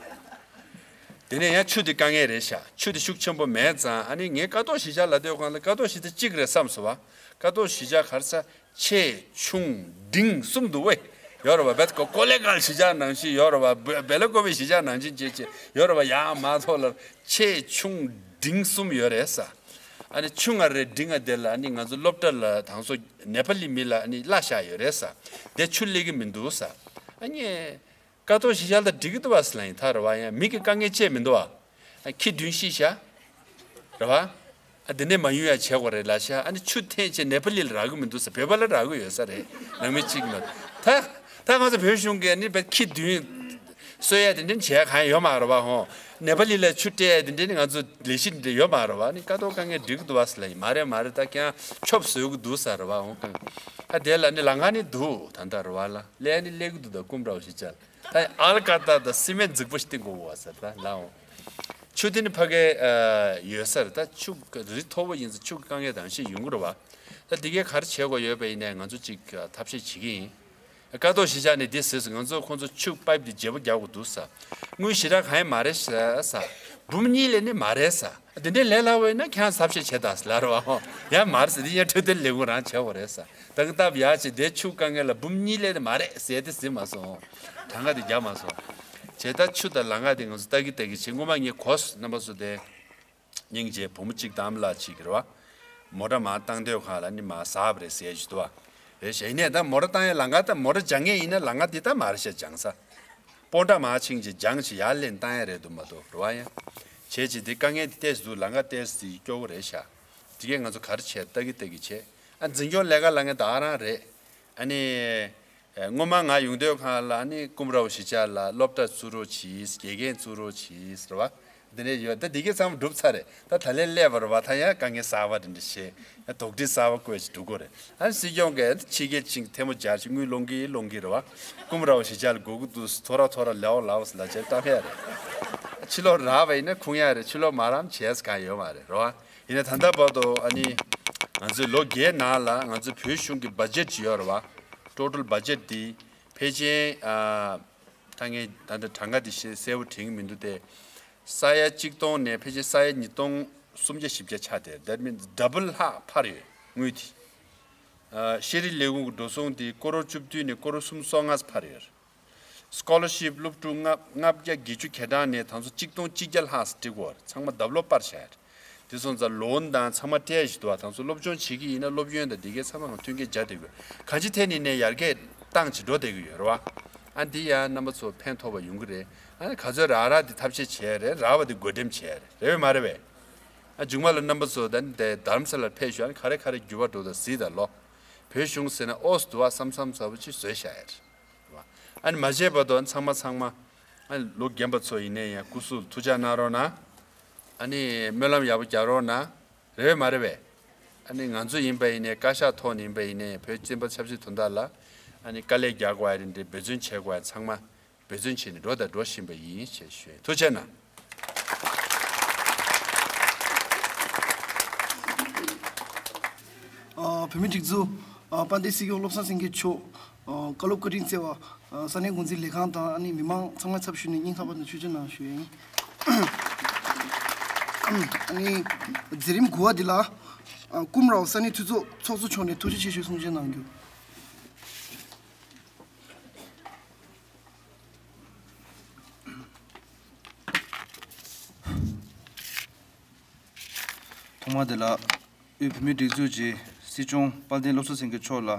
དེ་ནས་ཡང་ཆུ་དེ་དཀའ་ངལ་རེད་ཤག་ཆུ་དེ་ཤུགས་ཆེན་པོ་མེད་ཙང་ཨ་ནི་ངས་ཀ་ཏོག་གཞིས་ཆགས་ལབ་དུས་སྒང་ལ་ཀ་ཏོག་གཞིས་ཆགས་གཅིག་རེད་བསམ་སོང་བ། ཀ་ཏོག་གཞིས་ཆགས་ག་རེ་ཟ། ཆེ་ཆུང་འབྲིང་གསུམ་འདུག་པས། ཡོད་རེད་པ། རྦད་ཀོ་ཀོ་ལེ་གལ་གཞིས་ཆགས་ནང་བཞིན་ཡོད་རེད་པ། སྦེ་ལ་ཀོ་བའི་གཞིས་ཆགས་ནང་བཞིན་བྱས་བྱས་ཡོད་རེད་པ། ཡང་མ་ཐོག་ལ་ཆེ་ཆུང་འབྲིང་གསུམ་ཡོད་རེད་ས། ཨ་ནི་ཆུང་ང་རེད་འབྲིང་ང་དེ་ལ་ཨ་ནི་ང་ཚོ་སློབ་གྲྭ་ལ་དང་སོ་ནེ་པ་ལི་མི་ལ་ཨ་ནི་གླ་བཞག་ཡོད་རེད་ས། དེ་ཆུ་སླེབས་ཀྱི་མི་འདུག་ས། ཨ་ནི། ཀ་ཏོག་གཞིས་ཆགས་ལ་འགྲིག་གི་འདུག་བ་ཟེར་ལ་ཡིན་ད་རེད་བ། ཡང་མི་གི་དཀའ་ངལ་བཅས་མི་འདུག་བ། ཨ་ཁྱི་བདུན་ཤི་ཤག་རེད་བ། ཨ་དེ་ནས་མ་ཡུལ་ཡ་བྱེད་དགོས་རེད་ལ་ཤག་ཨ་ནི་ཆུ་འཐེན་བྱས་ནེ་པ་ལི་ལ་རག་གི་མི་འདུག་ས། བོད་པ་ལ་རག་གི་ཡོད་ས་རེད། ནང་མི་གཅིག་མ་ད་ད་ང་ཚོ་བོད་གཞུང་གིས་ནི་བས་ཁྱི་བདུན་གསོད་ཡ་དེ་འདྲ་བྱས་གང་ཡོད་མ་རེད་བ་ཧོ། ནེ་པ་ལི་ལ་ཆུ་སྤྲད་ཡ་དེ་འདྲ་ནི་ང་ཚོ་ལས་གཞི་འདྲ་ཡོད་མ་རེད་བ། ནི་ཀ་ཏོག་དཀའ་ངལ་འགྲིག་གི་འདུག་བ་ཟེར་ལ་ཡིན། མ་རེད་མ་རེད། ད་ཀྱང་ཆོབ་བཟོས་གི་འདུག་ས་རེད་བ་ཧོ། ཨ་དེ་ལ་ནི་ལམ་ཁ་ནི་འདུག་ད་ད་རེད་བ། ལ་ལས་ནི་སླེབས་གི་འདུག་ད་ཀུམ་ར་བོ་གཞིས་ཆགས་ལ། ད་ཨལ་ཀ་ཏ་དང་སི་མེན་རྫིག་པོ་ཞིག་བཏིང་དགོས་པ་ཟེར་ད་ལའོ། ཆུ་དེ་ནི་ཕ་གའི་ཡོད་ས་རེད། ད་ཆུ་རི་མཐོ་པོ་ཡིན་ཙང་ཆུ་གི་དཀའ་ངལ་དང་ཞིག་ཡོང་གི་རེད་བ། ད་འདི་གའི་ག་རེ་བྱེད་དགོས་ཡོད་པ་ཡིན་ནའི་ང་ཚོ་གཅིག་ཐབས་ཤེས་བྱེད་ཀྱི་ཡིན། ཀ་ཏོག་གཞིས་ཆགས་ནས་འདི་ཟེར་སོང་། ང་ཚོ་ཁོང་ཚོ་ཆུ་པའིབ་འདི་བརྗེ་པོ་རྒྱག་དགོས་འདུག་ས། དངུལ་ཞེ་དྲག་གང་ཡང་མ་རེད་ས། འབུམ་གཉིས་ལས་ནི་མ་རེད་ས། དེ་འདྲའི་ལས་སླ་བོ་ཡིན་ན་ཁྱེད་རང་ཐབས་ཤེས་བྱེད་དང་ལབ་རེད་བ། ཡང་མ་རེད་ཟེར་དེ་ཡང་འཕྲོད་བསྟེན་ལས་ཁུངས་རང་བྱེད་དགོས་རེད་ས། ད་གི་སྟབས་ཡག་ཅིག་དེ་ཆུ་དཀའ་ངལ་ལ་འབུམ་གཉིས་ལས་དེ་མ་རེད་ཟེར་དེ་ཟིན་མ་སོང་། གྲངས་ཀ་དེ་རྒྱག་མ་སོང་། བྱས་ད་ཆུ་དང་ལམ་ཁ་དེ་ང་ཚོ་ལྟ་གི་ལྟ་གི་བྱེད། སྔོན་མ་ངས་གོ་སོང་། རྣམ་པ་ཚོ་དེ་སྙིང་རྗེ་བུ་མོ་གཅིག་དང་ཨ་མ་ལགས་གཅིག་གི་རེད་བ། མོ་ཊ་མར་བཏང་དུས་གང་ལ་ནི་མར་ཟགས་པ་རེད་ཟེར་ཞིག་འདུག་བ། རེད་ཤག་ཡིན་ནའི་ད་མོ་ཊ་བཏང་ཡ་ལམ་ཁ་ད་མོ་ཊ་སྦྱང་ངེས་ཡིན་ན་ལམ་ཁ་འདི་ད་མ་རེད་ཤག་སྦྱང་ས། སྤོ་འདྲ་མ་ཕྱིན་ཅིག་སྦྱང་ཅིག་ཡར་ལེན་བཏང་ཡ་རེད་འདུག་མ་གཏོགས་རེད་བ། ཡང་བྱས་ཅིག་འདི་དཀའ་ངལ་འདི་ཏོག་ཙམ་འདུག་ལམ་ཁ་ཏོག་ཙམ་སྐྱོ་བོ་རེད་ཤག་དེ་གས་ང་ཚོ་ག་རེ་བྱས་ལྟ་གི་ལྟ་གི་བྱས། ཨ་འཛིན་སྐྱོང་ལས་ཀ་ལ་ངས་ད་རང་རེད། ཨ་ནི། ཨེ་སྔོན་མ་ང་ཡོང་དུས་གང་ལ་ཨ་ནི་ཀུམ་ར་བོ་གཞིས་ཆགས་ལ་སློབ་གྲྭ་བཙུགས་རོགས་གྱིས། དགེ་རྒན་བཙུགས་རོགས་གྱིས་ཟེར་བ། འདི་ནས་ཡོད་ད་འདི་གས་ཚང་མ་འགྲུབ་ཚར་རེད། ད་ད་ལན་སླེབས་པ་རེད་བ། ད་ཡང་དཀའ་ངལ་གསར་བ་འདི་འདྲ་བྱས། ཡང་དོགས་འདྲི་གསར་བ་བཀོད་ཅིག་འགྲོ་དགོས་རེད། ཨ་ནི་སྲིད་སྐྱོང་གིས་ཕྱི་རྒྱལ་ཕྱིན་ཐལ་མོ་སྦྱར་ཅིག་དངུལ་སློང་གི་སློང་གི་རེད་བ། ཀུམ་ར་བོ་གཞིས་ཆགས་ལ་དགོས་ཀྱི་འདུག་ཐོ་ར་ཐོ་ར་ལེའོ་ལེའོ་ཟེར་ལ་བྱས་བཏང་ཡ་རེད། ཕྱི་ལོགས་རག་པ་ཡིན་ན་ཁུངས་ཡ་རེད། ཕྱི་ལོགས་མ་རག་བྱས་གང་ཡོད་མ་རེད་རེད་བ། ཡིན་ན་ད་ལྟ་བར་དུ་ཨ་ནི་ང་ཚོའི་ལོ་བརྒྱད་ནང་ལ་ང་ཚོའི་བོད་གཞུང་གི་བ་ཇེཊ་ཅིག་ཡོད་རེད་བ། ཊོ་ཊལ་བ་ཇེཊ་འདི་ཕལ་ཆེར་ཨ་ད་ངས་ད་ལྟ་གྲངས་ཀ་འདི་ཤེས་གསལ་པོ་དྲན་གྱི་མི་འདུག་སྟེ། ས་ཡ་གཅིག་སྟོང་ནས་ཕལ་ཆེར་ས་ཡ་ཉིས་སྟོང་སུམ་བརྒྱ་བཞི་བརྒྱ་ཆགས་ཏེ། that means double ལྷག་འཕར་ཡོད་དངུལ་དེ། ཨ་ཤེས་རིག་ལས་ཁུངས་ཀྱི་འགྲོ་སོང་དེ་ཀོ་རོར་བཅུ་བདུན་ནས་ཀོ་རོར་སུམ་སོ་ལྔ་འཕར་ཡོད། སི་ཀོ་ལར་ཤིབ་སློབ་ཕྲུག་ལྔ་ལྔ་བརྒྱ་བརྒྱད་ཅུ་གྱ་གྲངས་ནས་ད་གཟོད་གཅིག་སྟོང་གཅིག་བརྒྱ་ལྷག་ཙམ་འགྲིག་གོ། ཚང་མ་ལྡབ་ལོག་སྤར་བཞག་ཡོད། དེ་སོང་ཙང་ལོན་དང་ཚང་མ་སྤྲད་བཞིན་འདུག་བ། ད་གཟོད་སློབ་སྦྱོང་བྱེད་ཀྱི་ཡིན་ན་སློབ་ཡོན་དང་དེ་གའི་ཚང་མ་ང་མཐུན་རྐྱེན་སྦྱར་བསྡད་དགོས། གང་ཅི་ཐད་ནས་ནས་ཡར་རྒྱས་བཏང་བྱས་འགྲོ་བསྡད་ཀྱི་ཡོད་རེད་བ། ཨ་འདི་ཡང་རྣམ་པ་ཚོ་ཕན་ཐོགས་པ་ཡོང་གི་རེད། ཨ་ནི་ག་ཚོད་རག་རག་དེ་ཐབས་ཤེས་བྱས་རེད། རག་པ་དེ་བགོ་འགྲེམས་བྱས་རེད། རེད་པས་མ་རེད་པས། ཨ་མཇུག་མ་ལ་རྣམ་པ་ཚོ་ད་ནི་དེ་རྡ་རམ་ས་ལར་ཕེབས་ཤོག་ཨ་ནི་ག་རེ་ག་རེ་འགྱུར་བ་འགྲོ་ད་གཟིགས་དང་ལོ། བོད་གཞུང་ཟེར་ན་ཨོ་སི་འདུག་བ་བསམ་བསམ་ཚ་པོ་ཅིག་བཟོས་བཞག་ཡ་རེད། ཨ་ནི་མ་བྱས་པ་དང་ཚང་མ་ཚང་མ་ཨ་ནི་ལོ་རྒན་པ་ཚོ་ཡིན་ནའི་ཡང་སྐུ་གཟུགས་ཐུགས་ཅག་གནང་རོགས་གནང་། ཨ་ནི་སྨོན་ལམ་ཡག་པོ་རྒྱག་རོགས་གནང་། རེད་བས་མ་རེད་བས། ཨ་ནི་ང་ཚོ་ཡིན་པ་ཡིན་ནའི་བཀའ་ཤག་ཐོག་ནས་ཡིན་པ་ཡིན་ནའི་བོད་སྤྱི་པ་ཆབ་སྲིད་དོན་དག་ལ་ཨ་ནི་དཀའ་ལས་རྒྱག་དགོས་ཡ་རེད་འདྲ་འབད་བརྩོན་བྱེད་དགོས་ཡ་ཚང་མ་འབད་བརྩོན་བྱས་ནས་འགྲོ་དང་འགྲོ་བཞིན་པ་ཡིན་ཞེས་ཞུ། ཐུགས་རྗེ་གནང་། ཨ། བོད་མིའི་སྒྲིག་འཛུགས། ཨ། དཔལ་ལྡན་སྲིད་སྐྱོང་བློ་བཟང་སེང་གེ་མཆོག་ཨ། བཀའ་སློབ་བཀའ་དྲིན་བསྩལ་བ། ཨ། ས་གནས་འགོ་འཛིན་ལས་ཁང་དང་ཨ་ནི་མི་མང་ཚང་མའི་ཚབ་ཞུས་ནས་སྙིང་ཐག་པ་ནས་ཐུགས་རྗེ་གནང་ཞུ་ཡིན། ཨ་ནི་མཛད་རིམ་དགུ་པ་འདི་ལ། ཨ། ཀུམ་རའོ་ས་གནས་འཐུས་ཚོགས་ཚོགས་གཙོ་མཆོག་ནས་ཐུགས་རྗེ་ཆེ་ཞུའི་གསུང་བཤད་གནང་རྒྱུ། ཐོག་མ་དེ་ལ་དབུས་བོད་མིའི་སྒྲིག་འཛུགས་ཀྱི་སྲིད་སྐྱོང་དཔལ་ལྡན་བློ་བཟང་སེང་གེ་མཆོག་ལ་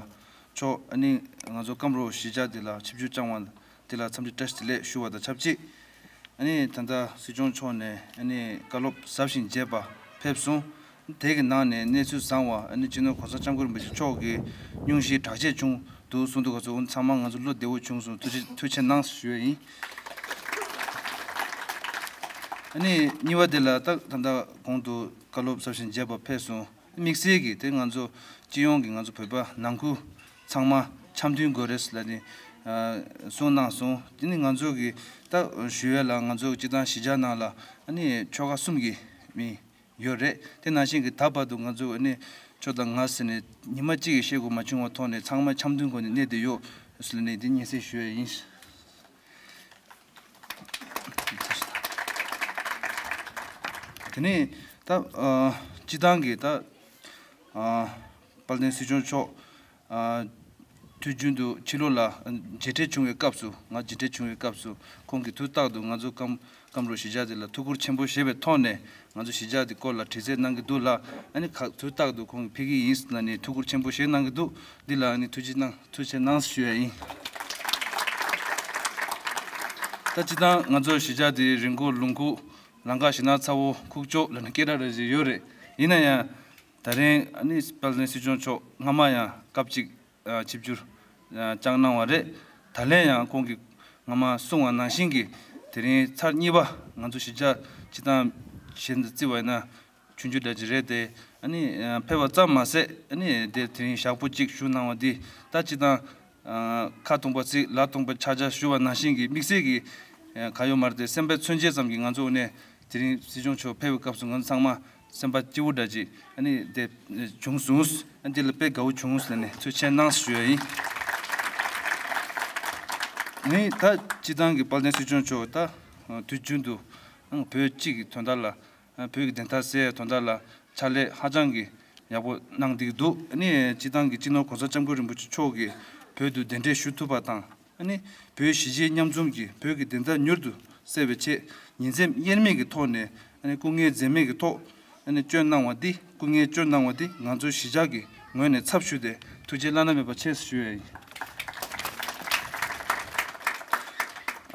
མཆོག་ཨ་ནི་ང་ཚོ་ཀམ་རོ་གཞིས་ཆགས་འདི་ལ་ཆིབས་བསྒྱུར་བསྐྱངས་པ་འདི་ལ་འཚམས་འདྲི་བཀྲ་ཤིས་བདེ་ལེགས་ཞུ་བ་དང་ཆབས་ཅིག་ཨ་ནི་ད་ལྟ་སྲིད་སྐྱོང་མཆོག་ནས་ཨ་ནི་བཀའ་སློབ་ཟབ་ཞིང་རྒྱས་པ་ཕེབས་སོང་། དེ་གི་ནང་ནས་གནས་ཚུལ་བཟང་བ་ཨ་ནི་སྤྱི་ནོར་གོང་ས་སྐྱབས་མགོན་རིན་པོ་ཆེ་མཆོག་གི་སྙུང་གཞི་གྲགས་ཆེ་བྱུང་འདུག་གསུངས་འདུག་ག་ཚོད་ཚང་མ་ང་ཚོ་བློ་བདེ་བོ་བྱུང་སོང་། ཐུགས་རྗེ་ཐུགས་རྗེ་གནང་ཞུ་ཡ་ཡིན། ཨ་ནི་གཉིས་པ་དེ་ལ་ད་ད་ལྟ་གོང་དུ་བཀའ་སློབ་ཟབ་ཞིང་རྒྱས་པ་ཕེབས་སོང་། དམིགས་བསལ་གྱིས་དེ་ང་ཚོ་སྤྱི་ཡོངས་ཀྱི་ང་ཚོ་བོད་པ་ནང་ཁུལ་ཚང་མ་འཆམ་མཐུན་དགོས་རེད་ལབ་ནས་གསུངས་གནང་སོང་། དེ་ནི་ང་ཚོ་གི་ད་ཞུ་ཡ་ལ་ང་ཚོ་སྤྱི་བཏང་གཞིས་ཆགས་ནང་ལ་ཨ་ནི་ཆོལ་ཁ་གསུམ་གྱི་མི་ཡོད་རེད། དེ་ནང་བཞིན་གྱི་ད་བར་དུ་ང་ཚོ་ཨ་ནི་ཁྱོད་དང་ང་ཟེར་ནས་ཉི་མ་གཅིག་གི་ཤེས་དགོས་མ་བྱུང་བ་ཐོག་ནས་ཚང་མ་འཆམ་མཐུན་སྒོ་ནས་གནས་བསྡད་ཡོད་ཟེར་ནས་འདི་སྙན་སེང་ཞུ་ཡ་ཡིན། དེ་ནས་ད་ཨ་སྤྱི་བཏང་གི་ད་ཨ་དཔལ་ལྡན་སྲིད་སྐྱོང་མཆོག་ཨ་དུས་རྒྱུན་དུ་ཕྱི་ལོགས་ལ་མཇལ་འཕྲད་བྱུང་བའི་སྐབས་སུ། ང་མཇལ་འཕྲད་བྱུང་བའི་སྐབས་སུ་ཁོང་གིས་དུས་རྟག་ཏུ་ང་ཚོ་ཀམ་ཀམ་རོ་གཞིས་ཆགས་དེ་ལ་ཐུགས་ཁུར་ཆེན་པོ་བཞེས་པའི་ཐོག་ནས་ང་ཚོ་གཞིས་ཆགས་དེ་སྐོར་ལ་དྲི་རྩད་གནང་གི་འདུག་ལ། ཨ་ནི་ཁ་དུས་རྟག་ཏུ་ཁོང་གིས་ཕེབས་ཀྱི་ཡིན་ཟེར་ནས་ཐུགས་ཁུར་ཆེན་པོ་བཞེས་གནང་གི་འདུག་འདི་ལ་ཨ་ནི་ཐུགས་རྗེ་གནང་ཐུགས་རྗེ་གནང་ཞུ་ཡ་ཡིན། ད་སྤྱི་བཏང་ང་ཚོ་གཞིས་ཆགས་དེའི་རི་མགོ་ལུང་ཁུག་ལམ་ཁ་ཞེ་ན་ཚ་བོ་ཁུག་ཀྱོག་ལབ་ནས་སྐད་གྲགས་རེ་ཞིག་ཡོད་རེད། ཡིན་ན་ཡང་ད་རིང་ཨ་ནི་དཔལ་ལྡན་སྲིད་སྐྱོང་མཆོག་སྔ་མ་ཡང་སྐབས་གཅིག་ཨ་ཆིབས་བསྒྱུར་ཨ་བསྐྱངས་གནང་བ་རེད། ད་ལན་ཡང་ཁོང་གིས་སྔ་མ་གསུངས་པ་ནང་བཞིན་གྱི་དེ་རིང་ཚར་གཉིས་པ་ང་ཚོ་གཞིས་ཆགས་སྤྱི་བཏང་གཞན་དང་བརྩི་བ་ཡིན་ན་ཆུང་ཆུང་འདྲ་ཅིག་རེད་དེ། ཨ་ནི་ཨ་ཕེབས་པ་ཙམ་མ་ཟད་ཨ་ནི་དེ་དེ་རིང་ཞག་པོ་གཅིག་བཞུགས་གནང་བ་འདི་ད་སྤྱི་བཏང་ཨ་ཁ་སྟོང་པ་ཚིག་ལག་སྟོང་པ་ཆག་ཆག་ཞུ་བ་ནང་བཞིན་གྱི་དམིགས་བསལ་གྱི་ཨ་ག་ཡོད་མ་རེད་དེ། སེམས་པའི་མཚོན་བྱེད་ཙམ་གྱིས་ང་ཚོ་ནས་དེ་རིང་སྲིད་སྐྱོང་མཆོག་ཕེབས་པའི་སྐབས་སུ་ང་ཚོ་ཚང་མ་སེམས་པ་སྐྱིད་པོ་འདྲ་ཅིག་ཨ་ནི་དེ་བྱུང་སོང་། ཨ་འདི་ལ་དཔེ་དགའ་བོ་བྱུང་ཟེར་ནས་ཐུགས་རྗེ་གནང་ཞུ་ཡ་ཡིན། ངས་ད་སྤྱི་བཏང་གི་དཔལ་ལྡན་སྲིད་སྐྱོང་མཆོག་ད་དུས་རྒྱུན་དུ་བོད་སྤྱི་གི་དོན་དག་ལ་བོད་ཀྱི་བདེན་མཐའ་གསལ་ཡ་དོན་དག་ལ་ཕྱག་ལས་ཧ་ཅང་གི་ཡག་པོ་གནང་བསྡད་ཀྱི་འདུག་ཨ་ནི་སྤྱི་བཏང་གི་སྤྱི་ནོར་གོང་ས་སྐྱབས་མགོན་རིན་པོ་ཆེ་མཆོག་གིས་བོད་དུ་གདན་འདྲེན་ཞུ་ཐུབ་པ་དང་། ཨ་ནི་བོད་གཞིས་བྱེས་མཉམ་འཛོམས་ཀྱི་བོད་ཀྱི་བདེན་མཐའ་མྱུར་དུ་གསལ་བའི་ཆེད་ཉིན་མཚན་དབྱེར་མེད་ཀྱི་ཐོག་ནས་ཨ་ནི་སྐུ་ངལ་འཛེམས་མེད་ཀྱི་ཐོག་ཨ་ནི་སྐྱོན་གནང་བ་འདི་སྐུ་ངལ་སྐྱོན་གནང་བ་འདི་ང་ཚོ་གཞིས་ཆགས་ཀྱི་ངོས་ནས་ཚབ་ཞུས་ཏེ་ཐུགས་རྗེ་བླ་ན་མེད་པ་ཆེ་ཞུ་ཡ་ཡིན།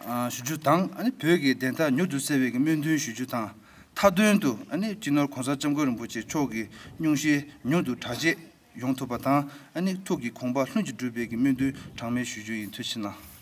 ཨ་ཞུ་རྒྱུ་དང་། ཨ་ནི་བོད་ཀྱི་བདེན་མཐའ་མྱུར་དུ་གསལ་བའི་གི་སྨོན་འདུན་ཞུ་རྒྱུ་དང་། མཐའ་དོན་དུ་ཨ་ནི་སྤྱི་ནོར་གོང་ས་སྐྱབས་མགོན་རིན་པོ་ཆེ་མཆོག་གི་སྙུང་གཞི་མྱུར་དུ་གྲ་རྒྱས་ཡོང་ཐུབ་པ་དང་། ཨ་ནི་ཐུགས་ཀྱི་དགོངས་པ་ལྷུན་གྱིས་འགྲུབ་པའི་གི་སྨོན་འདུན་གྲངས་མེད་ཞུ་རྒྱུ་ཡིན། ཐུགས་རྗེ་གནང་།